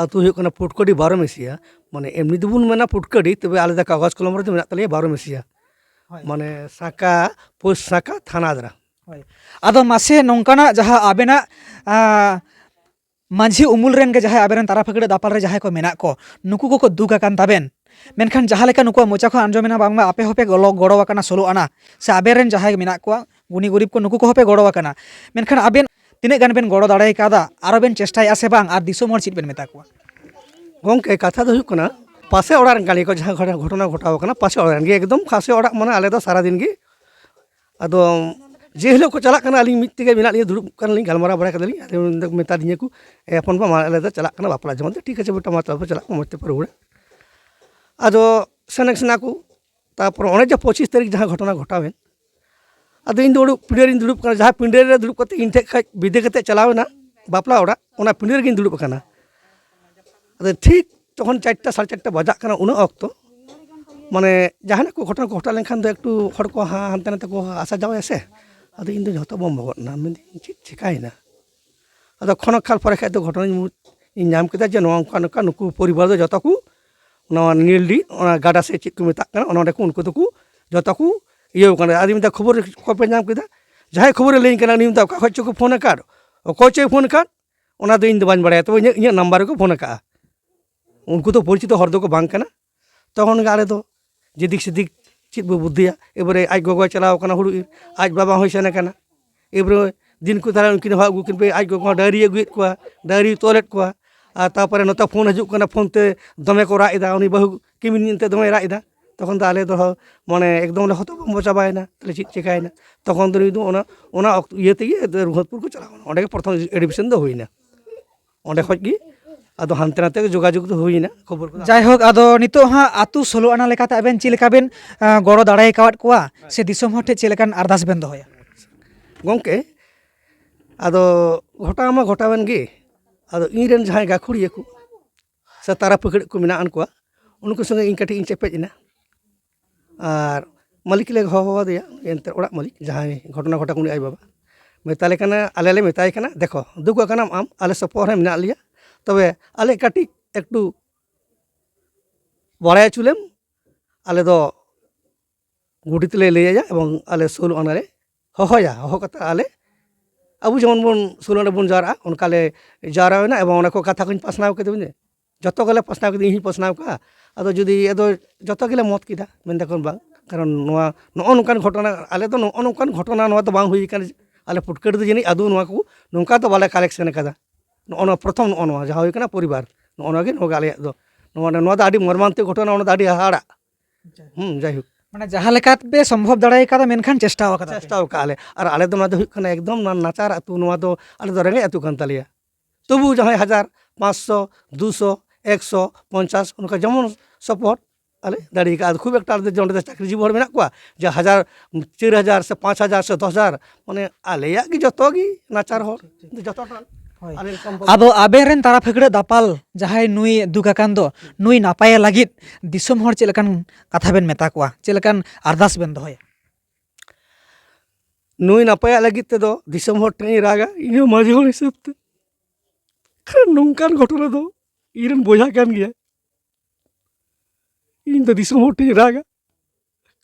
ᱟᱹᱛᱩ ᱦᱩᱭᱩᱜ ᱠᱟᱱᱟ ᱯᱩᱴᱠᱟᱹᱰᱤ ᱵᱟᱨᱚ ᱢᱮᱥᱤᱭᱟ᱾ ᱢᱟᱱᱮ ᱮᱢᱱᱤ ᱫᱚᱵᱚᱱ ᱢᱮᱱᱟ ᱯᱩᱴᱠᱟᱹᱰᱤ, ᱛᱚᱵᱮ ᱟᱞᱮ ᱫᱚ ᱠᱟᱜᱚᱡᱽ ᱠᱚᱞᱚᱢ ᱨᱮᱫᱚ ᱢᱮᱱᱟᱜ ᱛᱟᱞᱮᱭᱟ ᱵᱟᱨᱚ ᱢᱮᱥᱤᱭᱟ᱾ ᱦᱳᱭ᱾ ᱢᱟᱱᱮ ᱥᱟᱸᱠᱟ, ᱯᱳᱥ ᱥᱟᱸᱠᱟ, ᱛᱷᱟᱱᱟ ᱫᱟᱨᱟ᱾ ᱦᱳᱭ᱾ ᱟᱫᱚ ᱢᱟᱥᱮ ᱱᱚᱝᱠᱟᱱᱟᱜ ᱡᱟᱦᱟᱸ ᱟᱵᱮᱱᱟᱜ, ᱟᱸ, ᱢᱟᱹᱡᱷᱤ ᱩᱢᱩᱞ ᱨᱮᱱ ᱜᱮ ᱡᱟᱦᱟᱸᱭ ᱟᱵᱮᱱ ᱨᱮᱱ ᱛᱟᱨᱟ ᱯᱷᱟᱹᱠᱲᱟᱹ ᱫᱟᱯᱟᱞ ᱨᱮ ᱡᱟᱦᱟᱸᱭ ᱠᱚ ᱢᱮᱱᱟᱜ ᱠᱚ, ᱱᱩᱠᱩ ᱠᱚᱠᱚ ᱫᱩᱠ ᱟᱠᱟᱱ ᱛᱟᱵᱮᱱ, ᱢᱮᱱᱠᱷᱟᱱ ᱡᱟᱦᱟᱸ ᱞᱮᱠᱟ ᱱᱩᱠᱩᱣᱟᱜ ᱢᱚᱪᱟ ᱠᱷᱚᱱ ᱟᱸᱡᱚᱢᱮᱱᱟ ᱵᱟᱝᱢᱟ ᱟᱯᱮ ᱦᱚᱸᱯᱮ ᱜᱚᱲᱚ, ᱜᱚᱲᱚ ᱟᱠᱟᱱᱟ ᱥᱳᱞᱳ ᱟᱱᱟ, ᱥᱮ ᱟᱵᱮᱱ ᱨᱮᱱ ᱡᱟᱦᱟᱸᱭ ᱢᱮᱱᱟᱜ ᱠᱚᱣᱟ ᱜᱩᱱᱤ ᱜᱩᱨᱤᱵ ᱠᱚ, ᱱᱩᱠᱩ ᱠᱚᱦᱚᱸ ᱯᱮ ᱜᱚᱲᱚ ᱟᱠᱟᱱᱟ, ᱢᱮᱱᱠᱷᱟᱱ ᱟᱵᱮᱱ ᱛᱤᱱᱟᱹᱜ ᱜᱟᱱ ᱵᱮᱱ ᱜᱚᱲᱚ ᱫᱟᱲᱮ ᱠᱟᱣᱫᱟ? ᱟᱨᱚ ᱵᱮᱱ ᱪᱮᱥᱴᱟᱭᱮᱫᱼᱟ ᱥᱮ ᱵᱟᱝ? ᱟᱨ ᱫᱤᱥᱚᱢ ᱦᱚᱲ ᱪᱮᱫ ᱵᱮᱱ ᱢᱮᱛᱟ ᱠᱚᱣᱟ? ᱜᱚᱢᱠᱮ, ᱠᱟᱛᱷᱟ ᱫᱚ ᱦᱩᱭᱩᱜ ᱠᱟᱱᱟ, ᱯᱟᱥᱮ ᱚᱲᱟᱜ ᱨᱮᱱ ᱠᱟᱱ ᱜᱮᱭᱟ ᱠᱚ, ᱡᱟᱦᱟᱸ ᱜᱷᱚᱴᱚ-, ᱜᱷᱚᱴᱚᱱᱟ ᱜᱷᱚᱴᱟᱣ ᱟᱠᱟᱱᱟ, ᱯᱟᱥᱮ ᱚᱲᱟᱜ ᱨᱮᱱ ᱜᱮ, ᱮᱠᱫᱚᱢ ᱯᱟᱥᱮ ᱚᱲᱟᱜ, ᱢᱟᱱᱮ ᱟᱞᱮ ᱫᱚ ᱥᱟᱨᱟᱫᱤᱱ ᱜᱮ᱾ ᱟᱫᱚ ᱡᱮ ᱦᱤᱞᱳᱜ ᱠᱚ ᱪᱟᱞᱟᱜ ᱠᱟᱱᱟ, ᱟᱹᱞᱤᱧ ᱢᱤᱫ ᱛᱮᱜᱮ ᱢᱮᱱᱟᱜ ᱞᱤᱧᱟ, ᱫᱩᱲᱩᱵ ᱠᱟᱱᱟᱞᱤᱧ, ᱜᱟᱞᱢᱟᱨᱟᱣ ᱵᱟᱲᱟ ᱠᱮᱫᱟᱞᱤᱧ, ᱟᱫᱚ ᱢᱮᱛᱟ ᱫᱤᱧᱟ ᱠᱚ, "ᱮ ᱦᱚᱯᱚᱱ ᱵᱟ, ᱢᱟ ᱟᱞᱮ ᱫᱚ ᱪᱟᱞᱟᱜ ᱠᱟᱱᱟ ᱵᱟᱯᱞᱟ ᱡᱚᱢ ᱛᱮ, ᱴᱷᱤᱠ ᱟᱪᱷᱮ ᱵᱮᱴᱟ, ᱢᱟ ᱛᱚᱵᱮ ᱪᱟᱞᱟᱜ ᱠᱟᱱᱟ, ᱢᱚᱡᱽ ᱛᱮᱯᱮ ᱨᱩᱣᱟᱹᱲᱟ᱾" ᱟᱫᱚ ᱥᱮᱱ ᱥᱮᱱᱟ ᱠᱚ, ᱛᱟᱨᱯᱚᱨ ᱚᱱᱮ ᱡᱮ ᱯᱚᱸᱪᱤᱥ ᱛᱟᱹᱨᱤᱠᱷ ᱡᱟᱦᱟᱸ ᱜᱷᱚᱴᱚᱱᱟ ᱜᱷᱚᱴᱟᱣᱮᱱ, ᱟᱫᱚ ᱤᱧ ᱫᱚ ᱚᱸᱰᱮ ᱯᱤᱸᱰᱟᱹ ᱨᱤᱧ ᱫᱩᱲᱩᱵ ᱠᱟᱱᱟ, ᱡᱟᱦᱟᱸ ᱯᱤᱸᱰᱟᱹ ᱨᱮ ᱫᱩᱲᱩᱵ ᱠᱟᱛᱮ ᱤᱧ ᱴᱷᱮᱡ ᱠᱷᱚᱡ ᱵᱤᱫᱟᱹ ᱠᱟᱛᱮ ᱪᱟᱞᱟᱣ ᱮᱱᱟ ᱵᱟᱯᱞᱟ ᱚᱲᱟᱜ, ᱚᱱᱟ ᱯᱤᱸᱰᱟᱹ ᱨᱮᱜᱤᱧ ᱫᱩᱲᱩᱵ ᱟᱠᱟᱱᱟ᱾ ᱟᱫᱚ ᱴᱷᱤᱠ ᱛᱚᱠᱷᱚᱱ ᱪᱟᱨᱴᱟ, ᱥᱟᱲᱮ ᱪᱟᱨᱴᱟ ᱵᱟᱡᱟᱜ ᱠᱟᱱᱟ, ᱩᱱᱟᱹ ᱚᱠᱛᱚ ᱢᱟᱱᱮ ᱡᱟᱦᱟᱱᱟᱜ ᱠᱚ ᱜᱷᱚᱴᱚᱱᱟ ᱠᱚ ᱜᱷᱚᱴᱟᱣ ᱞᱮᱱᱠᱷᱟᱱ ᱫᱚ ᱮᱠᱴᱩ ᱦᱚᱲ ᱠᱚ ᱦᱟ-, ᱦᱟᱱᱛᱮ ᱱᱟᱛᱮ ᱠᱚ ᱟᱥᱟ ᱡᱟᱣᱟᱭᱟ ᱥᱮ᱾ ᱟᱫᱚ ᱤᱧ ᱫᱚ ᱡᱷᱚᱛᱚ ᱵᱚᱢ ᱵᱚᱜᱚᱡ ᱮᱱᱟ, ᱢᱮᱱᱫᱟᱹᱧ, "ᱪᱮᱫ ᱪᱮᱠᱟᱭᱮᱱᱟ?" ᱟᱫᱚ ᱠᱷᱚᱱᱚᱠ ᱠᱷᱟᱱ ᱯᱚᱨᱮ ᱠᱷᱟᱡ ᱫᱚ ᱜᱷᱚᱴᱚᱱᱟᱧ ᱧᱟᱢ ᱠᱮᱫᱟ ᱡᱮ ᱱᱚᱣᱟ ᱚᱱᱠᱟ ᱱᱚᱝᱠᱟ ᱱᱩᱠᱩ ᱯᱚᱨᱤᱵᱟᱨ ᱫᱚ ᱡᱚᱛᱚ ᱠᱚ ᱱᱚᱣᱟ ᱱᱤᱞᱰᱤ, ᱚᱱᱟ ᱜᱟᱰᱟ ᱥᱮ ᱪᱮᱫ ᱠᱚ ᱢᱮᱛᱟᱜ ᱠᱟᱱᱟ, ᱚᱱᱟ ᱚᱸᱰᱮ ᱠᱚ, ᱩᱱᱠᱩ ᱫᱚᱠᱚ ᱡᱚᱛᱚ ᱠᱚ ᱤᱭᱟᱹᱣ ᱠᱟᱱᱟ᱾ ᱟᱫᱚᱧ ᱢᱮᱛᱟ, "ᱠᱷᱚᱵᱚᱨ ᱚᱠᱚᱭ ᱯᱮ ᱧᱟᱢ ᱠᱮᱫᱟ?" ᱡᱟᱦᱟᱸᱭ ᱠᱷᱚᱵᱚᱨᱮ ᱞᱟᱹᱭᱟᱹᱧ ᱠᱟᱱᱟ, ᱩᱱᱤ ᱢᱮᱛᱟ, "ᱚᱠᱟ ᱠᱷᱚᱡ ᱪᱚ ᱠᱚ ᱯᱷᱳᱱ ᱟᱠᱟᱫ, ᱚᱠᱚᱭ ᱪᱚᱭ ᱯᱷᱳᱱ ᱟᱠᱟᱫ, ᱚᱱᱟ ᱫᱚ ᱤᱧ ᱫᱚ ᱵᱟᱹᱧ ᱵᱟᱲᱟᱭᱟ, ᱛᱚᱵᱮ ᱤᱧᱟᱹᱜ, ᱤᱧᱟᱹᱜ ᱱᱟᱢᱵᱟᱨ ᱨᱮᱠᱚ ᱯᱷᱳᱱ ᱟᱠᱟᱫᱼᱟ᱾" ᱩᱱᱠᱩ ᱫᱚ ᱯᱚᱨᱤᱪᱤᱛᱚ ᱦᱚᱲ ᱫᱚᱠᱚ ᱵᱟᱝ ᱠᱟᱱᱟ᱾ ᱛᱚᱠᱷᱚᱱ ᱜᱮ ᱟᱞᱮ ᱫᱚ ᱡᱮᱫᱤᱠ ᱥᱮᱫᱤᱠ ᱪᱮᱫ ᱵᱚ ᱵᱩᱫᱽᱫᱷᱤᱭᱟ? ᱮᱵᱟᱨᱮ ᱟᱡ ᱜᱚᱜᱚᱭ ᱪᱟᱞᱟᱣ ᱠᱟᱱᱟ ᱦᱩᱲᱩ ᱤᱨ, ᱟᱡ ᱵᱟᱵᱟ ᱦᱚᱸᱭ ᱥᱮᱱ ᱟᱠᱟᱱᱟ᱾ ᱮᱵᱟᱨᱮ ᱫᱤᱱ ᱠᱚ ᱛᱟᱦᱞᱮ ᱩᱱᱠᱤᱱ ᱦᱚᱸ ᱟᱹᱜᱩ ᱠᱤᱱ ᱯᱮ, ᱟᱡ ᱜᱚᱜᱚ ᱦᱚᱸ ᱰᱟᱹᱝᱨᱤ ᱟᱹᱜᱩᱭᱮᱫ ᱠᱚᱣᱟ, ᱰᱟᱹᱝᱨᱤ ᱛᱚᱞᱮᱫ ᱠᱚᱣᱟ᱾ ᱟᱨ ᱛᱟᱨᱯᱚᱨᱮ ᱱᱚᱛᱮ ᱯᱷᱳᱱ ᱦᱤᱡᱩᱜ ᱠᱟᱱᱟ, ᱯᱷᱳᱱ ᱛᱮ ᱫᱚᱢᱮ ᱠᱚ ᱨᱟᱜ ᱮᱫᱟ, ᱩᱱᱤ ᱵᱟᱹᱦᱩ ᱠᱤᱢᱤᱱ ᱮᱱᱛᱮ ᱫᱚᱢᱮᱭ ᱨᱟᱜ ᱮᱫᱟ᱾ ᱛᱚᱠᱷᱚᱱ ᱫᱚ ᱟᱞᱮ ᱫᱚ ᱢᱟᱱᱮ ᱮᱠᱫᱚᱢ ᱞᱮ ᱦᱚᱛᱚᱵᱷᱚᱢᱵᱚ ᱪᱟᱵᱟᱭᱮᱱᱟ, ᱛᱟᱦᱞᱮ ᱪᱮᱫ ᱪᱮᱠᱟᱭᱮᱱᱟ? ᱛᱚᱠᱷᱚᱱ ᱫᱚ ᱱᱩᱭ ᱫᱚ ᱚᱱᱟ, ᱚᱱᱟ ᱚᱠᱛᱚ ᱤᱭᱟᱹ ᱛᱮᱜᱮ ᱨᱚᱜᱷᱩᱱᱟᱛᱷᱯᱩᱨ ᱠᱚ ᱪᱟᱞᱟᱣ ᱮᱱᱟ, ᱚᱸᱰᱮ ᱜᱮ ᱯᱨᱚᱛᱷᱚᱢ ᱮᱰᱢᱤᱥᱚᱱ ᱫᱚ ᱦᱩᱭᱱᱟ᱾ ᱚᱸᱰᱮ ᱠᱷᱚᱡ ᱜᱮ ᱟᱫᱚ ᱦᱟᱱᱛᱮ ᱱᱟᱛᱮ ᱜᱮ ᱡᱳᱜᱟᱡᱳᱜᱽ ᱫᱚ ᱦᱩᱭᱱᱟ, ᱠᱷᱚᱵᱚᱨ ᱠᱚᱫᱚ᱾ ᱡᱟᱭᱦᱳᱠ, ᱟᱫᱚ ᱱᱤᱛᱚᱜ ᱦᱟᱸᱜ ᱟᱹᱛᱩ ᱥᱳᱞᱳ ᱟᱱᱟ ᱞᱮᱠᱟᱛᱮ ᱟᱵᱮᱱ ᱪᱮᱫ ᱞᱮᱠᱟ ᱵᱮᱱ, ᱟᱸ, ᱜᱚᱲᱚ ᱫᱟᱲᱮ ᱟᱠᱟᱣᱟᱫ ᱠᱚᱣᱟ ᱥᱮ ᱫᱤᱥᱚᱢ ᱦᱚᱲ ᱴᱷᱮᱱ ᱪᱮᱫ ᱞᱮᱠᱟᱱ ᱟᱨᱫᱟᱥ ᱵᱮᱱ ᱫᱚᱦᱚᱭᱟ? ᱜᱚᱢᱠᱮ, ᱟᱫᱚ ᱜᱷᱚᱴᱟᱣ ᱢᱟ ᱜᱷᱚᱴᱟᱣᱮᱱ ᱜᱮ, ᱟᱫᱚ ᱤᱧ ᱨᱮᱱ ᱡᱟᱦᱟᱸᱭ ᱜᱟᱹᱠᱷᱩᱲᱤᱭᱟᱹ ᱠᱚ ᱥᱮ ᱛᱟᱨᱟ ᱯᱷᱟᱹᱠᱲᱟᱹᱜ ᱠᱚ ᱢᱮᱱᱟᱜ ᱟᱱ ᱠᱚᱣᱟ, ᱩᱱᱠᱩ ᱥᱚᱸᱜᱮ ᱤᱧ ᱠᱟᱹᱴᱤᱡ ᱤᱧ ᱪᱮᱯᱮᱡ ᱮᱱᱟ᱾ ᱟᱨ ᱢᱟᱹᱞᱤᱠ ᱞᱮ ᱦᱚᱦᱚ ᱟᱫᱮᱭᱟ, ᱮᱱᱛᱮ ᱚᱲᱟᱜ ᱢᱟᱹᱞᱤᱠ, ᱡᱟᱦᱟᱸᱭ ᱜᱷᱚᱴᱚᱱᱟ ᱜᱷᱚᱴᱟᱣ ᱩᱱᱤ ᱟᱡ ᱵᱟᱵᱟ, ᱢᱮᱛᱟᱞᱮ ᱠᱟᱱᱟ, ᱟᱞᱮ ᱞᱮ ᱢᱮᱛᱟᱭ ᱠᱟᱱᱟ, "ᱫᱮᱠᱷᱚ, ᱫᱩᱠ ᱟᱠᱟᱱᱟᱢ ᱟᱢ, ᱟᱞᱮ ᱥᱟᱯᱚᱨᱴ ᱨᱮ ᱢᱮᱱᱟᱜ ᱞᱮᱭᱟ, ᱛᱚᱵᱮ ᱟᱞᱮ ᱠᱟᱹᱴᱤᱡ ᱮᱠᱴᱩ ᱵᱟᱲᱟᱭ ᱦᱚᱪᱚ ᱞᱮᱢ, ᱟᱞᱮ ᱫᱚ ᱜᱚᱰᱮᱛ ᱞᱮ ᱞᱟᱹᱭ ᱟᱭᱟ ᱮᱵᱚᱝ ᱟᱞᱮ ᱥᱳᱞ ᱟᱱᱟ ᱞᱮ ᱦᱚᱦᱚᱭᱟ᱾ ᱦᱚᱦᱚ ᱠᱟᱛᱮ ᱟᱞᱮ ᱟᱵᱚ ᱡᱮᱢᱚᱱ ᱵᱚᱱ ᱥᱳᱞ ᱟᱱᱟ ᱵᱚᱱ ᱡᱟᱣᱨᱟᱜᱼᱟ, ᱚᱱᱠᱟ ᱞᱮ ᱡᱟᱣᱨᱟᱭᱮᱱᱟ ᱮᱵᱚᱝ ᱚᱱᱟ ᱠᱚ ᱠᱟᱛᱷᱟ ᱠᱚᱧ ᱯᱟᱥᱱᱟᱣ ᱠᱮᱫᱟ᱾ ᱡᱚᱛᱚ ᱜᱮᱞᱮ ᱯᱟᱥᱱᱟᱣ ᱠᱮᱫᱟ, ᱤᱧ ᱦᱚᱸᱧ ᱯᱟᱥᱱᱟᱣ ᱠᱟᱜᱼᱟ᱾ ᱟᱫᱚ ᱡᱩᱫᱤ ᱟᱫᱚ ᱡᱚᱛᱚ ᱜᱮᱞᱮ ᱢᱚᱛ ᱠᱮᱫᱟ, ᱢᱮᱱ ᱫᱟᱠᱚ ᱵᱟᱝ, ᱠᱟᱨᱚᱱ ᱱᱚᱣᱟ ᱱᱚᱜᱼᱚ ᱱᱚᱝᱠᱟᱱ ᱜᱷᱚᱴᱚᱱᱟ, ᱟᱞᱮ ᱫᱚ ᱱᱚᱜᱼᱚ ᱱᱚᱝᱠᱟᱱ ᱜᱷᱚᱴᱚᱱᱟ ᱱᱚᱣᱟ ᱫᱚ ᱵᱟᱝ ᱦᱩᱭ ᱠᱟᱱᱟ᱾ ᱟᱞᱮ ᱯᱩᱴᱠᱟᱹ ᱨᱮᱫᱚ ᱡᱟᱹᱱᱤᱡ ᱟᱫᱚ ᱱᱚᱣᱟ ᱠᱚ ᱱᱚᱝᱠᱟ ᱫᱚ ᱵᱟᱞᱮ ᱠᱟᱞᱮᱠᱥᱚᱱ ᱠᱟᱫᱟ᱾ ᱱᱚᱜᱼᱚ ᱱᱚᱣᱟ ᱯᱨᱚᱛᱷᱚᱢ, ᱱᱚᱜᱼᱚ ᱱᱚᱣᱟ ᱡᱟᱦᱟᱸ ᱦᱩᱭ ᱠᱟᱱᱟ ᱯᱚᱨᱤᱵᱟᱨ, ᱱᱚᱜᱼᱚ ᱱᱚᱣᱟ ᱜᱮ, ᱱᱚᱣᱟ ᱜᱮ ᱟᱞᱮᱭᱟᱜ ᱫᱚ᱾ ᱱᱚᱣᱟ, ᱱᱚᱣᱟ ᱫᱚ ᱟᱹᱰᱤ ᱢᱚᱨᱢᱟᱱᱛᱤᱠ ᱜᱷᱚᱴᱚᱱᱟ, ᱚᱱᱟ ᱫᱚ ᱟᱹᱰᱤ ᱦᱟᱦᱟᱲᱟᱜ᱾ ᱦᱩᱸ, ᱡᱟᱭᱦᱳᱠ᱾ ᱢᱟᱱᱮ ᱡᱟᱦᱟᱸ ᱞᱮᱠᱟ ᱯᱮ ᱥᱚᱢᱵᱷᱚᱵ ᱫᱟᱲᱮ ᱠᱟᱫᱟ, ᱢᱮᱱᱠᱷᱟᱱ ᱪᱮᱥᱴᱟ ᱟᱠᱟᱫᱟ ᱯᱮ᱾ ᱪᱮᱥᱴᱟ ᱟᱠᱟᱫᱼᱟ ᱞᱮ᱾ ᱟᱨ ᱟᱞᱮ ᱫᱚ ᱱᱚᱣᱟ ᱫᱚ ᱦᱩᱭᱩᱜ ᱠᱟᱱᱟ ᱮᱠᱫᱚᱢ ᱱᱟ-, ᱱᱟᱪᱟᱨ ᱟᱹᱛᱩ, ᱱᱚᱣᱟ ᱫᱚ ᱟᱞᱮ ᱫᱚ ᱨᱮᱸᱜᱮᱡ ᱟᱹᱛᱩ ᱠᱟᱱ ᱛᱟᱞᱮᱭᱟ᱾ ᱛᱚᱵᱩ ᱡᱟᱦᱟᱸᱭ ᱦᱟᱡᱟᱨ, ᱯᱟᱸᱪᱥᱚ, ᱫᱩᱥᱚ, ᱮᱠᱥᱚ, ᱯᱚᱧᱪᱟᱥ, ᱚᱱᱠᱟ ᱡᱮᱢᱚᱱ ᱥᱟᱯᱳᱨᱴ ᱟᱞᱮ ᱫᱟᱲᱮ ᱠᱟᱜᱼᱟ᱾ ᱟᱫᱚ ᱠᱷᱩᱵ ᱮᱠᱴᱟ ᱟᱞᱮ ᱫᱚ ᱚᱸᱰᱮ ᱫᱚ ᱪᱟᱹᱠᱨᱤᱡᱤᱵᱤ ᱦᱚᱲ ᱢᱮᱱᱟᱜ ᱠᱚᱣᱟ, ᱡᱮ ᱦᱟᱡᱟᱨ, ᱪᱟᱹᱨ ᱦᱟᱡᱟᱨ ᱥᱮ ᱯᱟᱸᱪ ᱦᱟᱡᱟᱨ ᱥᱮ ᱫᱚᱥ ᱦᱟᱡᱟᱨ, ᱢᱟᱱᱮ ᱟᱞᱮᱭᱟᱜ ᱜᱮ ᱡᱚᱛᱚ ᱜᱮ ᱱᱟᱪᱟᱨ ᱦᱚᱲ᱾ ᱴᱷᱤᱠ, ᱴᱷᱤᱠ᱾ ᱡᱚᱛᱚ ᱴᱟᱜ ᱦᱳᱭ᱾ ᱟᱞᱮ ᱥᱚᱢᱵᱷᱚᱵ ᱟᱫᱚ ᱟᱵᱮᱱ ᱨᱮᱱ ᱛᱟᱨᱟ ᱯᱷᱟᱹᱠᱲᱟᱹ ᱫᱟᱯᱟᱞ ᱡᱟᱦᱟᱸᱭ ᱱᱩᱭ ᱫᱩᱠ ᱟᱠᱟᱱ ᱫᱚ, ᱱᱩᱭ ᱱᱟᱯᱟᱭᱮ ᱞᱟᱹᱜᱤᱫ ᱫᱤᱥᱚᱢ ᱦᱚᱲ ᱪᱮᱫ ᱞᱮᱠᱟᱱ ᱠᱟᱛᱷᱟ ᱵᱮᱱ ᱢᱮᱛᱟ ᱠᱚᱣᱟ, ᱪᱮᱫ ᱞᱮᱠᱟᱱ ᱟᱨᱫᱟᱥ ᱵᱮᱱ ᱫᱚᱦᱚᱭᱟ? ᱱᱩᱭ ᱱᱟᱯᱟᱭᱟᱜ ᱞᱟᱹᱜᱤᱫ ᱛᱮᱫᱚ ᱫᱤᱥᱚᱢ ᱦᱚᱲ ᱴᱷᱮᱱ ᱤᱧ ᱨᱟᱜᱟ, ᱤᱧ ᱦᱚᱸ ᱢᱟᱹᱡᱷᱤ ᱦᱚᱲ ᱦᱤᱥᱟᱹᱵ ᱛᱮ᱾ ᱠᱟᱨᱚᱱ ᱱᱚᱝᱠᱟᱱ ᱜᱷᱚᱴᱚᱱᱟ ᱫᱚ ᱤᱧ ᱨᱮᱱ ᱵᱚᱭᱦᱟ ᱠᱟᱱ ᱜᱮᱭᱟᱭ᱾ ᱤᱧ ᱫᱚ ᱫᱤᱥᱚᱢ ᱦᱚᱲ ᱴᱷᱮᱱ ᱤᱧ ᱨᱟᱜᱟ,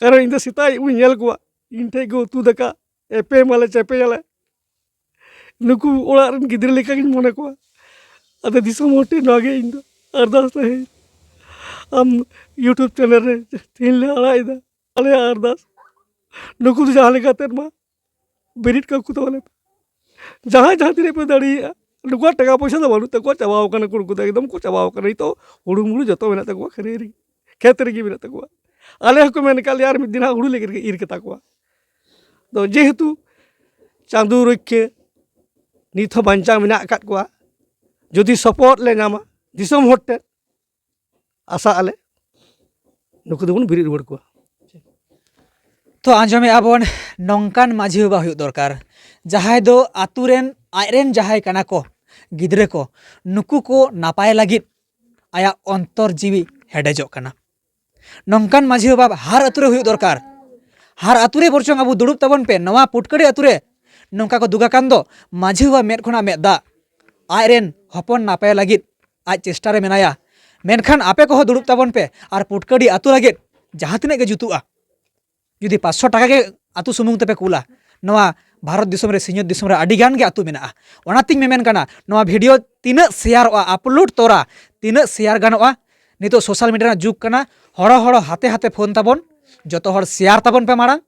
ᱠᱟᱨᱚᱱ ᱤᱧ ᱫᱚ ᱥᱮᱛᱟᱜ ᱟᱹᱭᱩᱵ ᱤᱧ ᱧᱮᱞ ᱠᱚᱣᱟ, ᱤᱧ ᱴᱷᱮᱱ ᱠᱚ ᱩᱛᱩ ᱫᱟᱠᱟ ᱮᱯᱮᱢ ᱟᱞᱮ ᱪᱮᱯᱮᱡ ᱟᱞᱮ᱾ ᱱᱩᱠᱩ ᱚᱲᱟᱜ ᱨᱮᱱ ᱜᱤᱫᱽᱨᱟᱹ ᱞᱮᱠᱟᱜᱤᱧ ᱢᱚᱱᱮ ᱠᱚᱣᱟ᱾ ᱟᱫᱚ ᱫᱤᱥᱚᱢ ᱦᱚᱲ ᱴᱷᱮᱱ ᱱᱚᱣᱟ ᱜᱮ ᱤᱧ ᱫᱚ ᱟᱨᱫᱟᱥ ᱛᱟᱦᱮᱸ, ᱟᱢ YouTube ᱪᱮᱱᱮᱞ ᱨᱮ ᱛᱮᱦᱮᱧ ᱞᱮ ᱟᱲᱟᱜ ᱮᱫᱟ, ᱟᱞᱮᱭᱟᱜ ᱟᱨᱫᱟᱥ, ᱱᱩᱠᱩ ᱫᱚ ᱡᱟᱦᱟᱸ ᱞᱮᱠᱟᱛᱮ ᱢᱟ ᱵᱤᱱᱤᱰ ᱠᱚ ᱠᱚ ᱛᱟᱵᱚᱱᱟ᱾ ᱡᱟᱦᱟᱸᱭ ᱡᱟᱦᱟᱸ ᱛᱤᱱᱟᱹᱜ ᱯᱮ ᱫᱟᱲᱮᱭᱟᱜᱼᱟ, ᱱᱩᱠᱩᱣᱟᱜ ᱴᱟᱠᱟ ᱯᱚᱭᱥᱟ ᱫᱚ ᱵᱟᱹᱱᱩᱜ ᱛᱟᱠᱚᱣᱟ, ᱪᱟᱵᱟᱣ ᱠᱟᱱᱟ ᱠᱚ, ᱱᱩᱠᱩ ᱫᱚ ᱮᱠᱫᱚᱢ ᱠᱚ ᱪᱟᱵᱟᱣ ᱠᱟᱱᱟ᱾ ᱱᱤᱛᱚᱜ ᱦᱩᱲᱩ ᱢᱩᱲᱩ ᱡᱚᱛᱚ ᱢᱮᱱᱟᱜ ᱛᱟᱠᱚᱣᱟ, ᱠᱷᱟᱹᱨᱟᱹᱭ ᱨᱮ, ᱠᱷᱮᱛ ᱨᱮᱜᱮ ᱢᱮᱱᱟᱜ ᱛᱟᱠᱚᱣᱟ᱾ ᱟᱞᱮ ᱦᱚᱸᱠᱚ ᱢᱮᱱ ᱟᱠᱟᱫ ᱞᱮᱭᱟ, ᱟᱨ ᱢᱤᱫ ᱫᱤᱱ ᱦᱟᱸᱜ ᱦᱩᱲᱩ ᱞᱮ ᱤᱨ, ᱤᱨ ᱠᱟᱛᱟ ᱠᱚᱣᱟ᱾ ᱛᱚ ᱡᱮᱦᱮᱛᱩ ᱪᱟᱸᱫᱳ ᱨᱩᱠᱷᱤᱭᱟᱹ ᱱᱤᱛ ᱦᱚᱸ ᱵᱟᱧᱪᱟᱣ ᱢᱮᱱᱟᱜ ᱟᱠᱟᱫ ᱠᱚᱣᱟ, ᱡᱩᱫᱤ ᱥᱚᱯᱚᱦᱚᱫ ᱞᱮ ᱧᱟᱢᱟ ᱫᱤᱥᱚᱢ ᱦᱚᱲ ᱴᱷᱮᱱ, ᱟᱥᱟᱜ ᱟᱞᱮ ᱱᱩᱠᱩ ᱫᱚᱵᱚᱱ ᱵᱮᱨᱮᱫ ᱨᱩᱣᱟᱹᱲ ᱠᱚᱣᱟ᱾ ᱛᱚ ᱟᱸᱡᱚᱢᱮᱫᱼᱟ ᱵᱚᱱ, ᱱᱚᱝᱠᱟᱱ ᱢᱟᱹᱡᱷᱤ ᱵᱟᱵᱟ ᱦᱩᱭᱩᱜ ᱫᱚᱨᱠᱟᱨ, ᱡᱟᱦᱟᱸᱭ ᱫᱚ ᱟᱛᱳ ᱨᱮᱱ, ᱟᱡ ᱨᱮᱱ ᱡᱟᱦᱟᱸᱭ ᱠᱟᱱᱟ ᱠᱚ ᱜᱤᱫᱽᱨᱟᱹ ᱠᱚ, ᱱᱩᱠᱩ ᱠᱚ ᱱᱟᱯᱟᱭ ᱞᱟᱹᱜᱤᱫ ᱟᱭᱟᱜ ᱚᱱᱛᱚᱨ ᱡᱤᱣᱤ ᱦᱮᱰᱮᱡᱚᱜ ᱠᱟᱱᱟ᱾ ᱱᱚᱝᱠᱟᱱ ᱢᱟᱹᱡᱷᱤ ᱵᱟᱵᱟ ᱦᱟᱨ ᱟᱛᱳ ᱨᱮ ᱦᱩᱭᱩᱜ ᱫᱚᱨᱠᱟᱨ᱾ ᱦᱟᱨ ᱟᱛᱳ ᱨᱮ ᱵᱚᱨᱪᱚᱝ ᱟᱵᱚ ᱫᱩᱲᱩᱵ ᱛᱟᱵᱚᱱ ᱯᱮ, ᱱᱚᱣᱟ ᱯᱩᱴᱠᱟᱹᱰᱤ ᱟᱛᱳ ᱨᱮ ᱱᱚᱝᱠᱟ ᱠᱚ ᱫᱩᱠ ᱟᱠᱟᱱ ᱫᱚ, ᱢᱟᱹᱡᱷᱤ ᱵᱟᱵᱟ ᱢᱮᱫ ᱠᱷᱚᱱᱟᱜ ᱢᱮᱫ ᱫᱟᱜ, ᱟᱡ ᱨᱮᱱ ᱦᱚᱯᱚᱱ ᱱᱟᱯᱟᱭ ᱞᱟᱹᱜᱤᱫ ᱟᱡ ᱪᱮᱥᱴᱟ ᱨᱮ ᱢᱮᱱᱟᱭᱟ᱾ ᱢᱮᱱᱠᱷᱟᱱ ᱟᱯᱮ ᱠᱚᱦᱚᱸ ᱫᱩᱲᱩᱵ ᱛᱟᱵᱚᱱ ᱯᱮ ᱟᱨ ᱯᱩᱴᱠᱟᱹᱰᱤ ᱟᱹᱛᱩ ᱞᱟᱹᱜᱤᱫ ᱡᱟᱦᱟᱸ ᱛᱤᱱᱟᱹᱜ ᱜᱮ ᱡᱩᱛᱩᱜᱼᱟ, ᱡᱩᱫᱤ ᱯᱟᱸᱪᱥᱚ ᱴᱟᱠᱟ ᱜᱮ ᱟᱹᱛᱩ ᱥᱩᱢᱩᱝ ᱛᱮᱯᱮ ᱠᱩᱞᱟ, ᱱᱚᱣᱟ ᱵᱷᱟᱨᱚᱛ ᱫᱤᱥᱚᱢ ᱨᱮ, ᱥᱤᱧᱚᱛ ᱫᱤᱥᱚᱢ ᱨᱮ ᱟᱹᱰᱤ ᱜᱟᱱ ᱜᱮ ᱟᱹᱛᱩ ᱢᱮᱱᱟᱜᱼᱟ᱾ ᱚᱱᱟᱛᱤᱧ ᱢᱮᱢᱮᱱ ᱠᱟᱱᱟ, ᱱᱚᱣᱟ ᱵᱷᱤᱰᱤᱭᱳ ᱛᱤᱱᱟᱹᱜ ᱥᱮᱭᱟᱨᱚᱜᱼᱟ, ᱟᱯᱞᱳᱰ ᱛᱚᱨᱟ ᱛᱤᱱᱟᱹᱜ ᱥᱮᱭᱟᱨ ᱜᱟᱱᱚᱜᱼᱟ, ᱱᱤᱛᱚᱜ ᱥᱳᱥᱟᱞ ᱢᱤᱰᱤᱭᱟ ᱨᱮᱱᱟᱜ ᱡᱩᱜᱽ ᱠᱟᱱᱟ, ᱦᱚᱲᱚ ᱦᱚᱲᱚ ᱦᱟᱛᱮ ᱦᱟᱛᱮ ᱯᱷᱳᱱ ᱛᱟᱵᱚᱱ, ᱡᱚᱛᱚ ᱦᱚᱲ ᱥᱮᱭᱟᱨ ᱛᱟᱵᱚᱱ ᱯᱮ ᱢᱟᱲᱟᱝ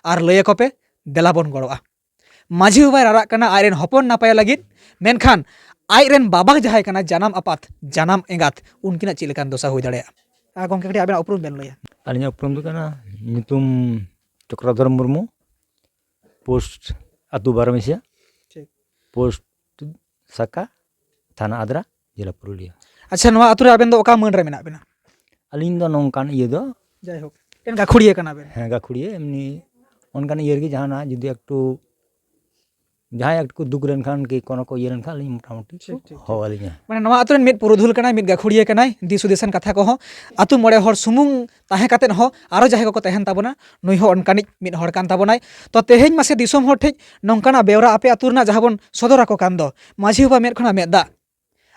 ᱟᱨ ᱞᱟᱹᱭ ᱟᱠᱚ ᱯᱮ, ᱫᱮᱞᱟ ᱵᱚᱱ ᱜᱚᱲᱚᱜᱼᱟ᱾ ᱢᱟᱹᱡᱷᱤ ᱵᱟᱵᱟᱭ ᱨᱟᱨᱟᱜ ᱠᱟᱱᱟ ᱟᱡ ᱨᱮᱱ ᱦᱚᱯᱚᱱ ᱱᱟᱯᱟᱭ ᱞᱟᱹᱜᱤᱫ, ᱢᱮᱱᱠᱷᱟᱱ ᱟᱡ ᱨᱮᱱ ᱵᱟᱵᱟ ᱡᱟᱦᱟᱸᱭ ᱠᱟᱱᱟ, ᱡᱟᱱᱟᱢ ᱟᱯᱟᱛ, ᱡᱟᱱᱟᱢ ᱮᱸᱜᱟᱛ, ᱩᱱᱠᱤᱱᱟᱜ ᱪᱮᱫ ᱞᱮᱠᱟᱱ ᱫᱚᱥᱟ ᱦᱩᱭ ᱫᱟᱲᱮᱭᱟᱜᱼᱟ? ᱟᱨ ᱜᱚᱢᱠᱮ, ᱠᱟᱹᱴᱤᱡ ᱟᱵᱮᱱᱟᱜ ᱩᱯᱨᱩᱢ ᱵᱮᱱ ᱞᱟᱹᱭᱟ᱾ ᱟᱹᱞᱤᱧᱟᱜ ᱩᱯᱨᱩᱢ ᱫᱚ ᱠᱟᱱᱟ, ᱧᱩᱛᱩᱢ ᱪᱚᱠᱨᱚᱫᱷᱚᱨ ᱢᱩᱨᱢᱩ, ᱯᱳᱥᱴ ᱟᱹᱛᱩ ᱵᱟᱨᱚᱢᱮᱥᱤᱭᱟ, ᱴᱷᱤᱠ᱾ ᱯᱳᱥᱴ ᱥᱟᱠᱟ, ᱛᱷᱟᱱᱟ ᱟᱫᱽᱨᱟ, ᱡᱮᱞᱟ ᱯᱩᱨᱩᱞᱤᱭᱟᱹ᱾ ᱟᱪᱪᱷᱟ, ᱱᱚᱣᱟ ᱟᱹᱛᱩ ᱨᱮ ᱟᱵᱮᱱ ᱫᱚ ᱚᱠᱟ ᱢᱟᱹᱱ ᱨᱮ ᱢᱮᱱᱟᱜ ᱵᱮᱱᱟ? ᱟᱹᱞᱤᱧ ᱫᱚ ᱱᱚᱝᱠᱟᱱ ᱤᱭᱟᱹ ᱫᱚ ᱡᱟᱭᱦᱳᱠ, ᱢᱤᱫᱴᱮᱱ ᱜᱟᱹᱠᱷᱩᱲᱤᱭᱟᱹ ᱠᱟᱱᱟ ᱵᱮᱱ᱾ ᱦᱮᱸ, ᱜᱟᱹᱠᱷᱩᱲᱤᱭᱟᱹ, ᱮᱢᱱᱤ ᱚᱱᱠᱟᱱ ᱤᱭᱟᱹ ᱨᱮᱜᱮ ᱡᱟᱦᱟᱱᱟᱜ ᱡᱩᱫᱤ ᱮᱠᱴᱩ, ᱡᱟᱦᱟᱸᱭ ᱮᱠᱴᱩ ᱫᱩᱠ ᱞᱮᱱᱠᱷᱟᱱ ᱠᱤ ᱠᱳᱱᱳ ᱠᱚ ᱤᱭᱟᱹ ᱞᱮᱱᱠᱷᱟᱱ ᱟᱹᱞᱤᱧ ᱢᱚᱴᱟᱢᱩᱴᱤ ᱴᱷᱤᱠ, ᱴᱷᱤᱠ, ᱴᱷᱤᱠ᱾ ᱦᱚᱦᱚ ᱟᱹᱞᱤᱧᱟ᱾ ᱢᱟᱱᱮ ᱱᱚᱣᱟ ᱟᱹᱛᱩ ᱨᱮᱱ ᱢᱤᱫ ᱯᱩᱨᱩᱫᱷᱩᱞ ᱠᱟᱱᱟᱭ, ᱢᱤᱫ ᱜᱟᱹᱠᱷᱩᱲᱤᱭᱟᱹ ᱠᱟᱱᱟᱭ, ᱫᱤᱥ ᱦᱩᱫᱤᱥᱟᱱ ᱠᱟᱛᱷᱟ ᱠᱚᱦᱚᱸ ᱟᱹᱛᱩ ᱢᱚᱬᱮ ᱦᱚᱲ ᱥᱩᱢᱩᱝ ᱛᱟᱦᱮᱸ ᱠᱟᱛᱮᱫ ᱦᱚᱸ ᱟᱨᱚ ᱡᱟᱦᱟᱸᱭ ᱠᱚᱠᱚ ᱛᱟᱦᱮᱱ ᱛᱟᱵᱚᱱᱟ, ᱱᱩᱭ ᱦᱚᱸ ᱚᱱᱠᱟᱱᱤᱡ ᱢᱤᱫ ᱦᱚᱲ ᱠᱟᱱ ᱛᱟᱵᱚᱱᱟᱭ᱾ ᱛᱚ ᱛᱮᱦᱮᱧ ᱢᱟᱥᱮ ᱫᱤᱥᱚᱢ ᱦᱚᱲ ᱴᱷᱮᱡ ᱱᱚᱝᱠᱟᱱᱟᱜ ᱵᱮᱣᱨᱟ ᱟᱯᱮ ᱟᱹᱛᱩ ᱨᱮᱱᱟᱜ ᱡᱟᱦᱟᱸ ᱵᱚᱱ ᱥᱚᱫᱚᱨ ᱟᱠᱚ ᱠᱟᱱ ᱫᱚ, ᱢᱟᱹᱡᱷᱤ ᱵᱟᱵᱟ ᱢᱮᱫ ᱠᱷᱚᱱᱟᱜ ᱢᱮᱫ ᱫᱟᱜ,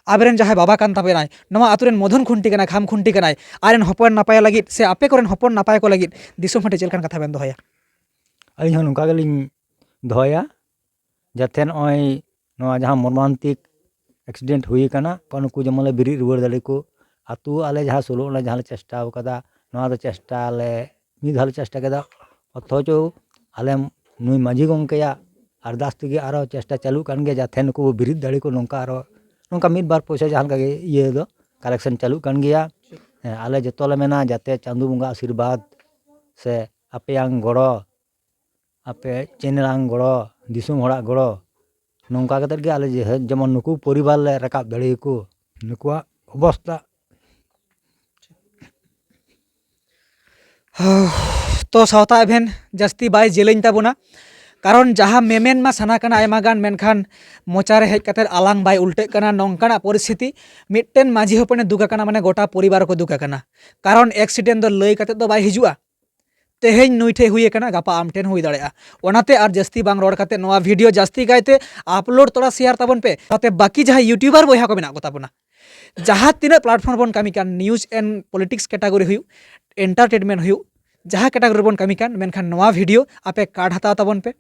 ᱟᱵᱮᱱ ᱨᱮᱱ ᱡᱟᱦᱟᱸᱭ ᱵᱟᱵᱟ ᱠᱟᱱ ᱛᱟᱵᱮᱱᱟᱭ, ᱱᱚᱣᱟ ᱟᱹᱛᱩ ᱨᱮᱱ ᱢᱚᱫᱷᱚᱱ ᱠᱷᱩᱱᱴᱤ ᱠᱟᱱᱟᱭ, ᱠᱷᱟᱢ ᱠᱷᱩᱱᱴᱤ ᱠᱟᱱᱟᱭ, ᱟᱡ ᱨᱮᱱ ᱦᱚᱯᱚᱱ ᱱᱟᱯᱟᱭ ᱞᱟᱹᱜᱤᱫ ᱥᱮ ᱟᱯᱮ ᱠᱚᱨᱮᱱ ᱦᱚᱯᱚᱱ ᱱᱟᱯᱟᱭ ᱠᱚ ᱞᱟᱹᱜᱤᱫ ᱫᱤᱥᱚᱢ ᱦᱚᱲ ᱴᱷᱮᱡ ᱪᱮᱫ ᱞᱮᱠᱟᱱ ᱠᱟᱛᱷᱟ ᱵᱮᱱ ᱫᱚᱦᱚᱭᱟ? ᱟᱹᱞᱤᱧ ᱦᱚᱸ ᱱᱚᱝᱠᱟ ᱜᱮᱞᱤᱧ ᱫᱚᱦᱚᱭᱟ, ᱡᱟᱛᱮ ᱱᱚᱜᱼᱚᱭ ᱱᱚᱣᱟ ᱡᱟᱦᱟᱸ ᱢᱚᱨᱢᱟᱱᱛᱤᱠ ᱮᱠᱥᱤᱰᱮᱱᱴ ᱦᱩᱭ ᱟᱠᱟᱱᱟ, ᱱᱩᱠᱩ ᱡᱮᱢᱚᱱ ᱞᱮ ᱵᱮᱨᱮᱫ ᱨᱩᱣᱟᱹᱲ ᱫᱟᱲᱮ ᱠᱚ᱾ ᱟᱹᱛᱩ ᱟᱞᱮ ᱡᱟᱦᱟᱸ ᱥᱳᱞᱳ ᱟᱱᱟ ᱡᱟᱦᱟᱸ ᱞᱮ ᱪᱮᱥᱴᱟ ᱟᱠᱟᱫᱟ, ᱱᱚᱣᱟ ᱫᱚ ᱪᱮᱥᱴᱟ ᱞᱮ ᱢᱤᱫ ᱫᱷᱟᱣ ᱞᱮ ᱪᱮᱥᱴᱟ ᱠᱮᱫᱟ, ᱚᱛᱷᱚᱪᱚ ᱟᱞᱮ ᱱᱩᱭ ᱢᱟᱹᱡᱷᱤ ᱜᱚᱢᱠᱮᱭᱟᱜ ᱟᱨᱫᱟᱥ ᱛᱮᱜᱮ ᱟᱨᱚ ᱪᱮᱥᱴᱟ ᱪᱟᱹᱞᱩᱜ ᱠᱟᱱ ᱜᱮᱭᱟ, ᱡᱟᱛᱮ ᱱᱩᱠᱩ ᱵᱚ ᱵᱮᱨᱮᱫ ᱫᱟᱲᱮ ᱠᱚ᱾ ᱱᱚᱝᱠᱟ ᱟᱨᱚ ᱱᱚᱝᱠᱟ ᱢᱤᱫ ᱵᱟᱨ ᱯᱚᱭᱥᱟ ᱡᱟᱦᱟᱸ ᱞᱮᱠᱟ ᱜᱮ ᱤᱭᱟᱹ ᱫᱚ ᱠᱟᱞᱮᱠᱥᱚᱱ ᱪᱟᱹᱞᱩᱜ ᱠᱟᱱ ᱜᱮᱭᱟ᱾ ᱦᱮᱸ, ᱟᱞᱮ ᱡᱚᱛᱚ ᱞᱮ ᱢᱮᱱᱟ ᱡᱟᱛᱮ ᱪᱟᱸᱫᱳ ᱵᱚᱸᱜᱟ ᱟᱥᱤᱨᱵᱟᱫᱽ ᱥᱮ ᱟᱯᱮᱭᱟᱝ ᱜᱚᱲᱚ, ᱟᱯᱮ ᱪᱮᱱᱮᱞᱟᱝ ᱜᱚᱲᱚ, ᱫᱤᱥᱚᱢ ᱦᱚᱲᱟᱜ ᱜᱚᱲᱚ, ᱱᱚᱝᱠᱟ ᱠᱟᱛᱮᱫ ᱜᱮ ᱟᱞᱮ ᱡᱮ, ᱡᱮᱢᱚᱱ ᱱᱩᱠᱩ ᱯᱚᱨᱤᱵᱟᱨ ᱞᱮ ᱨᱟᱠᱟᱵ ᱫᱟᱲᱮᱭᱟᱠᱚ᱾ ᱱᱩᱠᱩᱣᱟᱜ ᱚᱵᱚᱥᱛᱟ ᱛᱚ ᱥᱟᱶᱛᱟ ᱮᱵᱷᱮᱱ ᱡᱟᱹᱥᱛᱤ ᱵᱟᱭ ᱡᱮᱞᱮᱧ ᱛᱟᱵᱚᱱᱟ, ᱠᱟᱨᱚᱱ ᱡᱟᱦᱟᱸ ᱢᱮᱢᱮᱱ ᱢᱟ ᱥᱟᱱᱟ ᱠᱟᱱᱟ ᱟᱭᱢᱟ ᱜᱟᱱ, ᱢᱮᱱᱠᱷᱟᱱ ᱢᱚᱪᱟ ᱨᱮ ᱦᱮᱡ ᱠᱟᱛᱮ ᱟᱞᱟᱝ ᱵᱟᱭ ᱩᱞᱴᱟᱹᱜ ᱠᱟᱱᱟ᱾ ᱱᱚᱝᱠᱟᱱᱟᱜ ᱯᱚᱨᱤᱥᱛᱷᱤᱛᱤ, ᱢᱤᱫᱴᱮᱱ ᱢᱟᱹᱡᱷᱤ ᱦᱚᱯᱚᱱᱮ ᱫᱩᱠ ᱟᱠᱟᱱᱟ, ᱢᱟᱱᱮ ᱜᱚᱴᱟ ᱯᱚᱨᱤᱵᱟᱨ ᱠᱚ ᱫᱩᱠ ᱟᱠᱟᱱᱟ, ᱠᱟᱨᱚᱱ ᱮᱠᱥᱤᱰᱮᱱᱴ ᱫᱚ ᱞᱟᱹᱭ ᱠᱟᱛᱮ ᱫᱚ ᱵᱟᱭ ᱦᱤᱡᱩᱜᱼᱟ᱾ ᱛᱮᱦᱮᱧ ᱱᱩᱭ ᱴᱷᱮᱡ ᱦᱩᱭ ᱟᱠᱟᱱᱟ, ᱜᱟᱯᱟ ᱟᱢ ᱴᱷᱮᱱ ᱦᱩᱭ ᱫᱟᱲᱮᱭᱟᱜᱼᱟ᱾ ᱚᱱᱟᱛᱮ ᱟᱨ ᱡᱟᱹᱥᱛᱤ ᱵᱟᱝ ᱨᱚᱲ ᱠᱟᱛᱮ ᱱᱚᱣᱟ ᱵᱷᱤᱰᱤᱭᱳ ᱡᱟᱹᱥᱛᱤ ᱠᱟᱭᱛᱮ ᱟᱯᱞᱳᱰ ᱛᱚᱨᱟ ᱥᱮᱭᱟᱨ ᱛᱟᱵᱚᱱ ᱯᱮ, ᱡᱟᱛᱮ ᱵᱟᱹᱠᱤ ᱡᱟᱦᱟᱸᱭ ᱭᱩᱴᱩᱵᱟᱨ ᱵᱚᱭᱦᱟ ᱠᱚ ᱢᱮᱱᱟᱜ ᱠᱚ ᱛᱟᱵᱚᱱᱟ, ᱡᱟᱦᱟᱸ ᱛᱤᱱᱟᱹᱜ ᱯᱞᱟᱴᱯᱷᱚᱨᱢ ᱵᱚᱱ ᱠᱟᱹᱢᱤ ᱠᱟᱱ, ᱱᱤᱭᱩᱡᱽ ᱮᱱᱰ ᱯᱚᱞᱤᱴᱤᱠᱥ ᱠᱮᱴᱟᱜᱚᱨᱤ ᱦᱩᱭᱩᱜ, ᱮᱱᱴᱟᱨᱴᱮᱱᱢᱮᱱᱴ ᱦᱩᱭᱩᱜ, ᱡᱟᱦᱟᱸ ᱠᱮᱴᱟᱜᱚᱨᱤ ᱨᱮᱵᱚᱱ ᱠᱟᱹᱢᱤ ᱠᱟᱱ, ᱢᱮᱱᱠᱷᱟᱱ ᱱᱚᱣᱟ ᱵᱷᱤᱰᱤᱭᱳ ᱟᱯᱮ ᱠᱟᱨᱰ ᱦᱟᱛᱟᱣ ᱛᱟᱵᱚᱱ ᱯᱮ᱾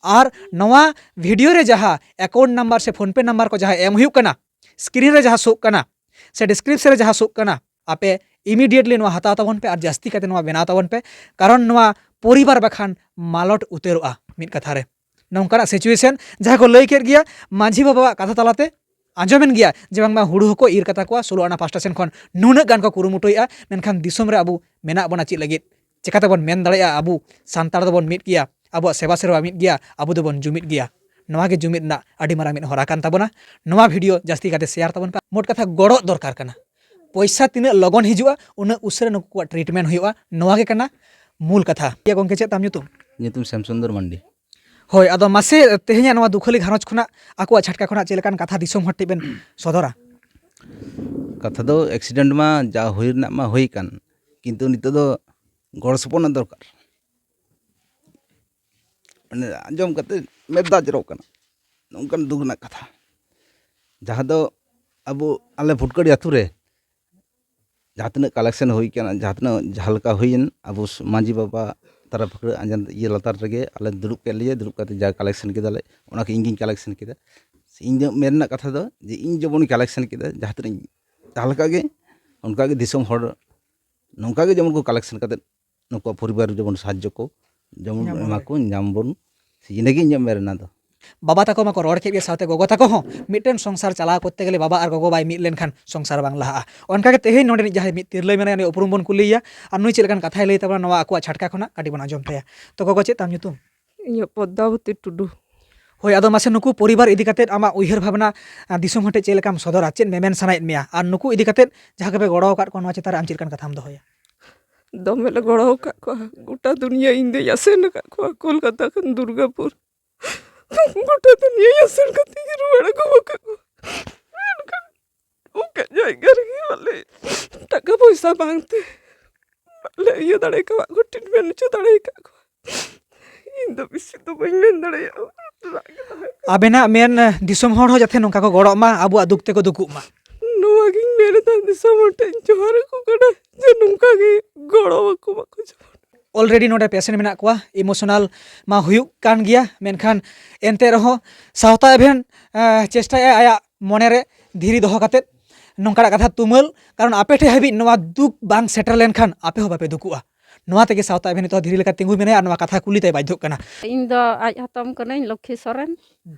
ᱟᱨ ᱱᱚᱣᱟ ᱵᱷᱤᱰᱤᱭᱳ ᱨᱮ ᱡᱟᱦᱟᱸ ᱮᱠᱟᱣᱩᱱᱴ ᱱᱟᱢᱵᱟᱨ ᱥᱮ ᱯᱷᱳᱱ ᱯᱮ ᱱᱟᱢᱵᱟᱨ ᱠᱚ ᱡᱟᱦᱟᱸ ᱮᱢ ᱦᱩᱭᱩᱜ ᱠᱟᱱᱟ, ᱥᱠᱨᱤᱱ ᱨᱮ ᱡᱟᱦᱟᱸ ᱥᱳᱜ ᱠᱟᱱᱟ ᱥᱮ ᱰᱤᱥᱠᱨᱤᱯᱥᱚᱱ ᱨᱮ ᱡᱟᱦᱟᱸ ᱥᱳᱜ ᱠᱟᱱᱟ, ᱟᱯᱮ ᱤᱢᱤᱰᱤᱭᱮᱴᱞᱤ ᱱᱚᱣᱟ ᱦᱟᱛᱟᱣ ᱛᱟᱵᱚᱱ ᱯᱮ ᱟᱨ ᱡᱟᱹᱥᱛᱤ ᱠᱟᱛᱮ ᱱᱚᱣᱟ ᱵᱮᱱᱟᱣ ᱛᱟᱵᱚᱱ ᱯᱮ᱾ ᱠᱟᱨᱚᱱ ᱱᱚᱣᱟ ᱯᱚᱨᱤᱵᱟᱨ ᱵᱟᱠᱷᱟᱱ ᱢᱟᱞᱚᱴ ᱩᱛᱟᱹᱨᱚᱜᱼᱟ ᱢᱤᱫ ᱠᱟᱛᱷᱟ ᱨᱮ᱾ ᱱᱚᱝᱠᱟᱱᱟᱜ ᱥᱤᱪᱩᱭᱮᱥᱚᱱ ᱡᱟᱦᱟᱸ ᱠᱚ ᱞᱟᱹᱭ ᱠᱮᱫ ᱜᱮᱭᱟ, ᱢᱟᱹᱡᱷᱤ ᱵᱟᱵᱟᱣᱟᱜ ᱠᱟᱛᱷᱟ ᱛᱟᱞᱟᱛᱮ ᱟᱸᱡᱚᱢᱮᱱ ᱜᱮᱭᱟ ᱡᱮ ᱵᱟᱝᱢᱟ ᱦᱩᱲᱩ ᱦᱚᱸᱠᱚ ᱤᱨ ᱠᱟᱛᱟ ᱠᱚᱣᱟ ᱥᱳᱞᱳ ᱟᱱᱟ ᱯᱟᱥᱴᱟ ᱥᱮᱱ ᱠᱷᱚᱱ, ᱱᱩᱱᱟᱹᱜ ᱜᱟᱱ ᱠᱚ ᱠᱩᱨᱩᱢᱩᱴᱩᱭᱮᱫᱼᱟ, ᱢᱮᱱᱠᱷᱟᱱ ᱫᱤᱥᱚᱢ ᱨᱮ ᱟᱵᱚ ᱢᱮᱱᱟᱜ ᱵᱚᱱᱟ ᱪᱮᱫ ᱞᱟᱹᱜᱤᱫ? ᱪᱮᱠᱟᱛᱮᱵᱚᱱ ᱢᱮᱱ ᱫᱟᱲᱮᱭᱟᱜᱼᱟ ᱟᱵᱚ ᱥᱟᱱᱛᱟᱲ ᱫᱚᱵᱚᱱ ᱢᱤᱫ ᱜᱮᱭᱟ, ᱟᱵᱚᱣᱟᱜ ᱥᱮᱵᱟ ᱥᱮᱨᱣᱟ ᱢᱤᱫ ᱜᱮᱭᱟ, ᱟᱵᱚ ᱫᱚᱵᱚᱱ ᱡᱩᱢᱤᱫ ᱜᱮᱭᱟ? ᱱᱚᱣᱟ ᱜᱮ ᱡᱩᱢᱤᱫ ᱨᱮᱱᱟᱜ ᱟᱹᱰᱤ ᱢᱟᱨᱟᱝ ᱢᱤᱫ ᱦᱚᱨᱟ ᱠᱟᱱ ᱛᱟᱵᱚᱱᱟ᱾ ᱱᱚᱣᱟ ᱵᱷᱤᱰᱤᱭᱳ ᱡᱟᱹᱥᱛᱤ ᱠᱟᱛᱮ ᱥᱮᱭᱟᱨ ᱛᱟᱵᱚᱱ ᱯᱮ᱾ ᱢᱳᱴ ᱠᱟᱛᱷᱟ ᱜᱚᱲᱚ ᱫᱚᱨᱠᱟᱨ ᱠᱟᱱᱟ᱾ ᱯᱚᱭᱥᱟ ᱛᱤᱱᱟᱹᱜ ᱞᱚᱜᱚᱱ ᱦᱤᱡᱩᱜᱼᱟ, ᱩᱱᱟᱹᱜ ᱩᱥᱟᱹᱨᱟ ᱱᱩᱠᱩ ᱠᱚᱣᱟᱜ ᱴᱨᱤᱴᱢᱮᱱᱴ ᱦᱩᱭᱩᱜᱼᱟ᱾ ᱱᱚᱣᱟ ᱜᱮ ᱠᱟᱱᱟ ᱢᱩᱞ ᱠᱟᱛᱷᱟ᱾ ᱤᱭᱟᱹ ᱜᱚᱢᱠᱮ, ᱪᱮᱫ ᱛᱟᱢ ᱧᱩᱛᱩᱢ? ᱧᱩᱛᱩᱢ ᱥᱮᱢ ᱥᱩᱱᱫᱚᱨ ᱢᱟᱱᱰᱤ᱾ ᱦᱳᱭ, ᱟᱫᱚ ᱢᱟᱥᱮ ᱛᱮᱦᱮᱧᱟᱜ ᱱᱚᱣᱟ ᱫᱩᱠᱷᱟᱹᱞᱤ ᱜᱷᱟᱨᱚᱸᱡᱽ ᱠᱷᱚᱱᱟᱜ ᱟᱠᱚᱣᱟᱜ ᱪᱷᱟᱴᱠᱟ ᱠᱷᱚᱱᱟᱜ ᱪᱮᱫ ᱞᱮᱠᱟᱱ ᱠᱟᱛᱷᱟ ᱫᱤᱥᱚᱢ ᱦᱚᱲ ᱴᱷᱮᱱ ᱵᱮᱱ ᱥᱚᱫᱚᱨᱟ? ᱠᱟᱛᱷᱟ ᱫᱚ ᱮᱠᱥᱤᱰᱮᱱᱴ ᱢᱟ ᱡᱟ ᱦᱩᱭ ᱨᱮᱱᱟᱜ ᱢᱟ ᱦᱩᱭ ᱟᱠᱟᱱ, ᱠᱤᱱᱛᱩ ᱱᱤᱛᱚᱜ ᱫᱚ ᱜᱚᱲᱚ ᱥᱚᱯᱚᱦᱚᱫ ᱨᱮᱱᱟᱜ ᱫᱚᱨᱠᱟᱨ᱾ ᱢᱟᱱᱮ ᱟᱸᱡᱚᱢ ᱠᱟᱛᱮ ᱢᱮᱫ ᱫᱟᱜ ᱡᱚᱨᱚᱜ ᱠᱟᱱᱟ, ᱱᱚᱝᱠᱟᱱ ᱫᱩᱠ ᱨᱮᱱᱟᱜ ᱠᱟᱛᱷᱟ᱾ ᱡᱟᱦᱟᱸ ᱫᱚ ᱟᱵᱚ ᱟᱞᱮ ᱵᱷᱩᱴᱠᱟᱹᱲᱤ ᱟᱹᱛᱩ ᱨᱮ ᱡᱟᱦᱟᱸ ᱛᱤᱱᱟᱹᱜ ᱠᱟᱞᱮᱠᱥᱮᱱ ᱦᱩᱭ ᱠᱟᱱᱟ, ᱡᱟᱦᱟᱸ ᱛᱤᱱᱟᱹᱜ ᱡᱟᱦᱟᱸ ᱞᱮᱠᱟ ᱦᱩᱭᱮᱱ, ᱟᱵᱚ ᱢᱟᱹᱡᱷᱤ ᱵᱟᱵᱟ ᱛᱟᱨᱟ ᱯᱷᱟᱹᱠᱲᱟᱹ ᱟᱸᱡᱟᱱ ᱤᱭᱟᱹ ᱞᱟᱛᱟᱨ ᱨᱮᱜᱮ ᱟᱞᱮ ᱫᱩᱲᱩᱵ ᱠᱮᱫ ᱞᱮᱭᱟ᱾ ᱫᱩᱲᱩᱵ ᱠᱟᱛᱮ ᱡᱟ ᱠᱟᱞᱮᱠᱥᱮᱱ ᱠᱮᱫᱟᱞᱮ, ᱚᱱᱟ ᱠᱚ ᱤᱧ ᱜᱤᱧ ᱠᱟᱞᱮᱠᱥᱮᱱ ᱠᱮᱫᱟ᱾ ᱤᱧ ᱫᱚ ᱢᱮᱱ ᱨᱮᱱᱟᱜ ᱠᱟᱛᱷᱟ ᱫᱚ ᱡᱮ ᱤᱧ ᱡᱮᱢᱚᱱᱤᱧ ᱠᱟᱞᱮᱠᱥᱮᱱ ᱠᱮᱫᱟ, ᱡᱟᱦᱟᱸ ᱛᱤᱱᱟᱹᱜ ᱡᱟᱦᱟᱸ ᱞᱮᱠᱟ ᱜᱮ, ᱚᱱᱠᱟ ᱜᱮ ᱫᱤᱥᱚᱢ ᱦᱚᱲ ᱱᱚᱝᱠᱟ ᱜᱮ ᱡᱮᱢᱚᱱ ᱠᱚ ᱠᱟᱞᱮᱠᱥᱮᱱ ᱠᱟᱛᱮ ᱱᱩᱠᱩᱣᱟᱜ ᱯᱚᱨᱤᱵᱟᱨ ᱡᱮᱢᱚᱱ ᱥᱟᱦᱟᱡᱽᱡᱚ ᱠᱚ ᱡᱮᱢᱚᱱ ᱧᱟᱢ ᱮᱢᱟ ᱠᱚ, ᱧᱟᱢ ᱵᱚᱱ᱾ ᱤᱱᱟᱹᱜᱮ ᱤᱧᱟᱹᱜ ᱢᱮᱱ ᱨᱮᱱᱟᱜ ᱫᱚ᱾ ᱵᱟᱵᱟ ᱛᱟᱠᱚ ᱢᱟᱠᱚ ᱨᱚᱲ ᱠᱮᱫ ᱜᱮ, ᱥᱟᱶᱛᱮ ᱜᱚᱜᱚ ᱛᱟᱠᱚ ᱦᱚᱸ᱾ ᱢᱤᱫᱴᱮᱱ ᱥᱚᱝᱥᱟᱨ ᱪᱟᱞᱟᱣ ᱠᱚᱨᱛᱮ ᱜᱮᱞᱮ ᱵᱟᱵᱟ ᱟᱨ ᱜᱚᱜᱚ ᱵᱟᱭ ᱢᱤᱫ ᱞᱮᱱᱠᱷᱟᱱ ᱥᱚᱝᱥᱟᱨ ᱵᱟᱝ ᱞᱟᱦᱟᱜᱼᱟ᱾ ᱚᱱᱠᱟᱜᱮ ᱛᱮᱦᱮᱧ ᱱᱚᱰᱮ ᱨᱤᱱᱤᱡ ᱡᱟᱦᱟᱸᱭ ᱢᱤᱫ ᱛᱤᱨᱞᱟᱹᱭ ᱢᱮᱱᱟᱭᱟ, ᱩᱱᱤ ᱩᱯᱨᱩᱢ ᱵᱚᱱ ᱠᱩᱞᱤᱭᱮᱭᱟ ᱟᱨ ᱱᱩᱭ ᱪᱮᱫ ᱞᱮᱠᱟᱱ ᱠᱟᱛᱷᱟᱭ ᱞᱟᱹᱭ ᱛᱟᱵᱚᱱᱟ ᱱᱚᱣᱟ ᱟᱠᱚᱣᱟᱜ ᱪᱷᱟᱴᱠᱟ ᱠᱷᱚᱱᱟᱜ ᱠᱟᱹᱴᱤᱡ ᱵᱚᱱ ᱟᱸᱡᱚᱢ ᱛᱟᱭᱟ᱾ ᱛᱚ ᱜᱚᱜᱚ, ᱪᱮᱫ ᱛᱟᱢ ᱧᱩᱛᱩᱢ? ᱤᱧᱟᱹᱜ ᱯᱚᱫᱽᱫᱟᱵᱚᱛᱤ ᱴᱩᱰᱩ᱾ ᱦᱳᱭ, ᱟᱫᱚ ᱢᱟᱥᱮ ᱱᱩᱠᱩ ᱯᱚᱨᱤᱵᱟᱨ ᱤᱫᱤ ᱠᱟᱛᱮᱫ ᱟᱢᱟᱜ ᱩᱭᱦᱟᱹᱨ ᱵᱷᱟᱵᱽᱱᱟ, ᱟᱸ, ᱫᱤᱥᱚᱢ ᱦᱚᱲ ᱴᱷᱮᱱ ᱪᱮᱫ ᱞᱮᱠᱟᱢ ᱥᱚᱫᱚᱨᱟ, ᱪᱮᱫ ᱢᱮᱢᱮᱱ ᱥᱟᱱᱟᱭᱮᱫ ᱢᱮᱭᱟ, ᱟᱨ ᱱᱩᱠᱩ ᱤᱫᱤ ᱠᱟᱛᱮᱫ ᱡᱟᱦᱟᱸ ᱠᱚᱯᱮ ᱜᱚᱲᱚ ᱟᱠᱟᱫ ᱠᱚᱣᱟ ᱱᱚᱣᱟ ᱪᱮᱛᱟᱱ ᱨᱮ ᱟᱢ ᱪᱮᱫ ᱞᱮᱠᱟᱱ ᱠᱟᱛᱷᱟᱢ ᱫᱚᱦᱚᱭᱟ? ᱫᱚᱢᱮ ᱞᱮ ᱜᱚᱲᱚ ᱟᱠᱟᱫ ᱠᱚᱣᱟ᱾ ᱜᱚᱴᱟ ᱫᱩᱱᱤᱭᱟᱹ ᱤᱧ ᱫᱚᱧ ᱟᱥᱮᱱ ᱟᱠᱟᱫ ᱠᱚᱣᱟ, ᱠᱳᱞᱠᱟᱛᱟ ᱠᱷᱚᱱ ᱫᱩᱨᱜᱟᱯᱩᱨ᱾ ᱜᱚᱴᱟ ᱫᱩᱱᱤᱭᱟᱹ ᱟᱥᱮᱱ ᱠᱟᱛᱮ ᱜᱮ ᱨᱩᱣᱟᱹᱲ ᱟᱹᱜᱩ ᱟᱠᱟᱫ ᱠᱚᱣᱟ᱾ ᱢᱮᱱᱠᱷᱟᱱ ᱚᱠᱟ ᱡᱟᱭᱜᱟ ᱨᱮᱜᱮ ᱵᱟᱞᱮ, ᱴᱟᱠᱟ ᱯᱚᱭᱥᱟ ᱵᱟᱝᱛᱮ ᱵᱟᱞᱮ ᱤᱭᱟᱹ ᱫᱟᱲᱮ ᱠᱟᱣᱟᱫ ᱠᱚ, ᱴᱨᱤᱴᱢᱮᱱᱴ ᱦᱚᱪᱚ ᱫᱟᱲᱮ ᱟᱠᱟᱫ ᱠᱚᱣᱟ᱾ ᱤᱧ ᱫᱚ ᱵᱮᱥᱤ ᱫᱚ ᱵᱟᱹᱧ ᱢᱮᱱ ᱫᱟᱲᱮᱭᱟᱜᱼᱟ᱾ ᱨᱟᱜ ᱜᱮ ᱛᱟᱦᱮᱸ ᱠᱟᱱᱟ᱾ ᱟᱵᱮᱱᱟᱜ ᱢᱮᱱ, ᱫᱤᱥᱚᱢ ᱦᱚᱲ ᱦᱚᱸ ᱡᱟᱛᱮ ᱱᱚᱝᱠᱟ ᱠᱚ ᱜᱚᱲᱚᱜ ᱢᱟ, ᱟᱵᱚᱣᱟᱜ ᱫᱩᱠ ᱛᱮᱠᱚ ᱫᱩᱠᱩᱜ ᱢᱟ᱾ ᱱᱚᱣᱟᱜᱤᱧ ᱢᱮᱱ ᱮᱫᱟ, ᱫᱤᱥᱚᱢ ᱦᱚᱲ ᱴᱷᱮᱱ ᱡᱚᱦᱟᱨ ᱟᱠᱚ ᱠᱟᱱᱟ ᱡᱮ ᱱᱚᱝᱠᱟ ᱜᱮ ᱜᱚᱲᱚ ᱟᱠᱚ ᱢᱟᱠᱚ ᱡᱮᱢᱚᱱ᱾ Already ᱱᱚᱰᱮ ᱯᱮᱥᱮᱱᱴ ᱢᱮᱱᱟᱜ ᱠᱚᱣᱟ, ᱤᱢᱳᱥᱚᱱᱟᱞ ᱢᱟ ᱦᱩᱭᱩᱜ ᱠᱟᱱ ᱜᱮᱭᱟ, ᱢᱮᱱᱠᱷᱟᱱ ᱮᱱᱛᱮ ᱨᱮᱦᱚᱸ ᱥᱟᱶᱛᱟ ᱮᱵᱷᱮᱱ, ᱟᱸ, ᱪᱮᱥᱴᱟᱭᱟ ᱟᱭᱟᱜ ᱢᱚᱱᱮᱨᱮ ᱫᱷᱤᱨᱤ ᱫᱚᱦᱚ ᱠᱟᱛᱮᱫ ᱱᱚᱝᱠᱟᱱᱟᱜ ᱠᱟᱛᱷᱟ ᱛᱩᱢᱟᱹᱞ, ᱠᱟᱨᱚᱱ ᱟᱯᱮ ᱴᱷᱮᱱ ᱦᱟᱹᱵᱤᱡ ᱱᱚᱣᱟ ᱫᱩᱠ ᱵᱟᱝ ᱥᱮᱴᱮᱨ ᱞᱮᱱᱠᱷᱟᱱ ᱟᱯᱮ ᱦᱚᱸ ᱵᱟᱯᱮ ᱫᱩᱠᱩᱜᱼᱟ᱾ ᱱᱚᱣᱟ ᱛᱮᱜᱮ ᱥᱟᱶᱛᱟ ᱮᱵᱷᱮᱱ ᱱᱤᱛᱚᱜ ᱫᱷᱤᱨᱤ ᱞᱮᱠᱟ ᱛᱤᱸᱜᱩ ᱢᱮᱱᱟᱭᱟ ᱟᱨ ᱱᱚᱣᱟ ᱠᱟᱛᱷᱟ ᱠᱩᱞᱤ ᱛᱮᱭ ᱵᱟᱫᱽᱫᱷᱚᱜ ᱠᱟᱱᱟ᱾ ᱤᱧ ᱫᱚ ᱟᱡ ᱦᱟᱛᱚᱢ ᱠᱟᱹᱱᱟᱹᱧ, ᱞᱚᱠᱠᱷᱤ ᱥᱚᱨᱮᱱ᱾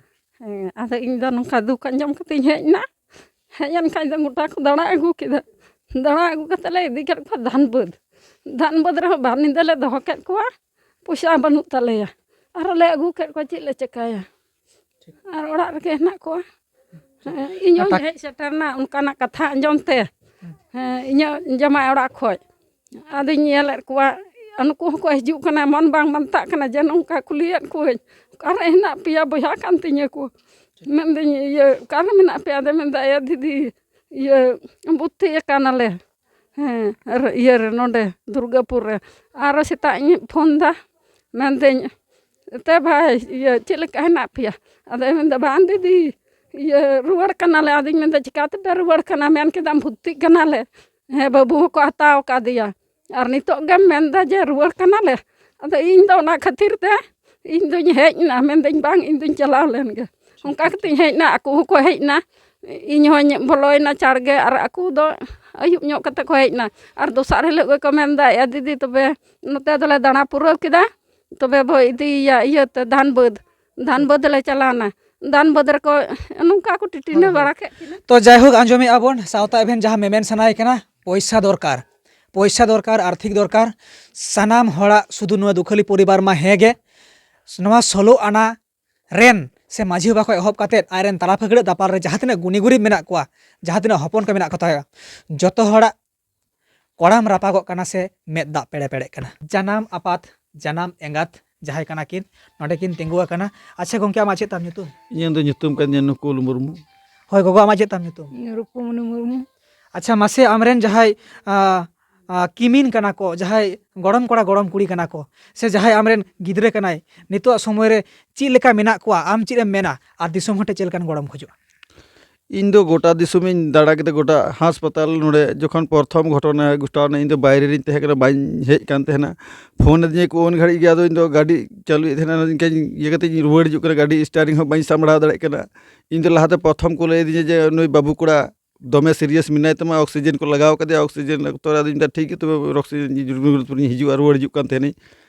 ᱦᱮᱸ, ᱟᱫᱚ ᱤᱧ ᱫᱚ ᱱᱚᱝᱠᱟ ᱫᱩᱠ ᱟᱸᱡᱚᱢ ᱠᱟᱛᱮᱧ ᱦᱮᱡ ᱮᱱᱟ᱾ ᱦᱮᱡ ᱮᱱ ᱠᱷᱟᱡ ᱫᱚ ᱜᱚᱴᱟ ᱠᱚ ᱫᱟᱬᱟ ᱟᱹᱜᱩ ᱠᱮᱫᱟ᱾ ᱫᱟᱬᱟ ᱟᱹᱜᱩ ᱠᱟᱛᱮ ᱞᱮ ᱤᱫᱤ ᱠᱮᱫ ᱠᱚᱣᱟ ᱫᱷᱟᱱ ᱵᱟᱹᱫᱽ᱾ ᱫᱷᱟᱱ ᱵᱟᱹᱫᱽ ᱨᱮᱦᱚᱸ ᱵᱟᱨ ᱧᱤᱫᱟᱹ ᱞᱮ ᱫᱚᱦᱚ ᱠᱮᱫ ᱠᱚᱣᱟ, ᱯᱚᱭᱥᱟ ᱵᱟᱹᱱᱩᱜ ᱛᱟᱞᱮᱭᱟ᱾ ᱟᱨᱚ ᱞᱮ ᱟᱹᱜᱩ ᱠᱮᱫ ᱠᱚᱣᱟ, ᱪᱮᱫ ᱞᱮ ᱪᱤᱠᱟᱹᱭᱟ? ᱟᱨ ᱚᱲᱟᱜ ᱨᱮᱜᱮ ᱦᱮᱱᱟᱜ ᱠᱚᱣᱟ᱾ ᱦᱮᱸ, ᱤᱧ ᱦᱚᱸᱧ ᱦᱮᱡ ᱥᱮᱴᱮᱨ ᱮᱱᱟ ᱚᱱᱠᱟᱱᱟᱜ ᱠᱟᱛᱷᱟ ᱟᱸᱡᱚᱢ ᱛᱮ᱾ ᱦᱮᱸ, ᱤᱧᱟᱹᱜ ᱡᱟᱢᱟᱭ ᱚᱲᱟᱜ ᱠᱷᱚᱡ᱾ ᱟᱫᱚᱧ ᱧᱮᱞᱮᱫ ᱠᱚᱣᱟ, ᱱᱩᱠᱩ ᱦᱚᱸᱠᱚ ᱦᱤᱡᱩᱜ ᱠᱟᱱᱟ, ᱢᱚᱱ ᱵᱟᱝ ᱢᱟᱱᱛᱟᱜ ᱠᱟᱱᱟ ᱡᱮ ᱱᱚᱝᱠᱟ ᱠᱩᱞᱤᱭᱮᱫ ᱠᱚᱣᱟᱹᱧ, "ᱚᱠᱟᱨᱮ ᱦᱮᱱᱟᱜ ᱯᱮᱭᱟ ᱵᱚᱭᱦᱟ ᱠᱟᱱ ᱛᱤᱧᱟᱹ ᱠᱚ?" ᱢᱮᱱᱫᱟᱹᱧ, "ᱤᱭᱟᱹ, ᱚᱠᱟᱨᱮ ᱢᱮᱱᱟᱜ ᱯᱮᱭᱟ?" ᱟᱫᱚ ᱢᱮᱱᱫᱟ, "ᱮ ᱫᱤᱫᱤ, ᱤᱭᱟᱹ, ᱵᱷᱚᱨᱛᱤ ᱟᱠᱟᱱᱟᱞᱮ, ᱦᱮᱸ, ᱟᱨ ᱤᱭᱟᱹ ᱨᱮ, ᱱᱚᱰᱮ ᱫᱩᱨᱜᱟᱯᱩᱨ ᱨᱮ᱾" ᱟᱨᱚ ᱥᱮᱛᱟᱜ ᱤᱧ ᱯᱷᱳᱱ ᱫᱟ, ᱢᱮᱱᱫᱟᱹᱧ, "ᱮᱛᱮ ᱵᱷᱟᱭ, ᱤᱭᱟᱹ, ᱪᱮᱫ ᱞᱮᱠᱟ ᱦᱮᱱᱟᱜ ᱯᱮᱭᱟ?" ᱟᱫᱚᱭ ᱢᱮᱱᱫᱟ, "ᱵᱟᱝ ᱫᱤᱫᱤ, ᱤᱭᱟᱹ, ᱨᱩᱣᱟᱹᱲ ᱠᱟᱱᱟᱞᱮ᱾" ᱟᱫᱚᱧ ᱢᱮᱱᱫᱟ, "ᱪᱤᱠᱟᱹ ᱛᱮᱯᱮ ᱨᱩᱣᱟᱹᱲ ᱠᱟᱱᱟ? ᱢᱮᱱ ᱠᱮᱫᱟᱢ ᱵᱷᱚᱨᱛᱤᱜ ᱠᱟᱱᱟᱞᱮ, ᱦᱮᱸ, ᱵᱟᱹᱵᱩ ᱦᱚᱸᱠᱚ ᱦᱟᱛᱟᱣ ᱠᱟᱫᱮᱭᱟ, ᱟᱨ ᱱᱤᱛᱚᱜ ᱜᱮᱢ ᱢᱮᱱᱫᱟ ᱡᱮ ᱨᱩᱣᱟᱹᱲ ᱠᱟᱱᱟᱞᱮ?" ᱟᱫᱚ ᱤᱧ ᱫᱚ ᱚᱱᱟ ᱠᱷᱟᱹᱛᱤᱨ ᱛᱮ ᱤᱧ ᱫᱚᱧ ᱦᱮᱡ ᱮᱱᱟ, ᱢᱮᱱᱫᱟᱹᱧ, "ᱵᱟᱝ, ᱤᱧ ᱫᱚᱧ ᱪᱟᱞᱟᱣ ᱞᱮᱱ ᱜᱮ᱾" ᱚᱱᱠᱟ ᱠᱟᱛᱮᱧ ᱦᱮᱡ ᱮᱱᱟ, ᱟᱠᱚ ᱦᱚᱸᱠᱚ ᱦᱮᱡ ᱮᱱᱟ, ᱤᱧ ᱦᱚᱸᱧ ᱵᱚᱞᱚᱭᱮᱱᱟ ᱪᱟᱲ ᱜᱮ, ᱟᱨ ᱟᱠᱚ ᱫᱚ ᱟᱹᱭᱩᱵ ᱧᱚᱜ ᱠᱟᱛᱮ ᱠᱚ ᱦᱮᱡ ᱮᱱᱟ᱾ ᱟᱨ ᱫᱚᱥᱟᱨ ᱦᱤᱞᱳᱜ ᱜᱮᱠᱚ ᱢᱮᱱᱫᱟ, "ᱮ ᱫᱤᱫᱤ, ᱛᱚᱵᱮ ᱱᱚᱛᱮ ᱫᱚᱞᱮ ᱫᱟᱬᱟ ᱯᱩᱨᱟᱹᱣ ᱠᱮᱫᱟ, ᱛᱚᱵᱮ ᱵᱚ ᱤᱫᱤᱭᱮᱭᱟ ᱤᱭᱟᱹᱛᱮ, ᱫᱷᱟᱱ ᱵᱟᱹᱫᱽ, ᱫᱷᱟᱱ ᱵᱟᱹᱫᱽ ᱞᱮ ᱪᱟᱞᱟᱣᱱᱟ᱾" ᱫᱷᱟᱱ ᱵᱟᱹᱫᱽ ᱨᱮᱠᱚ ᱱᱚᱝᱠᱟ ᱠᱚ ᱴᱤᱴᱤᱱᱟᱹ ᱦᱳᱭ, ᱦᱳᱭ᱾ ᱵᱟᱲᱟ ᱠᱮᱫ ᱠᱤᱱᱟ᱾ ᱛᱚ ᱡᱟᱭᱦᱳᱠ, ᱟᱸᱡᱚᱢᱮᱫᱼᱟ ᱵᱚᱱ, ᱥᱟᱶᱛᱟ ᱮᱵᱷᱮᱱ ᱡᱟᱦᱟᱸ ᱢᱮᱢᱮᱱ ᱥᱟᱱᱟᱭᱮ ᱠᱟᱱᱟ, ᱯᱚᱭᱥᱟ ᱫᱚᱨᱠᱟᱨ, ᱯᱚᱭᱥᱟ ᱫᱚᱨᱠᱟᱨ, ᱟᱨᱛᱷᱤᱠ ᱫᱚᱨᱠᱟᱨ, ᱥᱟᱱᱟᱢ ᱦᱚᱲᱟᱜ ᱥᱩᱫᱷᱩ ᱱᱚᱣᱟ ᱫᱩᱠᱷᱟᱹᱞᱤ ᱯᱚᱨᱤᱵᱟᱨ ᱢᱟ ᱦᱮᱸ ᱜᱮ, ᱱᱚᱣᱟ ᱥᱳᱞᱳ ᱟᱱᱟ ᱨᱮᱱ ᱥᱮ ᱢᱟᱹᱡᱷᱤ ᱵᱟᱵᱟ ᱠᱷᱚᱱ ᱮᱦᱚᱵ ᱠᱟᱛᱮᱫ ᱟᱡᱨᱮᱱ ᱛᱟᱞᱟ ᱯᱷᱟᱹᱠᱲᱟᱹᱜ ᱫᱟᱯᱟᱞ ᱨᱮ ᱡᱟᱦᱟᱸ ᱛᱤᱱᱟᱹᱜ ᱜᱩᱱᱤ ᱜᱩᱨᱤᱵ ᱢᱮᱱᱟᱜ ᱠᱚᱣᱟ, ᱡᱟᱦᱟᱸ ᱛᱤᱱᱟᱹᱜ ᱦᱚᱯᱚᱱ ᱠᱚ ᱢᱮᱱᱟᱜ ᱠᱚ ᱛᱟᱭᱟ, ᱡᱚᱛᱚ ᱦᱚᱲᱟᱜ ᱠᱚᱲᱟᱢ ᱨᱟᱯᱟᱜᱚᱜ ᱠᱟᱱᱟ ᱥᱮ ᱢᱮᱫ ᱫᱟᱜ ᱯᱮᱲᱮ ᱯᱮᱲᱮᱜ ᱠᱟᱱᱟ᱾ ᱡᱟᱱᱟᱢ ᱟᱯᱟᱛ ᱡᱟᱱᱟᱢ ᱮᱸᱜᱟᱛ ᱡᱟᱦᱟᱸᱭ ᱠᱟᱱᱟ ᱠᱤᱱ, ᱱᱚᱰᱮ ᱠᱤᱱ ᱛᱤᱸᱜᱩ ᱟᱠᱟᱱᱟ᱾ ᱟᱪᱪᱷᱟ ᱜᱚᱢᱠᱮ, ᱟᱢᱟᱜ ᱪᱮᱫ ᱛᱟᱢ ᱧᱩᱛᱩᱢ? ᱤᱧᱟᱹᱜ ᱫᱚ ᱧᱩᱛᱩᱢ ᱠᱟᱱ ᱛᱤᱧᱟᱹ ᱱᱩᱠᱩᱞ ᱢᱩᱨᱢᱩ᱾ ᱦᱳᱭ ᱜᱚᱜᱚ, ᱟᱢᱟᱜ ᱪᱮᱫ ᱛᱟᱢ ᱧᱩᱛᱩᱢ? ᱨᱩᱯᱩᱢᱚᱱᱤ ᱢᱩᱨᱢᱩ᱾ ᱟᱪᱪᱷᱟ, ᱢᱟᱥᱮ ᱟᱢᱨᱮᱱ ᱡᱟᱦᱟᱸᱭ, ᱟᱸ, ᱟᱸ, ᱠᱤᱢᱤᱱ ᱠᱟᱱᱟ ᱠᱚ, ᱡᱟᱦᱟᱸᱭ ᱜᱚᱲᱚᱢ ᱠᱚᱲᱟ ᱜᱚᱲᱚᱢ ᱠᱩᱲᱤ ᱠᱟᱱᱟ ᱠᱚ, ᱥᱮ ᱡᱟᱦᱟᱸᱭ ᱟᱢᱨᱮᱱ ᱜᱤᱫᱽᱨᱟᱹ ᱠᱟᱱᱟᱭ, ᱱᱤᱛᱚᱜ ᱥᱚᱢᱚᱭ ᱨᱮ ᱪᱮᱫ ᱞᱮᱠᱟ ᱢᱮᱱᱟᱜ ᱠᱚᱣᱟ, ᱟᱢ ᱪᱮᱫ ᱮᱢ ᱢᱮᱱᱟ ᱟᱨ ᱫᱤᱥᱚᱢ ᱦᱚᱲ ᱴᱷᱮᱱ ᱪᱮᱫ ᱞᱮᱠᱟᱱ ᱜᱚᱲᱚᱢ ᱠᱷᱚᱡᱚᱜᱼᱟ? ᱤᱧ ᱫᱚ ᱜᱚᱴᱟ ᱫᱤᱥᱚᱢᱤᱧ ᱫᱟᱬᱟ ᱠᱮᱫᱟ, ᱜᱚᱴᱟ ᱦᱟᱥᱯᱟᱛᱟᱞ᱾ ᱱᱚᱰᱮ ᱡᱚᱠᱷᱚᱱ ᱯᱨᱚᱛᱷᱚᱢ ᱜᱷᱚᱴᱚᱱᱟ ᱜᱷᱚᱴᱟᱣ ᱮᱱᱟ, ᱤᱧ ᱫᱚ ᱵᱟᱭᱨᱮ ᱨᱤᱧ ᱛᱟᱦᱮᱸ ᱠᱟᱱᱟ, ᱵᱟᱹᱧ ᱦᱮᱡ ᱠᱟᱱ ᱛᱟᱦᱮᱱᱟ᱾ ᱯᱷᱳᱱ ᱟᱹᱫᱤᱧᱟ ᱠᱚ ᱩᱱ ᱜᱷᱟᱹᱲᱤᱡ ᱜᱮ, ᱟᱫᱚ ᱤᱧ ᱫᱚ ᱜᱟᱹᱰᱤ ᱪᱟᱹᱞᱩᱭᱮᱫ ᱛᱟᱦᱮᱱᱟ, ᱤᱱᱠᱟᱹᱧ ᱤᱭᱟᱹ ᱠᱟᱛᱮᱧ ᱨᱩᱣᱟᱹᱲ ᱦᱤᱡᱩᱜ ᱠᱟᱱᱟ, ᱜᱟᱹᱰᱤ ᱥᱴᱟᱨᱤᱝ ᱦᱚᱸ ᱵᱟᱹᱧ ᱥᱟᱢᱵᱲᱟᱣ ᱫᱟᱲᱮᱭᱟᱜ ᱠᱟᱱᱟ᱾ ᱤᱧ ᱫᱚ ᱞᱟᱦᱟᱛᱮ ᱯᱨᱚᱛᱷᱚᱢ ᱠᱚ ᱞᱟᱹᱭ ᱟᱹᱫᱤᱧᱟ ᱡᱮ ᱱᱩᱭ ᱵᱟᱹᱵᱩ ᱠᱚᱲᱟ ᱫᱚᱢᱮ ᱥᱤᱨᱤᱭᱟᱥ ᱢᱮᱱᱟᱭ ᱛᱟᱢᱟ, ᱚᱠᱥᱤᱡᱮᱱ ᱠᱚ ᱞᱟᱜᱟᱣ ᱠᱟᱫᱮᱭᱟ, ᱚᱠᱥᱤᱡᱮᱱ ᱚᱠᱛᱚ ᱨᱮ ᱟᱫᱚᱧ ᱢᱮᱛᱟᱭᱟ, "ᱴᱷᱤᱠ ᱜᱮᱭᱟ, ᱛᱚᱵᱮ ᱚᱠᱥᱤᱡᱮᱱ ᱨᱩᱜᱤ ᱨᱩᱜᱤ ᱛᱚᱵᱮᱧ ᱦᱤᱡᱩᱜᱼᱟ", ᱨᱩᱣᱟᱹᱲ ᱦᱤᱡᱩᱜ ᱠᱟᱱ ᱛᱟᱦᱮᱱᱤᱧ᱾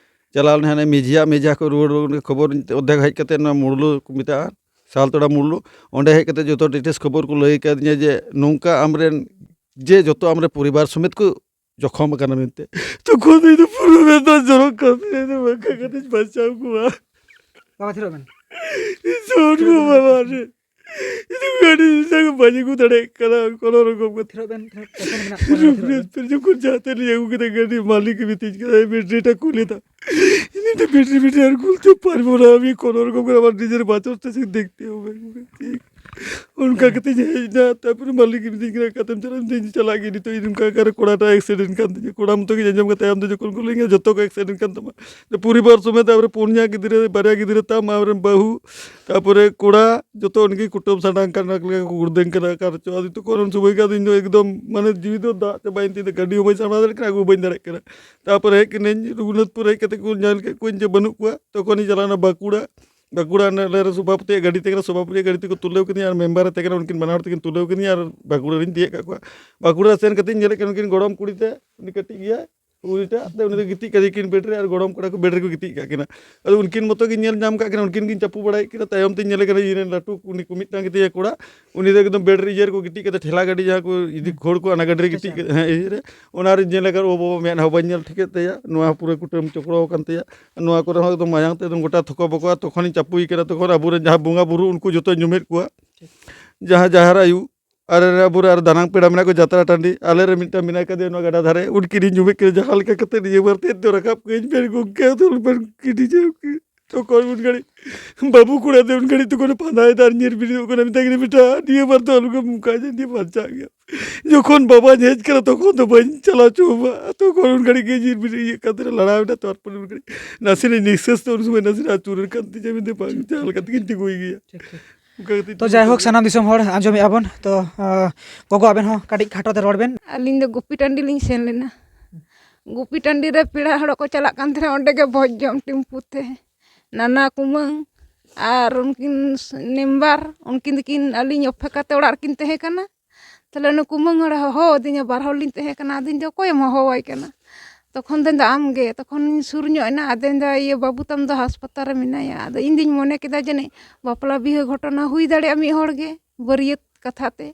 ᱪᱟᱞᱟᱣ ᱞᱮᱱᱟ ᱦᱟᱱᱮ ᱢᱮᱡᱷᱤᱭᱟ, ᱢᱮᱡᱷᱟ ᱠᱷᱚᱱ ᱨᱩᱣᱟᱹᱲ ᱨᱩᱣᱟᱹᱲ ᱠᱷᱚᱵᱚᱨ ᱚᱨᱫᱷᱮᱠ ᱦᱮᱡ ᱠᱟᱛᱮ ᱱᱚᱣᱟ ᱢᱩᱲᱞᱩ ᱠᱚ ᱢᱮᱛᱟᱜᱼᱟ, ᱥᱟᱞᱛᱚᱲᱟ ᱢᱩᱲᱞᱩ, ᱚᱸᱰᱮ ᱦᱮᱡ ᱠᱟᱛᱮ ᱡᱚᱛᱚ ᱰᱤᱴᱮᱞᱥ ᱠᱷᱚᱵᱚᱨ ᱠᱚ ᱞᱟᱹᱭ ᱠᱟᱫᱤᱧᱟ ᱡᱮ ᱱᱚᱝᱠᱟ ᱟᱢᱨᱮᱱ, ᱡᱮ ᱡᱚᱛᱚ ᱟᱢᱨᱮ ᱯᱚᱨᱤᱵᱟᱨ ᱥᱚᱢᱮᱛ ᱠᱚ ᱡᱚᱠᱷᱚᱢ ᱟᱠᱟᱱᱟ ᱢᱮᱱᱛᱮ᱾ ᱛᱚᱠᱷᱚᱱ ᱫᱚ ᱤᱧ ᱫᱚ ᱯᱩᱨᱟᱹ ᱢᱮᱫ ᱫᱟᱜ ᱡᱚᱨᱚᱜ ᱠᱟᱱ ᱛᱤᱧᱟ, ᱤᱧ ᱫᱚ ᱵᱟᱝᱠᱟ ᱠᱟᱛᱮᱧ ᱵᱟᱧᱪᱟᱣ ᱠᱚᱣᱟ᱾ ᱵᱟᱵᱟ, ᱛᱷᱤᱨᱚᱜ ᱵᱮᱱ᱾ ᱤᱧ ᱫᱚ ᱩᱱᱠᱩ ᱵᱟᱵᱟ ᱨᱮ, ᱤᱧ ᱫᱚ ᱜᱟᱹᱰᱤ ᱤᱧ ᱫᱚ ᱵᱟᱹᱧ ᱟᱹᱜᱩ ᱫᱟᱲᱮᱭᱟᱜ ᱠᱟᱱᱟ ᱠᱳᱱᱳ ᱨᱚᱠᱚᱢ ᱠᱟᱛᱮ᱾ ᱛᱷᱤᱨᱚᱜ ᱵᱮᱱ, ᱛᱷᱤᱨᱚᱜ, ᱴᱮᱱᱥᱚᱱ ᱢᱮᱱᱟᱜ ᱠᱚᱣᱟ, ᱛᱷᱤᱨᱚᱜ ᱵᱮᱱ᱾ ᱡᱚᱠᱷᱚᱱ ᱡᱟᱦᱟᱸ ᱛᱮ ᱞᱤᱧ ᱟᱹᱜᱩ ᱠᱮᱫᱟ ᱜᱟᱹᱰᱤ, ᱢᱟᱹᱞᱤᱠ ᱮ ᱢᱤᱛᱟᱹᱧ ᱠᱟᱱᱟ, "ᱵᱮᱴᱨᱤᱴᱟ ᱠᱩᱞ ᱮᱫᱟ᱾" ᱤᱧ ᱫᱚ ᱵᱮᱴᱨᱤ, ᱵᱮᱴᱨᱤ ᱟᱨ ᱠᱩᱞ ᱪᱚ ᱯᱟᱨᱵᱚ ᱱᱟ, ᱟᱢ ᱠᱳᱱᱳ ᱨᱚᱠᱚᱢ ᱠᱟᱛᱮ ᱟᱵᱟᱨ ᱱᱤᱡᱮᱨ ᱵᱟᱪᱚᱨ ᱛᱮ ᱥᱮ ᱫᱮᱠᱷᱛᱮ ᱦᱚᱵᱮ᱾ ᱚᱱᱠᱟ ᱠᱟᱛᱮ ᱤᱧ ᱦᱮᱡ ᱮᱱᱟ, ᱛᱟᱨᱯᱚᱨᱮ ᱢᱟᱹᱞᱤᱠ ᱜᱮ ᱢᱤᱛᱟᱹᱧ ᱠᱟᱱᱟ, "ᱚᱠᱟᱛᱮᱢ ᱪᱟᱞᱟᱜᱼᱟ?" ᱤᱧ ᱫᱩᱧ ᱪᱟᱞᱟᱜ ᱜᱮ ᱱᱤᱛᱚᱜ, ᱤᱧ ᱱᱚᱝᱠᱟ ᱚᱠᱟᱨᱮ ᱠᱚᱲᱟᱴᱟᱜ ᱮᱠᱥᱤᱰᱮᱱᱴ ᱠᱟᱱ ᱛᱤᱧᱟ, ᱠᱚᱲᱟ ᱢᱚᱛᱚ ᱜᱤᱧ ᱟᱸᱡᱚᱢ ᱠᱟᱫ ᱛᱟᱭᱟ, ᱟᱢ ᱫᱚ ᱡᱚᱠᱷᱚᱱ ᱠᱚ ᱞᱟᱹᱭ ᱠᱟᱱᱟ, ᱡᱚᱛᱚ ᱠᱚ ᱮᱠᱥᱤᱰᱮᱱᱴ ᱠᱟᱱ ᱛᱟᱢᱟ᱾ ᱯᱚᱨᱤᱵᱟᱨ ᱥᱚᱢᱮᱛ ᱟᱵᱟᱨ ᱯᱩᱱᱭᱟ ᱜᱤᱫᱽᱨᱟᱹ, ᱵᱟᱨᱭᱟ ᱜᱤᱫᱽᱨᱟᱹ ᱛᱟᱢ, ᱟᱢᱨᱮᱱ ᱵᱟᱹᱦᱩ, ᱛᱟᱨᱯᱚᱨᱮ ᱠᱚᱲᱟ, ᱡᱚᱛᱚ ᱩᱱᱠᱤᱱ ᱠᱩᱴᱟᱹᱢ ᱥᱟᱰᱟᱝ ᱠᱟᱱᱟ, ᱚᱠᱟ ᱞᱮᱠᱟ ᱠᱚ ᱜᱩᱲᱫᱟᱹᱝ ᱠᱟᱱᱟ, ᱚᱠᱟ ᱨᱮᱪᱚ᱾ ᱟᱫᱚ ᱛᱚᱠᱷᱚᱱ ᱩᱱ ᱥᱚᱢᱚᱭ ᱜᱮ ᱟᱫᱚ ᱤᱧ ᱫᱚ ᱮᱠᱫᱚᱢ ᱢᱟᱱᱮ ᱡᱤᱣᱤ ᱫᱚ ᱫᱟᱜ ᱪᱟᱵᱟᱭᱮᱱ ᱛᱤᱧᱟ, ᱜᱟᱹᱰᱤ ᱦᱚᱸ ᱵᱟᱹᱧ ᱥᱟᱢᱵᱲᱟᱣ ᱫᱟᱲᱮᱭᱟᱜ ᱠᱟᱱᱟ, ᱟᱹᱜᱩ ᱦᱚᱸ ᱵᱟᱹᱧ ᱫᱟᱲᱮᱭᱟᱜ ᱠᱟᱱᱟ᱾ ᱛᱟᱨᱯᱚᱨᱮ ᱦᱮᱡ ᱠᱟᱹᱱᱟᱹᱧ ᱨᱚᱜᱷᱩᱱᱟᱛᱷᱯᱩᱨ, ᱦᱮᱡ ᱠᱟᱛᱮ ᱠᱚ ᱧᱮᱞ ᱠᱮᱫ ᱠᱚᱣᱟᱧ ᱡᱮ ᱵᱟᱹᱱᱩᱜ ᱠᱚᱣᱟ, ᱛᱚᱠᱷᱚᱱᱤᱧ ᱪᱟᱞᱟᱣᱱᱟ ᱵᱟᱸᱠᱩᱲᱟ᱾ ᱵᱟᱸᱠᱩᱲᱟ ᱨᱮᱱᱟᱜ ᱟᱞᱮ ᱨᱮ ᱥᱚᱵᱷᱟᱯᱚᱛᱤᱭᱟᱜ ᱜᱟᱹᱰᱤ ᱛᱟᱦᱮᱸ ᱠᱟᱱᱟ, ᱥᱚᱵᱷᱟᱯᱚᱛᱤᱭᱟᱜ ᱜᱟᱹᱰᱤ ᱛᱮᱠᱚ ᱛᱩᱞᱟᱹᱣ ᱠᱟᱫᱤᱧᱟ ᱟᱨ ᱢᱮᱢᱵᱟᱨ ᱮ ᱛᱟᱦᱮᱸ ᱠᱟᱱᱟ, ᱩᱱᱠᱤᱱ ᱵᱟᱱᱟ ᱦᱚᱲ ᱛᱮᱠᱤᱱ ᱛᱩᱞᱟᱹᱣ ᱠᱟᱫᱤᱧᱟ ᱟᱨ ᱵᱟᱸᱠᱩᱲᱟ ᱨᱤᱧ ᱛᱤᱭᱟᱹᱜ ᱠᱟᱜ ᱠᱚᱣᱟ᱾ ᱵᱟᱸᱠᱩᱲᱟ ᱥᱮᱱ ᱠᱟᱛᱮᱧ ᱧᱮᱞᱮᱫ ᱠᱟᱱᱟ, ᱩᱱᱠᱤᱱ ᱜᱚᱲᱚᱢ ᱠᱩᱲᱤ ᱛᱮ, ᱩᱱᱤ ᱠᱟᱹᱴᱤᱡ ᱜᱮᱭᱟᱭ, ᱩᱱᱤ ᱫᱚ ᱜᱤᱛᱤᱡ ᱠᱟᱫᱮᱭᱟᱠᱤᱱ ᱵᱮᱰ ᱨᱮ ᱟᱨ ᱜᱚᱲᱚᱢ ᱠᱚᱲᱟ ᱠᱚ ᱵᱮᱰ ᱨᱮᱠᱚ ᱜᱤᱛᱤᱡ ᱠᱟᱜ ᱠᱤᱱᱟ᱾ ᱟᱫᱚ ᱩᱱᱠᱤᱱ ᱢᱚᱛᱚ ᱜᱤᱧ ᱧᱮᱞ ᱧᱟᱢ ᱠᱟᱜ ᱠᱤᱱᱟ, ᱩᱱᱠᱤᱱ ᱜᱤᱧ ᱪᱟᱯᱚ ᱵᱟᱲᱟᱭᱮᱫ ᱠᱤᱱᱟ᱾ ᱛᱟᱭᱚᱢ ᱛᱤᱧ ᱧᱮᱞᱮ ᱠᱟᱱᱟ ᱤᱧ ᱨᱮᱱ ᱞᱟᱹᱴᱩ ᱩᱱᱤ ᱠᱚ ᱢᱤᱫᱴᱟᱝ ᱜᱮᱛᱟᱭᱟ ᱠᱚᱲᱟ, ᱩᱱᱤ ᱫᱚ ᱮᱠᱫᱚᱢ ᱵᱮᱰ ᱨᱮ ᱤᱭᱟᱹ ᱨᱮᱠᱚ ᱜᱤᱛᱤᱡ ᱠᱟᱫᱮ, ᱴᱷᱮᱞᱟ ᱜᱟᱹᱰᱤ ᱡᱟᱦᱟᱸ ᱠᱚ ᱤᱫᱤ ᱦᱩᱸ᱾ ᱠᱷᱳᱲ ᱠᱚ, ᱚᱱᱟ ᱜᱟᱹᱰᱤ ᱨᱮ ᱜᱤᱛᱤᱡ ᱟᱪᱪᱷᱟ᱾ ᱠᱟᱫᱮ, ᱦᱮᱸ, ᱤᱭᱟᱹ ᱨᱮ᱾ ᱚᱱᱟ ᱨᱤᱧ ᱧᱮᱞᱮ ᱠᱟᱱᱟ, ᱳ ᱵᱟᱵᱟ, ᱢᱮᱫ ᱦᱚᱸ ᱵᱟᱹᱧ ᱧᱮᱞ ᱴᱷᱤᱠᱮᱫ ᱛᱟᱭᱟ, ᱱᱚᱣᱟ ᱦᱚᱸ ᱯᱩᱨᱟᱹ ᱠᱩᱴᱟᱹᱢ ᱪᱚᱠᱨᱚ ᱟᱠᱟᱱ ᱛᱟᱭᱟ᱾ ᱱᱚᱣᱟ ᱠᱚᱨᱮ ᱦᱚᱸ ᱮᱠᱫᱚᱢ ᱢᱟᱭᱟᱝ ᱛᱮ ᱮᱠᱫᱚᱢ ᱜᱚᱴᱟ ᱛᱷᱚᱠᱚ ᱵᱚᱠᱚᱜᱼᱟ᱾ ᱛᱚᱠᱷᱚᱱᱤᱧ ᱪᱟᱯᱚᱭ ᱠᱟᱱᱟ, ᱛᱚᱠᱷᱚᱱ ᱟᱵᱚᱨᱮᱱ ᱡᱟᱦᱟᱸ ᱵᱚᱸᱜᱟ ᱵᱩᱨᱩ ᱩᱱᱠᱩ ᱡᱚᱛᱚᱧ ᱧᱩᱢᱮᱫ ᱠᱚᱣᱟ, ᱡᱟᱦᱟᱸ ᱡᱟᱦᱮᱨ ᱟᱭᱳ ᱟᱨ ᱟᱵᱚᱨᱮᱱ ᱟᱨ ᱫᱟᱱᱟᱝ ᱯᱮᱲᱟ ᱢᱮᱱᱟᱜ ᱠᱚ, ᱡᱟᱛᱨᱟ ᱴᱟᱺᱰᱤ, ᱟᱞᱮ ᱨᱮ ᱢᱤᱫᱴᱟᱝ ᱢᱮᱱᱟᱭ ᱠᱟᱫᱮᱭᱟ ᱱᱚᱣᱟ ᱜᱟᱰᱟ ᱫᱷᱟᱨᱮ, ᱩᱱᱠᱤᱱᱤᱧ ᱧᱩᱢᱮᱫ ᱠᱤᱱᱟ, ᱡᱟᱦᱟᱸ ᱞᱮᱠᱟ ᱠᱟᱛᱮ ᱱᱤᱭᱟᱹ ᱵᱟᱨ ᱛᱮᱫ ᱫᱚ ᱨᱟᱠᱟᱵ ᱠᱟᱹᱧ ᱯᱮ ᱜᱚᱢᱠᱮ, ᱟᱫᱚ ᱟᱞᱚᱵᱮᱱ ᱠᱤᱰᱤᱡᱟ ᱜᱚᱢᱠᱮ᱾ ᱛᱚᱠᱷᱚᱱ ᱩᱱ ᱜᱷᱟᱹᱲᱤᱡ ᱵᱟᱹᱵᱩ ᱠᱚᱲᱟ ᱫᱚ ᱩᱱ ᱜᱷᱟᱹᱲᱤᱡ ᱛᱚᱠᱷᱚᱱᱮ ᱯᱷᱟᱸᱫᱟᱭᱮᱫᱟ ᱟᱨ ᱧᱤᱨ ᱵᱤᱨᱤᱫᱚᱜ ᱠᱟᱱᱟ, ᱢᱮᱛᱟᱭ ᱠᱟᱱᱟ, "ᱵᱮᱴᱟ, ᱱᱤᱭᱟᱹ ᱵᱟᱨ ᱫᱚ ᱟᱞᱚᱜᱮᱢ ᱚᱱᱠᱟᱭᱟ, ᱱᱤᱭᱟᱹ ᱵᱟᱧᱪᱟᱜ ᱜᱮᱭᱟ᱾ ᱡᱚᱠᱷᱚᱱ ᱵᱟᱵᱟᱧ ᱦᱮᱡ ᱠᱟᱱᱟ ᱛᱚᱠᱷᱚᱱ ᱫᱚ ᱵᱟᱹᱧ ᱪᱟᱞᱟᱣ ᱦᱚᱪᱚ ᱟᱢᱟ᱾" ᱛᱚᱠᱷᱚᱱ ᱩᱱ ᱜᱷᱟᱹᱲᱤᱡ ᱜᱮ ᱧᱤᱨ ᱵᱤᱨᱤᱫ ᱤᱭᱟᱹᱜ ᱠᱟᱱ ᱛᱟᱦᱮᱱᱟ, ᱞᱟᱲᱟᱣ ᱮᱱᱟ᱾ ᱛᱟᱨᱯᱚᱨᱮ ᱩᱱ ᱜᱷᱟᱹᱲᱤᱡ ᱱᱟᱥᱮᱱᱟᱜ ᱱᱤᱥᱥᱟᱥ ᱫᱚ ᱩᱱ ᱥᱚᱢᱚᱭ ᱱᱟᱥᱮᱱᱟᱜ ᱟᱹᱪᱩᱨ ᱟᱠᱟᱱ ᱛᱤᱧᱟ, ᱢᱮᱱᱫᱟ, "ᱵᱟᱝ, ᱡᱟᱦᱟᱸ ᱞᱮᱠᱟ ᱛᱮᱜᱮᱧ ᱛᱤᱸᱜᱩᱭ ᱜᱮᱭᱟ᱾" ᱴᱷᱤᱠ, ᱴᱷᱤᱠ᱾ ᱚᱱᱠᱟ ᱠᱟᱛᱮ ᱛᱚ ᱡᱟᱭᱦᱳᱠ, ᱥᱟᱱᱟᱢ ᱫᱤᱥᱚᱢ ᱦᱚᱲ ᱟᱸᱡᱚᱢᱮᱫᱼᱟ ᱵᱚᱱ, ᱛᱚ, ᱟᱸ, ᱜᱚᱜᱚ, ᱟᱵᱮᱱ ᱦᱚᱸ ᱠᱟᱹᱴᱤᱡ ᱠᱷᱟᱴᱚ ᱛᱮ ᱨᱚᱲ ᱵᱮᱱ᱾ ᱟᱹᱞᱤᱧ ᱫᱚ ᱜᱩᱯᱤ ᱴᱟᱺᱰᱤ ᱞᱤᱧ ᱥᱮᱱ ᱞᱮᱱᱟ᱾ ᱜᱩᱯᱤ ᱴᱟᱺᱰᱤ ᱨᱮ ᱯᱮᱲᱟ ᱦᱚᱲᱚᱜ ᱠᱚ ᱪᱟᱞᱟᱜ ᱠᱟᱱ ᱛᱟᱦᱮᱱᱟ, ᱚᱸᱰᱮ ᱜᱮ ᱵᱷᱚᱡᱽ ᱡᱚᱢ ᱴᱮᱢᱯᱩ ᱛᱮ ᱱᱟᱱᱟ ᱠᱩᱢᱟᱹᱝ ᱟᱨ ᱩᱱᱠᱤᱱ ᱢᱮᱢᱵᱟᱨ, ᱩᱱᱠᱤᱱ ᱫᱚᱠᱤᱱ ᱟᱹᱞᱤᱧ ᱚᱯᱮᱠᱠᱷᱟ ᱛᱮ ᱚᱲᱟᱜ ᱨᱮᱠᱤᱱ ᱛᱟᱦᱮᱸ ᱠᱟᱱᱟ᱾ ᱛᱟᱦᱞᱮ ᱩᱱᱤ ᱠᱩᱢᱟᱹᱝ ᱦᱚᱲᱮ ᱦᱚᱦᱚ ᱟᱹᱫᱤᱧᱟ, ᱵᱟᱨ ᱦᱚᱲ ᱞᱤᱧ ᱛᱟᱦᱮᱸ ᱠᱟᱱᱟ᱾ ᱟᱫᱚᱧ ᱫᱚ, "ᱚᱠᱚᱭᱮᱢ ᱦᱚᱦᱚᱣᱟᱭ ᱠᱟᱱᱟ?" ᱛᱚᱠᱷᱚᱱ ᱫᱚᱧ ᱫᱚ, "ᱟᱢ ᱜᱮ?" ᱛᱚᱠᱷᱚᱱᱤᱧ ᱥᱩᱨ ᱧᱚᱜ ᱮᱱᱟ, ᱟᱫᱚᱧ ᱫᱚ, "ᱤᱭᱟᱹ, ᱵᱟᱹᱵᱩ ᱛᱟᱢ ᱫᱚ ᱦᱟᱥᱯᱟᱛᱟᱞ ᱨᱮ ᱢᱮᱱᱟᱭᱟ᱾" ᱟᱫᱚ ᱤᱧ ᱫᱩᱧ ᱢᱚᱱᱮ ᱠᱮᱫᱟ ᱡᱟᱹᱱᱤᱡ ᱵᱟᱯᱞᱟ ᱵᱤᱦᱟᱹ ᱜᱷᱚᱴᱚᱱᱟ ᱦᱩᱭ ᱫᱟᱲᱮᱭᱟᱜᱼᱟ, ᱢᱤᱫ ᱦᱚᱲ ᱜᱮ ᱵᱟᱹᱨᱭᱟᱹᱛ ᱠᱟᱛᱷᱟ ᱛᱮ᱾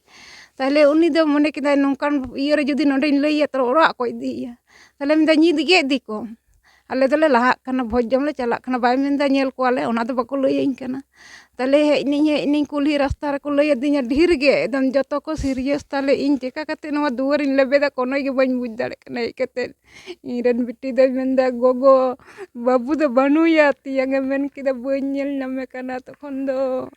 ᱛᱟᱦᱞᱮ ᱩᱱᱤ ᱫᱚ ᱢᱚᱱᱮ ᱠᱮᱫᱟᱭ, ᱱᱚᱝᱠᱟᱱ ᱤᱭᱟᱹ ᱨᱮ ᱡᱩᱫᱤ ᱱᱚᱰᱮᱧ ᱞᱟᱹᱭᱟ, ᱛᱚ ᱚᱲᱟᱜ ᱠᱚ ᱤᱫᱤᱭᱮᱭᱟ᱾ ᱛᱟᱦᱞᱮ ᱢᱮᱱᱫᱟ, "ᱧᱤᱫ ᱜᱮ ᱤᱫᱤ ᱠᱚᱢ, ᱟᱞᱮ ᱫᱚᱞᱮ ᱞᱟᱦᱟᱜ ᱠᱟᱱᱟ, ᱵᱷᱚᱡᱽ ᱡᱚᱢ ᱞᱮ ᱪᱟᱞᱟᱜ ᱠᱟᱱᱟ᱾" ᱵᱟᱭ ᱢᱮᱱᱫᱟ, "ᱧᱮᱞ ᱠᱚᱣᱟᱞᱮ, ᱚᱱᱟ ᱫᱚ ᱵᱟᱠᱚ ᱞᱟᱹᱭᱟᱹᱧ ᱠᱟᱱᱟ᱾" ᱛᱟᱦᱞᱮ ᱦᱮᱡ ᱱᱟᱹᱧ, ᱦᱮᱡ ᱱᱟᱹᱧ, ᱠᱩᱞᱦᱤ ᱨᱟᱥᱛᱟ ᱨᱮᱠᱚ ᱞᱟᱹᱭ ᱟᱹᱫᱤᱧᱟ ᱰᱷᱮᱨ ᱜᱮ, ᱮᱠᱫᱚᱢ ᱡᱚᱛᱚ ᱠᱚ ᱥᱤᱨᱤᱭᱟᱥ᱾ ᱛᱟᱦᱞᱮ ᱤᱧ ᱪᱮᱠᱟ ᱠᱟᱛᱮ ᱱᱚᱣᱟ ᱫᱩᱣᱟᱹᱨᱤᱧ ᱞᱮᱵᱮᱫᱟ, ᱠᱳᱱᱳ ᱜᱮ ᱵᱟᱹᱧ ᱵᱩᱡᱽ ᱫᱟᱲᱮᱭᱟᱜ ᱠᱟᱱᱟ ᱦᱮᱡ ᱠᱟᱛᱮ᱾ ᱤᱧ ᱨᱮᱱ ᱵᱤᱴᱤ ᱫᱚᱭ ᱢᱮᱱᱫᱟ, "ᱜᱚᱜᱚ, ᱵᱟᱹᱵᱩ ᱫᱚ ᱵᱟᱹᱱᱩᱭᱟ, ᱛᱮᱭᱟᱝ ᱮ ᱢᱮᱱ ᱠᱮᱫᱟ, ᱵᱟᱹᱧ ᱧᱮᱞ ᱧᱟᱢᱮ ᱠᱟᱱᱟ᱾" ᱛᱚᱠᱷᱚᱱ ᱫᱚ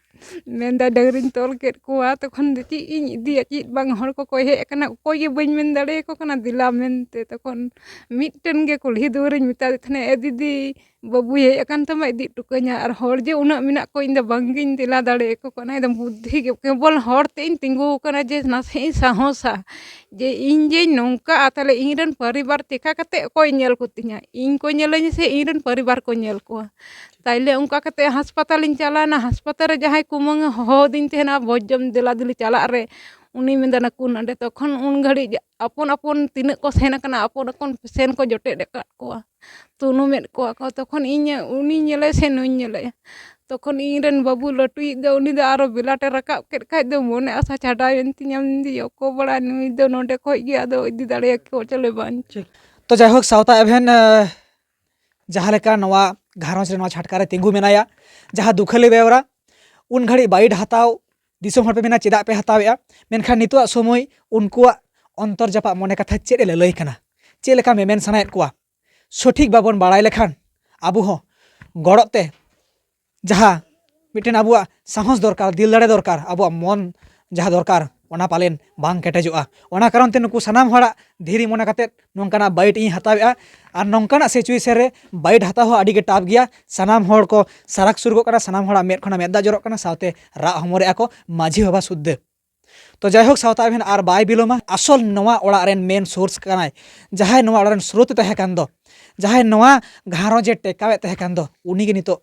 ᱢᱮᱱᱫᱟ, "ᱰᱟᱹᱝᱨᱤᱧ ᱛᱚᱞ ᱠᱮᱫ ᱠᱚᱣᱟ, ᱛᱚᱠᱷᱚᱱ ᱫᱚ ᱪᱮᱫ ᱤᱧ ᱤᱫᱤᱭᱟ, ᱪᱮᱫ ᱵᱟᱝ, ᱦᱚᱲ ᱠᱚᱠᱚ ᱦᱮᱡ ᱟᱠᱟᱱᱟ, ᱚᱠᱚᱭ ᱜᱮ ᱵᱟᱹᱧ ᱢᱮᱱ ᱫᱟᱲᱮᱭᱟᱠᱚ ᱠᱟᱱᱟ, ᱫᱮᱞᱟ ᱢᱮᱱᱛᱮ᱾" ᱛᱚᱠᱷᱚᱱ ᱢᱤᱫᱴᱮᱱ ᱜᱮ ᱠᱩᱞᱦᱤ ᱫᱩᱣᱟᱹᱨᱤᱧ ᱢᱮᱛᱟᱫᱮ ᱛᱟᱦᱮᱱᱟ, "ᱮ ᱫᱤᱫᱤ, ᱵᱟᱹᱵᱩᱭ ᱦᱮᱡ ᱟᱠᱟᱱ ᱛᱟᱢᱟ, ᱤᱫᱤ ᱦᱚᱴᱚ ᱠᱟᱹᱧᱟ᱾" ᱟᱨ ᱦᱚᱲ ᱡᱮ ᱩᱱᱟᱹᱜ ᱢᱮᱱᱟᱜ ᱠᱚᱣᱟ, ᱤᱧ ᱫᱚ ᱵᱟᱝᱜᱤᱧ ᱫᱮᱞᱟ ᱫᱟᱲᱮᱭᱟᱠᱚ ᱠᱟᱱᱟ᱾ ᱮᱠᱫᱚᱢ ᱵᱩᱫᱽᱫᱷᱤ ᱜᱮ, ᱠᱮᱵᱚᱞ ᱦᱚᱲ ᱛᱮ ᱤᱧ ᱛᱤᱸᱜᱩ ᱟᱠᱟᱱᱟ ᱡᱮ ᱱᱟᱥᱮ ᱤᱧ ᱥᱟᱦᱚᱥᱟ, ᱡᱮ ᱤᱧ ᱡᱮᱧ ᱱᱚᱝᱠᱟᱜᱼᱟ, ᱛᱟᱦᱞᱮ ᱤᱧ ᱨᱮᱱ ᱯᱚᱨᱤᱵᱟᱨ ᱪᱮᱠᱟ ᱠᱟᱛᱮ ᱚᱠᱚᱭ ᱧᱮᱞ ᱠᱚᱛᱤᱧᱟ? ᱤᱧ ᱠᱚ ᱧᱮᱞᱟᱹᱧ ᱥᱮ ᱤᱧ ᱨᱮᱱ ᱯᱚᱨᱤᱵᱟᱨ ᱠᱚ ᱧᱮᱞ ᱠᱚᱣᱟ? ᱛᱟᱭᱞᱮ ᱚᱱᱠᱟ ᱠᱟᱛᱮ ᱦᱟᱥᱯᱟᱛᱟᱞᱤᱧ ᱪᱟᱞᱟᱣᱮᱱᱟ᱾ ᱦᱟᱥᱯᱟᱛᱟᱞ ᱨᱮ ᱡᱟᱦᱟᱸᱭ ᱠᱩᱢᱟᱹᱝ ᱮ ᱦᱚᱦᱚ ᱟᱹᱫᱤᱧ ᱛᱟᱦᱮᱱᱟ, ᱵᱷᱚᱡᱽ ᱡᱚᱢ ᱫᱮᱞᱟ ᱫᱮᱞᱤ ᱪᱟᱞᱟᱜ ᱨᱮ, ᱩᱱᱤ ᱢᱮᱱᱫᱟ, "ᱱᱟᱠᱩ ᱱᱚᱰᱮ᱾" ᱛᱚᱠᱷᱚᱱ ᱩᱱ ᱜᱷᱟᱹᱲᱤᱡ ᱟᱯᱚᱱ ᱟᱯᱚᱱ ᱛᱤᱱᱟᱹᱜ ᱠᱚ ᱥᱮᱱ ᱟᱠᱟᱱᱟ, ᱟᱯᱚᱱ ᱟᱯᱚᱱ ᱯᱮᱥᱮᱱᱴ ᱠᱚ ᱡᱚᱴᱮᱫ ᱟᱠᱟᱫ ᱠᱚᱣᱟ, ᱛᱩᱱᱩᱢᱮᱫ ᱠᱚᱣᱟ ᱠᱚ᱾ ᱛᱚᱠᱷᱚᱱ ᱤᱧ, ᱩᱱᱤ ᱧᱮᱞᱮ ᱥᱮ ᱱᱩᱭ ᱧᱮᱞᱮ, ᱛᱚᱠᱷᱚᱱ ᱤᱧ ᱨᱮᱱ ᱵᱟᱹᱵᱩ ᱞᱟᱹᱴᱩᱭᱤᱡ ᱫᱚ, ᱩᱱᱤ ᱫᱚ ᱟᱨᱚ ᱵᱮᱞᱟᱴᱮ ᱨᱟᱠᱟᱵ ᱠᱮᱫ ᱠᱷᱟᱡ ᱫᱚ, ᱢᱚᱱᱮ ᱟᱥᱟ ᱪᱷᱟᱰᱟᱣᱮᱱ ᱛᱤᱧᱟ᱾ ᱢᱮᱱᱫᱟᱹᱧ, ᱚᱠᱚ ᱵᱟᱲᱟ ᱱᱩᱭ ᱫᱚ ᱱᱚᱰᱮ ᱠᱷᱚᱡ ᱜᱮ ᱟᱫᱚ ᱤᱫᱤ ᱫᱟᱲᱮᱭᱟᱠᱚ ᱪᱚᱞᱮ ᱵᱟᱝ᱾ ᱴᱷᱤᱠ᱾ ᱛᱚ ᱡᱟᱭᱦᱳᱠ, ᱥᱟᱶᱛᱟ ᱮᱵᱷᱮᱱ, ᱟᱸ, ᱡᱟᱦᱟᱸ ᱞᱮᱠᱟ ᱱᱚᱣᱟ ᱜᱷᱟᱨᱚᱸᱡᱽ ᱨᱮ ᱱᱚᱣᱟ ᱪᱷᱟᱴᱠᱟ ᱨᱮ ᱛᱤᱸᱜᱩ ᱢᱮᱱᱟᱭᱟ, ᱡᱟᱦᱟᱸ ᱫᱩᱠᱷᱟᱹᱞᱤ ᱵᱮᱣᱨᱟ, ᱩᱱ ᱜᱷᱟᱹᱲᱤᱡ ᱵᱟᱭᱤᱴ ᱦᱟᱛᱟᱣ, ᱫᱤᱥᱚᱢ ᱦᱚᱲ ᱯᱮ ᱢᱮᱱᱟ ᱪᱮᱫᱟᱜ ᱯᱮ ᱦᱟᱛᱟᱣᱮᱫᱼᱟ, ᱢᱮᱱᱠᱷᱟᱱ ᱱᱤᱛᱚᱜᱟᱜ ᱥᱚᱢᱚᱭ ᱩᱱᱠᱩᱣᱟᱜ ᱚᱱᱛᱚᱨ ᱡᱟᱯᱟᱜ ᱢᱚᱱᱮ ᱠᱟᱛᱷᱟ ᱪᱮᱫ ᱮ ᱞᱟᱹᱞᱟᱹᱭ ᱠᱟᱱᱟ, ᱪᱮᱫ ᱞᱮᱠᱟ ᱢᱮᱢᱮᱱ ᱥᱟᱱᱟᱭᱮᱫ ᱠᱚᱣᱟ, ᱥᱚᱴᱷᱤᱠ ᱵᱟᱵᱚᱱ ᱵᱟᱲᱟᱭ ᱞᱮᱠᱷᱟᱱ ᱟᱵᱚ ᱦᱚᱸ ᱜᱚᱲᱚᱜ ᱛᱮ ᱡᱟᱦᱟᱸ ᱢᱤᱫᱴᱮᱱ ᱟᱵᱚᱣᱟᱜ ᱥᱟᱦᱚᱥ ᱫᱚᱨᱠᱟᱨ, ᱫᱤᱞ ᱫᱟᱲᱮ ᱫᱚᱨᱠᱟᱨ, ᱟᱵᱚᱣᱟᱜ ᱢᱚᱱ ᱡᱟᱦᱟᱸ ᱫᱚᱨᱠᱟᱨ, ᱚᱱᱟ ᱯᱟᱞᱮᱱ ᱵᱟᱝ ᱠᱮᱴᱮᱡᱚᱜᱼᱟ᱾ ᱚᱱᱟ ᱠᱟᱨᱚᱱ ᱛᱮ ᱱᱩᱠᱩ ᱥᱟᱱᱟᱢ ᱦᱚᱲᱟᱜ ᱫᱷᱤᱨᱤ ᱢᱚᱱᱮ ᱠᱟᱛᱮᱫ ᱱᱚᱝᱠᱟᱱᱟᱜ ᱵᱟᱭᱤᱴ ᱤᱧ ᱦᱟᱛᱟᱣᱮᱫᱼᱟ᱾ ᱟᱨ ᱱᱚᱝᱠᱟᱱᱟᱜ ᱥᱤᱪᱩᱭᱮᱥᱚᱱ ᱨᱮ ᱵᱟᱭᱤᱴ ᱦᱟᱛᱟᱣ ᱦᱚᱸ ᱟᱹᱰᱤ ᱜᱮ ᱴᱟᱯ ᱜᱮᱭᱟ᱾ ᱥᱟᱱᱟᱢ ᱦᱚᱲ ᱠᱚ ᱥᱟᱨᱟᱠ ᱥᱩᱨᱩᱜᱚᱜ ᱠᱟᱱᱟ, ᱥᱟᱱᱟᱢ ᱦᱚᱲᱟᱜ ᱢᱮᱫ ᱠᱷᱚᱱᱟᱜ ᱢᱮᱫ ᱫᱟᱜ ᱡᱚᱨᱚᱜ ᱠᱟᱱᱟ, ᱥᱟᱶᱛᱮ ᱨᱟᱜ ᱦᱚᱢᱚᱨᱮᱜᱼᱟ ᱠᱚ ᱢᱟᱹᱡᱷᱤ ᱵᱟᱵᱟ ᱥᱩᱫᱽᱫᱷᱟᱹ᱾ ᱛᱚ ᱡᱟᱭᱦᱳᱠ, ᱥᱟᱶᱛᱟ ᱮᱵᱷᱮᱱ ᱟᱨ ᱵᱟᱭ ᱵᱤᱞᱚᱢᱟ᱾ ᱟᱥᱚᱞ ᱱᱚᱣᱟ ᱚᱲᱟᱜ ᱨᱮᱱ ᱢᱮᱱ ᱥᱳᱨᱥ ᱠᱟᱱᱟᱭ, ᱡᱟᱦᱟᱸᱭ ᱱᱚᱣᱟ ᱚᱲᱟᱜ ᱨᱮᱱ ᱥᱨᱳᱛ ᱛᱟᱦᱮᱸ ᱠᱟᱱ ᱫᱚ, ᱡᱟᱦᱟᱸᱭ ᱱᱚᱣᱟ ᱜᱷᱟᱨᱚᱸᱡᱽ ᱮ ᱴᱮᱠᱟᱣᱮᱫ ᱛᱟᱦᱮᱸ ᱠᱟᱱ ᱫᱚ, ᱩᱱᱤ ᱜᱮ ᱱᱤᱛᱚᱜ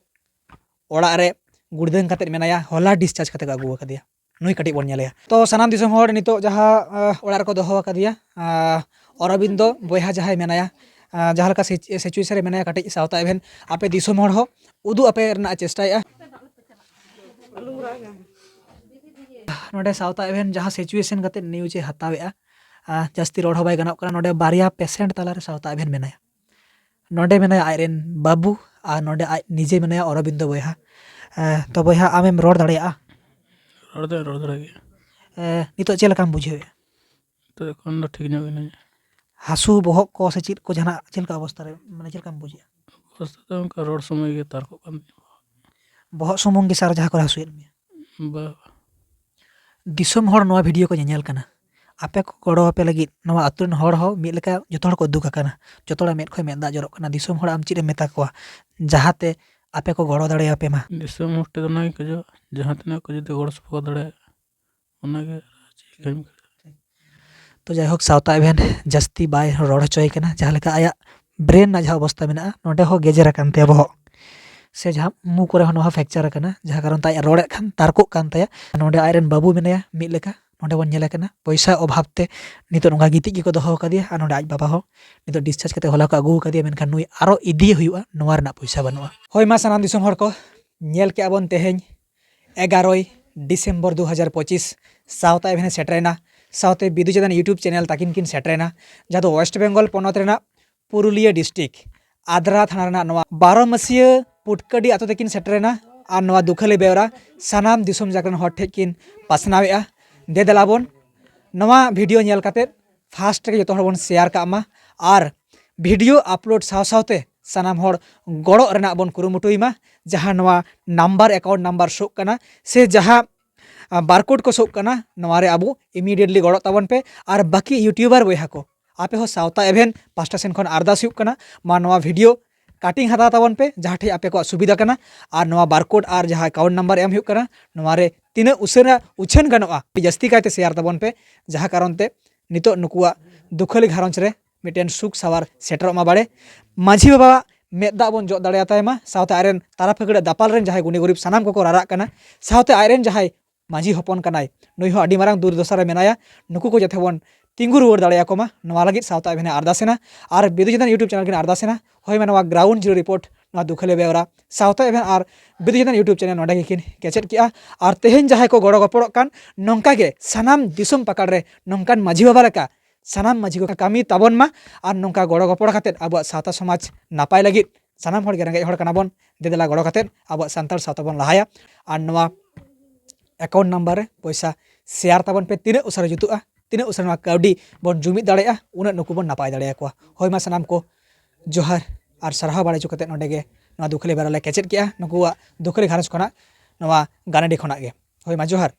ᱚᱲᱟᱜ ᱨᱮ ᱜᱩᱲᱫᱟᱹᱝ ᱠᱟᱛᱮᱫ ᱢᱮᱱᱟᱭᱟ᱾ ᱦᱚᱞᱟ ᱰᱤᱥᱪᱟᱨᱡᱽ ᱠᱟᱛᱮ ᱠᱚ ᱟᱹᱜᱩ ᱟᱠᱟᱫᱮᱭᱟ᱾ ᱱᱩᱭ ᱠᱟᱹᱴᱤᱡ ᱵᱚᱱ ᱧᱮᱞᱮᱭᱟ᱾ ᱛᱚ ᱥᱟᱱᱟᱢ ᱫᱤᱥᱚᱢ ᱦᱚᱲ ᱱᱤᱛᱚᱜ ᱡᱟᱦᱟᱸ, ᱟᱦ, ᱚᱲᱟᱜ ᱨᱮᱠᱚ ᱫᱚᱦᱚ ᱟᱠᱟᱫᱮᱭᱟ, ᱟᱦ, ᱚᱨᱚᱵᱤᱱᱫᱚ ᱵᱚᱭᱦᱟ ᱡᱟᱦᱟᱸᱭ ᱢᱮᱱᱟᱭᱟ, ᱟᱦ, ᱡᱟᱦᱟᱸ ᱞᱮᱠᱟ ᱥᱤᱪ-, ᱥᱤᱪᱩᱭᱮᱥᱚᱱ ᱨᱮ ᱢᱮᱱᱟᱭᱟ, ᱠᱟᱹᱴᱤᱡ ᱥᱟᱶᱛᱟ ᱮᱵᱷᱮᱱ ᱟᱯᱮ ᱫᱤᱥᱚᱢ ᱦᱚᱲ ᱦᱚᱸ ᱩᱫᱩᱜ ᱟᱯᱮ ᱨᱮᱱᱟᱜ ᱮ ᱪᱮᱥᱴᱟᱭᱮᱫᱼᱟ᱾ ᱱᱚᱰᱮ ᱥᱟᱶᱛᱟ ᱮᱵᱷᱮᱱ ᱡᱟᱦᱟᱸ ᱥᱤᱪᱩᱭᱮᱥᱚᱱ ᱠᱟᱛᱮ ᱱᱤᱭᱩᱡᱽ ᱮ ᱦᱟᱛᱟᱣᱮᱫᱼᱟ, ᱟᱦ, ᱡᱟᱹᱥᱛᱤ ᱨᱚᱲ ᱦᱚᱸ ᱵᱟᱭ ᱜᱟᱱᱚᱜ ᱠᱟᱱᱟ᱾ ᱱᱚᱰᱮ ᱵᱟᱨᱭᱟ ᱯᱮᱥᱮᱱᱴ ᱛᱟᱞᱟᱨᱮ ᱥᱟᱶᱛᱟ ᱮᱵᱷᱮᱱ ᱢᱮᱱᱟᱭᱟ᱾ ᱱᱚᱰᱮ ᱢᱮᱱᱟᱭᱟ ᱟᱡᱨᱮᱱ ᱵᱟᱹᱵᱩ ᱟᱨ ᱱᱚᱰᱮ ᱟᱡ ᱱᱤᱡᱮ ᱢᱮᱱᱟᱭᱟ ᱚᱨᱚᱵᱤᱱᱫᱚ ᱵᱚᱭᱦᱟ᱾ ᱮ, ᱛᱚ ᱵᱚᱭᱦᱟ, ᱟᱢᱮᱢ ᱨᱚᱲ ᱫᱟᱲᱮᱭᱟᱜᱼᱟ? ᱨᱚᱲ ᱫᱚᱧ ᱨᱚᱲ ᱫᱟᱲᱮᱭᱟᱜ ᱜᱮᱭᱟ᱾ ᱮ, ᱱᱤᱛᱚᱜ ᱪᱮᱫ ᱞᱮᱠᱟᱢ ᱵᱩᱡᱷᱟᱹᱣᱮᱫᱼᱟ? ᱱᱤᱛᱚᱜ ᱮᱠᱷᱚᱱ ᱫᱚ ᱴᱷᱤᱠ ᱧᱚᱜ ᱜᱮ ᱦᱤᱱᱟᱹᱧᱟ᱾ ᱦᱟᱹᱥᱩ ᱵᱚᱦᱚᱜ ᱠᱚ ᱥᱮ ᱪᱮᱫ ᱠᱚ ᱡᱟᱦᱟᱱᱟᱜ ᱪᱮᱫ ᱞᱮᱠᱟ ᱚᱵᱚᱥᱛᱟ ᱨᱮ, ᱢᱟᱱᱮ ᱪᱮᱫ ᱞᱮᱠᱟᱢ ᱵᱩᱡᱷᱟᱹᱣᱮᱫᱼᱟ? ᱚᱵᱚᱥᱛᱟ ᱫᱚ ᱚᱱᱠᱟ ᱨᱚᱲ ᱥᱚᱢᱚᱭ ᱜᱮ ᱛᱟᱨᱠᱚᱜ ᱠᱟᱱ ᱛᱤᱧᱟᱹ᱾ ᱵᱚᱦᱚᱜ ᱥᱩᱢᱩᱝ ᱜᱮ ᱥᱮ ᱟᱨ ᱡᱟᱦᱟᱸ ᱠᱚᱨᱮ ᱦᱟᱹᱥᱩᱭᱮᱫ ᱢᱮᱭᱟ? ᱵᱟ᱾ ᱫᱤᱥᱚᱢ ᱦᱚᱲ ᱱᱚᱣᱟ ᱵᱷᱤᱰᱤᱭᱳ ᱠᱚ ᱧᱮᱧᱮᱞ ᱠᱟᱱᱟ, ᱟᱯᱮ ᱠᱚ ᱜᱚᱲᱚ ᱟᱯᱮ ᱞᱟᱹᱜᱤᱫ ᱱᱚᱣᱟ ᱟᱹᱛᱩ ᱨᱮᱱ ᱦᱚᱲ ᱦᱚᱸ ᱢᱤᱫ ᱞᱮᱠᱟ ᱡᱚᱛᱚ ᱦᱚᱲ ᱠᱚ ᱫᱩᱠ ᱟᱠᱟᱱᱟ, ᱡᱚᱛᱚ ᱦᱚᱲᱟᱜ ᱢᱮᱫ ᱠᱷᱚᱱ ᱢᱮᱫ ᱫᱟᱜ ᱡᱚᱨᱚᱜ ᱠᱟᱱᱟ᱾ ᱫᱤᱥᱚᱢ ᱦᱚᱲ ᱟᱢ ᱪᱮᱫ ᱮᱢ ᱢᱮᱛᱟ ᱠᱚᱣᱟ ᱡᱟᱦᱟᱸᱛᱮ ᱟᱯᱮ ᱠᱚ ᱜᱚᱲᱚ ᱫᱟᱲᱮᱭᱟᱯᱮ ᱢᱟ? ᱫᱤᱥᱚᱢ ᱦᱚᱲ ᱴᱷᱮᱱ ᱫᱚ ᱚᱱᱟᱜᱤᱧ ᱠᱷᱚᱡᱚᱜᱼᱟ, ᱡᱟᱦᱟᱸ ᱛᱤᱱᱟᱹᱜ ᱠᱚ ᱡᱩᱫᱤ ᱜᱚᱲᱚ ᱥᱚᱯᱚᱦᱚᱫ ᱫᱟᱲᱮᱭᱟᱜᱼᱟ, ᱚᱱᱟᱜᱮ ᱪᱮᱫ ᱞᱮᱠᱟᱧ ᱠᱷᱚᱡᱚᱜᱼᱟ᱾ ᱛᱚ ᱡᱟᱭᱦᱳᱠ, ᱥᱟᱶᱛᱟ ᱮᱵᱷᱮᱱ ᱡᱟᱹᱥᱛᱤ ᱵᱟᱭ ᱨᱚᱲ ᱦᱚᱪᱚᱭ ᱠᱟᱱᱟ, ᱡᱟᱦᱟᱸ ᱞᱮᱠᱟ ᱟᱭᱟᱜ ᱵᱨᱮᱱ ᱨᱮᱱᱟᱜ ᱡᱟᱦᱟᱸ ᱚᱵᱚᱥᱛᱟ ᱢᱮᱱᱟᱜᱼᱟ, ᱱᱚᱸᱰᱮ ᱦᱚᱸ ᱜᱮᱡᱮᱨ ᱟᱠᱟᱱ ᱛᱟᱭᱟ ᱵᱚᱦᱚᱜ, ᱥᱮ ᱡᱟᱦᱟᱸ ᱢᱩ ᱠᱚᱨᱮ ᱦᱚᱸ ᱱᱚᱣᱟ ᱯᱷᱨᱮᱠᱪᱟᱨ ᱟᱠᱟᱱᱟ, ᱡᱟᱦᱟᱸ ᱠᱟᱨᱚᱱ ᱛᱮ ᱟᱡ ᱨᱚᱲᱮᱫ ᱠᱷᱟᱱ ᱛᱟᱨᱠᱚᱜ ᱠᱟᱱ ᱛᱟᱭᱟ᱾ ᱱᱚᱸᱰᱮ ᱟᱡᱨᱮᱱ ᱵᱟᱹᱵᱩ ᱢᱮᱱᱟᱭᱟ ᱢᱤᱫ ᱞᱮᱠᱟ, ᱱᱚᱸᱰᱮ ᱵᱚᱱ ᱧᱮᱞᱮ ᱠᱟᱱᱟ ᱯᱚᱭᱥᱟ ᱚᱵᱷᱟᱵ ᱛᱮ ᱱᱤᱛᱚᱜ ᱱᱚᱝᱠᱟ ᱜᱤᱛᱤᱡ ᱜᱮᱠᱚ ᱫᱚᱦᱚ ᱟᱠᱟᱫᱮᱭᱟ, ᱟᱨ ᱱᱚᱸᱰᱮ ᱟᱡ ᱵᱟᱵᱟ ᱦᱚᱸ ᱱᱤᱛᱚᱜ ᱰᱤᱥᱪᱟᱨᱡᱽ ᱠᱟᱛᱮ ᱦᱚᱞᱟ ᱠᱚ ᱟᱹᱜᱩ ᱟᱠᱟᱫᱮᱭᱟ, ᱢᱮᱱᱠᱷᱟᱱ ᱱᱩᱭ ᱟᱨᱚ ᱤᱫᱤᱭᱮ ᱦᱩᱭᱩᱜᱼᱟ, ᱱᱚᱣᱟ ᱨᱮᱱᱟᱜ ᱯᱚᱭᱥᱟ ᱵᱟᱹᱱᱩᱜᱼᱟ᱾ ᱦᱳᱭ ᱢᱟ ᱥᱟᱱᱟᱢ ᱫᱤᱥᱚᱢ ᱦᱚᱲ ᱠᱚ, ᱧᱮᱞ ᱠᱮᱜᱼᱟ ᱵᱚᱱ ᱛᱮᱦᱮᱧ ᱮᱜᱟᱨᱚᱭ ᱰᱤᱥᱮᱢᱵᱚᱨ ᱫᱩ ᱦᱟᱡᱟᱨ ᱯᱚᱸᱪᱤᱥ ᱥᱟᱶᱛᱟ ᱮᱵᱷᱮᱱᱮ ᱥᱮᱴᱮᱨᱮᱱᱟ, ᱥᱟᱶᱛᱮ ᱵᱤᱫᱩ ᱪᱟᱸᱫᱟᱱ YouTube ᱪᱮᱱᱮᱞ ᱛᱟᱹᱠᱤᱱ ᱠᱤᱱ ᱥᱮᱴᱮᱨᱮᱱᱟ, ᱡᱟᱦᱟᱸ ᱫᱚ ᱳᱭᱮᱥᱴ ᱵᱮᱝᱜᱚᱞ ᱯᱚᱱᱚᱛ ᱨᱮᱱᱟᱜ ᱯᱩᱨᱩᱞᱤᱭᱟᱹ ᱰᱤᱥᱴᱨᱤᱠᱴ ᱟᱫᱽᱨᱟ ᱛᱷᱟᱱᱟ ᱨᱮᱱᱟᱜ ᱱᱚᱣᱟ ᱵᱟᱨᱚ ᱢᱟᱹᱥᱤᱭᱟᱹ ᱯᱩᱴᱠᱟᱹᱰᱤ ᱟᱛᱳ ᱛᱮᱠᱤᱱ ᱥᱮᱴᱮᱨᱮᱱᱟ᱾ ᱟᱨ ᱱᱚᱣᱟ ᱫᱩᱠᱷᱟᱹᱞᱤ ᱵᱮᱣᱨᱟ ᱥᱟᱱᱟᱢ ᱫᱤᱥᱚᱢ ᱡᱟᱠ ᱨᱮᱱ ᱦᱚᱲ ᱴᱷᱮᱱ ᱠᱤᱱ ᱯᱟᱥᱱᱟᱣᱮᱫᱼᱟ᱾ ᱫᱮ ᱫᱮᱞᱟ ᱵᱚᱱ ᱱᱚᱣᱟ ᱵᱷᱤᱰᱤᱭᱳ ᱧᱮᱞ ᱠᱟᱛᱮᱫ ᱯᱷᱟᱥᱴ ᱨᱮᱜᱮ ᱡᱚᱛᱚ ᱦᱚᱲ ᱵᱚᱱ ᱥᱮᱭᱟᱨ ᱠᱟᱜ ᱢᱟ, ᱟᱨ ᱵᱷᱤᱰᱤᱭᱳ ᱟᱯᱞᱳᱰ ᱥᱟᱶ ᱥᱟᱶᱛᱮ ᱥᱟᱱᱟᱢ ᱦᱚᱲ ᱜᱚᱲᱚᱜ ᱨᱮᱱᱟᱜ ᱵᱚᱱ ᱠᱩᱨᱩᱢᱩᱴᱩᱭ ᱢᱟ᱾ ᱡᱟᱦᱟᱸ ᱱᱚᱣᱟ ᱱᱟᱢᱵᱟᱨ, ᱮᱠᱟᱣᱩᱱᱴ ᱱᱟᱢᱵᱟᱨ ᱥᱳᱜ ᱠᱟᱱᱟ, ᱥᱮ ᱡᱟᱦᱟᱸ ᱵᱟᱨᱠᱳᱰ ᱠᱚ ᱥᱳᱜ ᱠᱟᱱᱟ, ᱱᱚᱣᱟ ᱨᱮ ᱟᱵᱚ ᱤᱢᱤᱰᱤᱭᱮᱴᱞᱤ ᱜᱚᱲᱚᱜ ᱛᱟᱵᱚᱱ ᱯᱮ᱾ ᱟᱨ ᱵᱟᱹᱠᱤ ᱤᱭᱩᱴᱩᱵᱟᱨ ᱵᱚᱭᱦᱟ ᱠᱚ, ᱟᱯᱮ ᱦᱚᱸ ᱥᱟᱶᱛᱟ ᱮᱵᱷᱮᱱ ᱯᱟᱥᱴᱟ ᱥᱮᱱ ᱠᱷᱚᱱ ᱟᱨᱫᱟᱥ ᱦᱩᱭᱩᱜ ᱠᱟᱱᱟ, ᱢᱟ ᱱᱚᱣᱟ ᱵᱷᱤᱰᱤᱭᱳ ᱠᱟᱴᱤᱝ ᱦᱟᱛᱟᱣ ᱛᱟᱵᱚᱱ ᱯᱮ, ᱡᱟᱦᱟᱸ ᱴᱷᱮᱡ ᱟᱯᱮ ᱠᱚᱣᱟᱜ ᱥᱩᱵᱤᱫᱷᱟ ᱠᱟᱱᱟ᱾ ᱟᱨ ᱱᱚᱣᱟ ᱵᱟᱨᱠᱳᱰ ᱟᱨ ᱡᱟᱦᱟᱸ ᱮᱠᱟᱣᱩᱱᱴ ᱱᱟᱢᱵᱟᱨ ᱮᱢ ᱦᱩᱭᱩᱜ ᱠᱟᱱᱟ, ᱱᱚᱣᱟ ᱨᱮ ᱛᱤᱱᱟᱹᱜ ᱩᱥᱟᱹᱨᱟ ᱩᱪᱷᱟᱹᱱ ᱜᱟᱱᱚᱜᱼᱟ, ᱟᱹᱰᱤ ᱡᱟᱹᱥᱛᱤ ᱠᱟᱭᱛᱮ ᱥᱮᱭᱟᱨ ᱛᱟᱵᱚᱱ ᱯᱮ, ᱡᱟᱦᱟᱸ ᱠᱟᱨᱚᱱ ᱛᱮ ᱱᱤᱛᱚᱜ ᱱᱩᱠᱩᱣᱟᱜ ᱫᱩᱠᱷᱟᱹᱞᱤ ᱜᱷᱟᱨᱚᱸᱡᱽ ᱨᱮ ᱢᱤᱫᱴᱮᱱ ᱥᱩᱠ ᱥᱟᱶᱟᱨ ᱥᱮᱴᱮᱨᱚᱜ ᱢᱟ ᱵᱟᱲᱮ᱾ ᱢᱟᱹᱡᱷᱤ ᱵᱟᱵᱟᱣᱟᱜ ᱢᱮᱫ ᱫᱟᱜ ᱵᱚᱱ ᱡᱚᱜ ᱫᱟᱲᱮᱭᱟᱛᱟᱭ ᱢᱟ, ᱥᱟᱶᱛᱮ ᱟᱡᱨᱮᱱ ᱛᱟᱨᱟ ᱯᱷᱟᱹᱠᱲᱟᱹ ᱫᱟᱯᱟᱞ ᱨᱮᱱ ᱡᱟᱦᱟᱸᱭ ᱜᱩᱱᱤ ᱜᱩᱨᱤᱵ ᱥᱟᱱᱟᱢ ᱠᱚᱠᱚ ᱨᱟᱨᱟᱜ ᱠᱟᱱᱟ, ᱥᱟᱶᱛᱮ ᱟᱡᱨᱮᱱ ᱡᱟᱦᱟᱸᱭ ᱢᱟᱹᱡᱷᱤ ᱦᱚᱯᱚᱱ ᱠᱟᱱᱟᱭ, ᱱᱩᱭ ᱦᱚᱸ ᱟᱹᱰᱤ ᱢᱟᱨᱟᱝ ᱫᱩᱨᱫᱚᱥᱟ ᱨᱮ ᱢᱮᱱᱟᱭᱟ᱾ ᱱᱩᱠᱩ ᱠᱚ ᱡᱟᱛᱮ ᱵᱚᱱ ᱛᱤᱸᱜᱩ ᱨᱩᱣᱟᱹᱲ ᱫᱟᱲᱮᱭᱟᱠᱚ ᱢᱟ, ᱱᱚᱣᱟ ᱞᱟᱹᱜᱤᱫ ᱥᱟᱶᱛᱟ ᱮᱵᱷᱮᱱᱮ ᱟᱨᱫᱟᱥ ᱮᱱᱟ᱾ ᱟᱨ ᱵᱤᱫᱩ ᱪᱟᱸᱫᱟᱱ ᱭᱩᱴᱩᱵᱽ ᱪᱮᱱᱮᱞ ᱠᱤᱱ ᱟᱨᱫᱟᱥ ᱮᱱᱟ᱾ ᱦᱳᱭ ᱢᱟ, ᱱᱚᱣᱟ ᱜᱨᱟᱣᱩᱱᱰ ᱡᱤᱨᱳ ᱨᱤᱯᱳᱨᱴ, ᱱᱚᱣᱟ ᱫᱩᱠᱷᱟᱹᱞᱤ ᱵᱮᱣᱨᱟ ᱥᱟᱶᱛᱟ ᱮᱵᱷᱮᱱ ᱟᱨ ᱵᱤᱫᱩ ᱪᱟᱸᱫᱟᱱ ᱭᱩᱴᱩᱵᱽ ᱪᱮᱱᱮᱞ ᱱᱚᱰᱮ ᱜᱮᱠᱤᱱ ᱠᱮᱪᱮᱫ ᱠᱮᱜᱼᱟ᱾ ᱟᱨ ᱛᱮᱦᱮᱧ ᱡᱟᱦᱟᱸᱭ ᱠᱚ ᱜᱚᱲᱚ ᱜᱚᱯᱚᱲᱚᱜ ᱠᱟᱱ, ᱱᱚᱝᱠᱟ ᱜᱮ ᱥᱟᱱᱟᱢ ᱫᱤᱥᱚᱢ ᱯᱟᱠᱟᱲ ᱨᱮ ᱱᱚᱝᱠᱟᱱ ᱢᱟᱹᱡᱷᱤ ᱵᱟᱵᱟ ᱞᱮᱠᱟ ᱥᱟᱱᱟᱢ ᱢᱟᱹᱡᱷᱤ ᱠᱚ ᱠᱟᱹᱢᱤ ᱛᱟᱵᱚᱱ ᱢᱟ᱾ ᱟᱨ ᱱᱚᱝᱠᱟ ᱜᱚᱲᱚ ᱜᱚᱯᱚᱲᱚ ᱠᱟᱛᱮᱫ ᱟᱵᱚᱣᱟᱜ ᱥᱟᱶᱛᱟ ᱥᱚᱢᱟᱡᱽ ᱱᱟᱯᱟᱭ ᱞᱟᱹᱜᱤᱫ, ᱥᱟᱱᱟᱢ ᱦᱚᱲ ᱜᱮ ᱨᱮᱸᱜᱮᱡ ᱦᱚᱲ ᱠᱟᱱᱟ ᱵᱚᱱ, ᱫᱮ ᱫᱮᱞᱟ ᱜᱚᱲᱚ ᱠᱟᱛᱮᱫ ᱟᱵᱚᱣᱟᱜ ᱥᱟᱱᱛᱟᱲ ᱥᱟᱶᱛᱟ ᱵᱚᱱ ᱞᱟᱦᱟᱭᱟ᱾ ᱟᱨ ᱱᱚᱣᱟ ᱮᱠᱟᱣᱩᱱᱴ ᱱᱟᱢᱵᱟᱨ ᱨᱮ ᱯᱚᱭᱥᱟ ᱥᱮᱭᱟᱨ ᱛᱟᱵᱚᱱ ᱯᱮ, ᱛᱤᱱᱟᱹᱜ ᱩᱥᱟᱹᱨᱟ ᱡᱩᱛᱩᱜᱼᱟ, ᱛᱤᱱᱟᱹᱜ ᱩᱥᱟᱹᱨᱟ ᱱᱚᱣᱟ ᱠᱟᱹᱣᱰᱤ ᱵᱚᱱ ᱡᱩᱢᱤᱫ ᱫᱟᱲᱮᱭᱟᱜᱼᱟ, ᱩᱱᱟᱹᱜ ᱱᱩᱠᱩ ᱵᱚᱱ ᱱᱟᱯᱟᱭ ᱫᱟᱲᱮᱭᱟᱠᱚᱣᱟ᱾ ᱦᱳᱭ ᱢᱟ, ᱥᱟᱱᱟᱢ ᱠᱚ ᱡᱚᱦᱟᱨ ᱟᱨ ᱥᱟᱨᱦᱟᱣ ᱵᱟᱲᱟᱭ ᱦᱚᱪᱚ ᱠᱟᱛᱮᱫ ᱱᱚᱰᱮ ᱜᱮ ᱱᱚᱣᱟ ᱫᱩᱠᱷᱟᱹᱞᱤ ᱵᱮᱣᱨᱟ ᱞᱮ ᱠᱮᱪᱮᱫ ᱠᱮᱜᱼᱟ, ᱱᱩᱠᱩᱣᱟᱜ ᱫᱩᱠᱷᱟᱹᱞᱤ ᱜᱷᱟᱨᱚᱸᱡᱽ ᱠᱷᱚᱱᱟᱜ ᱱᱚᱣᱟ ᱜᱟᱱᱟᱰᱤ ᱠᱷᱚᱱᱟᱜ ᱜᱮ᱾ ᱦᱳᱭ ᱢᱟ, ᱡᱚᱦᱟᱨ᱾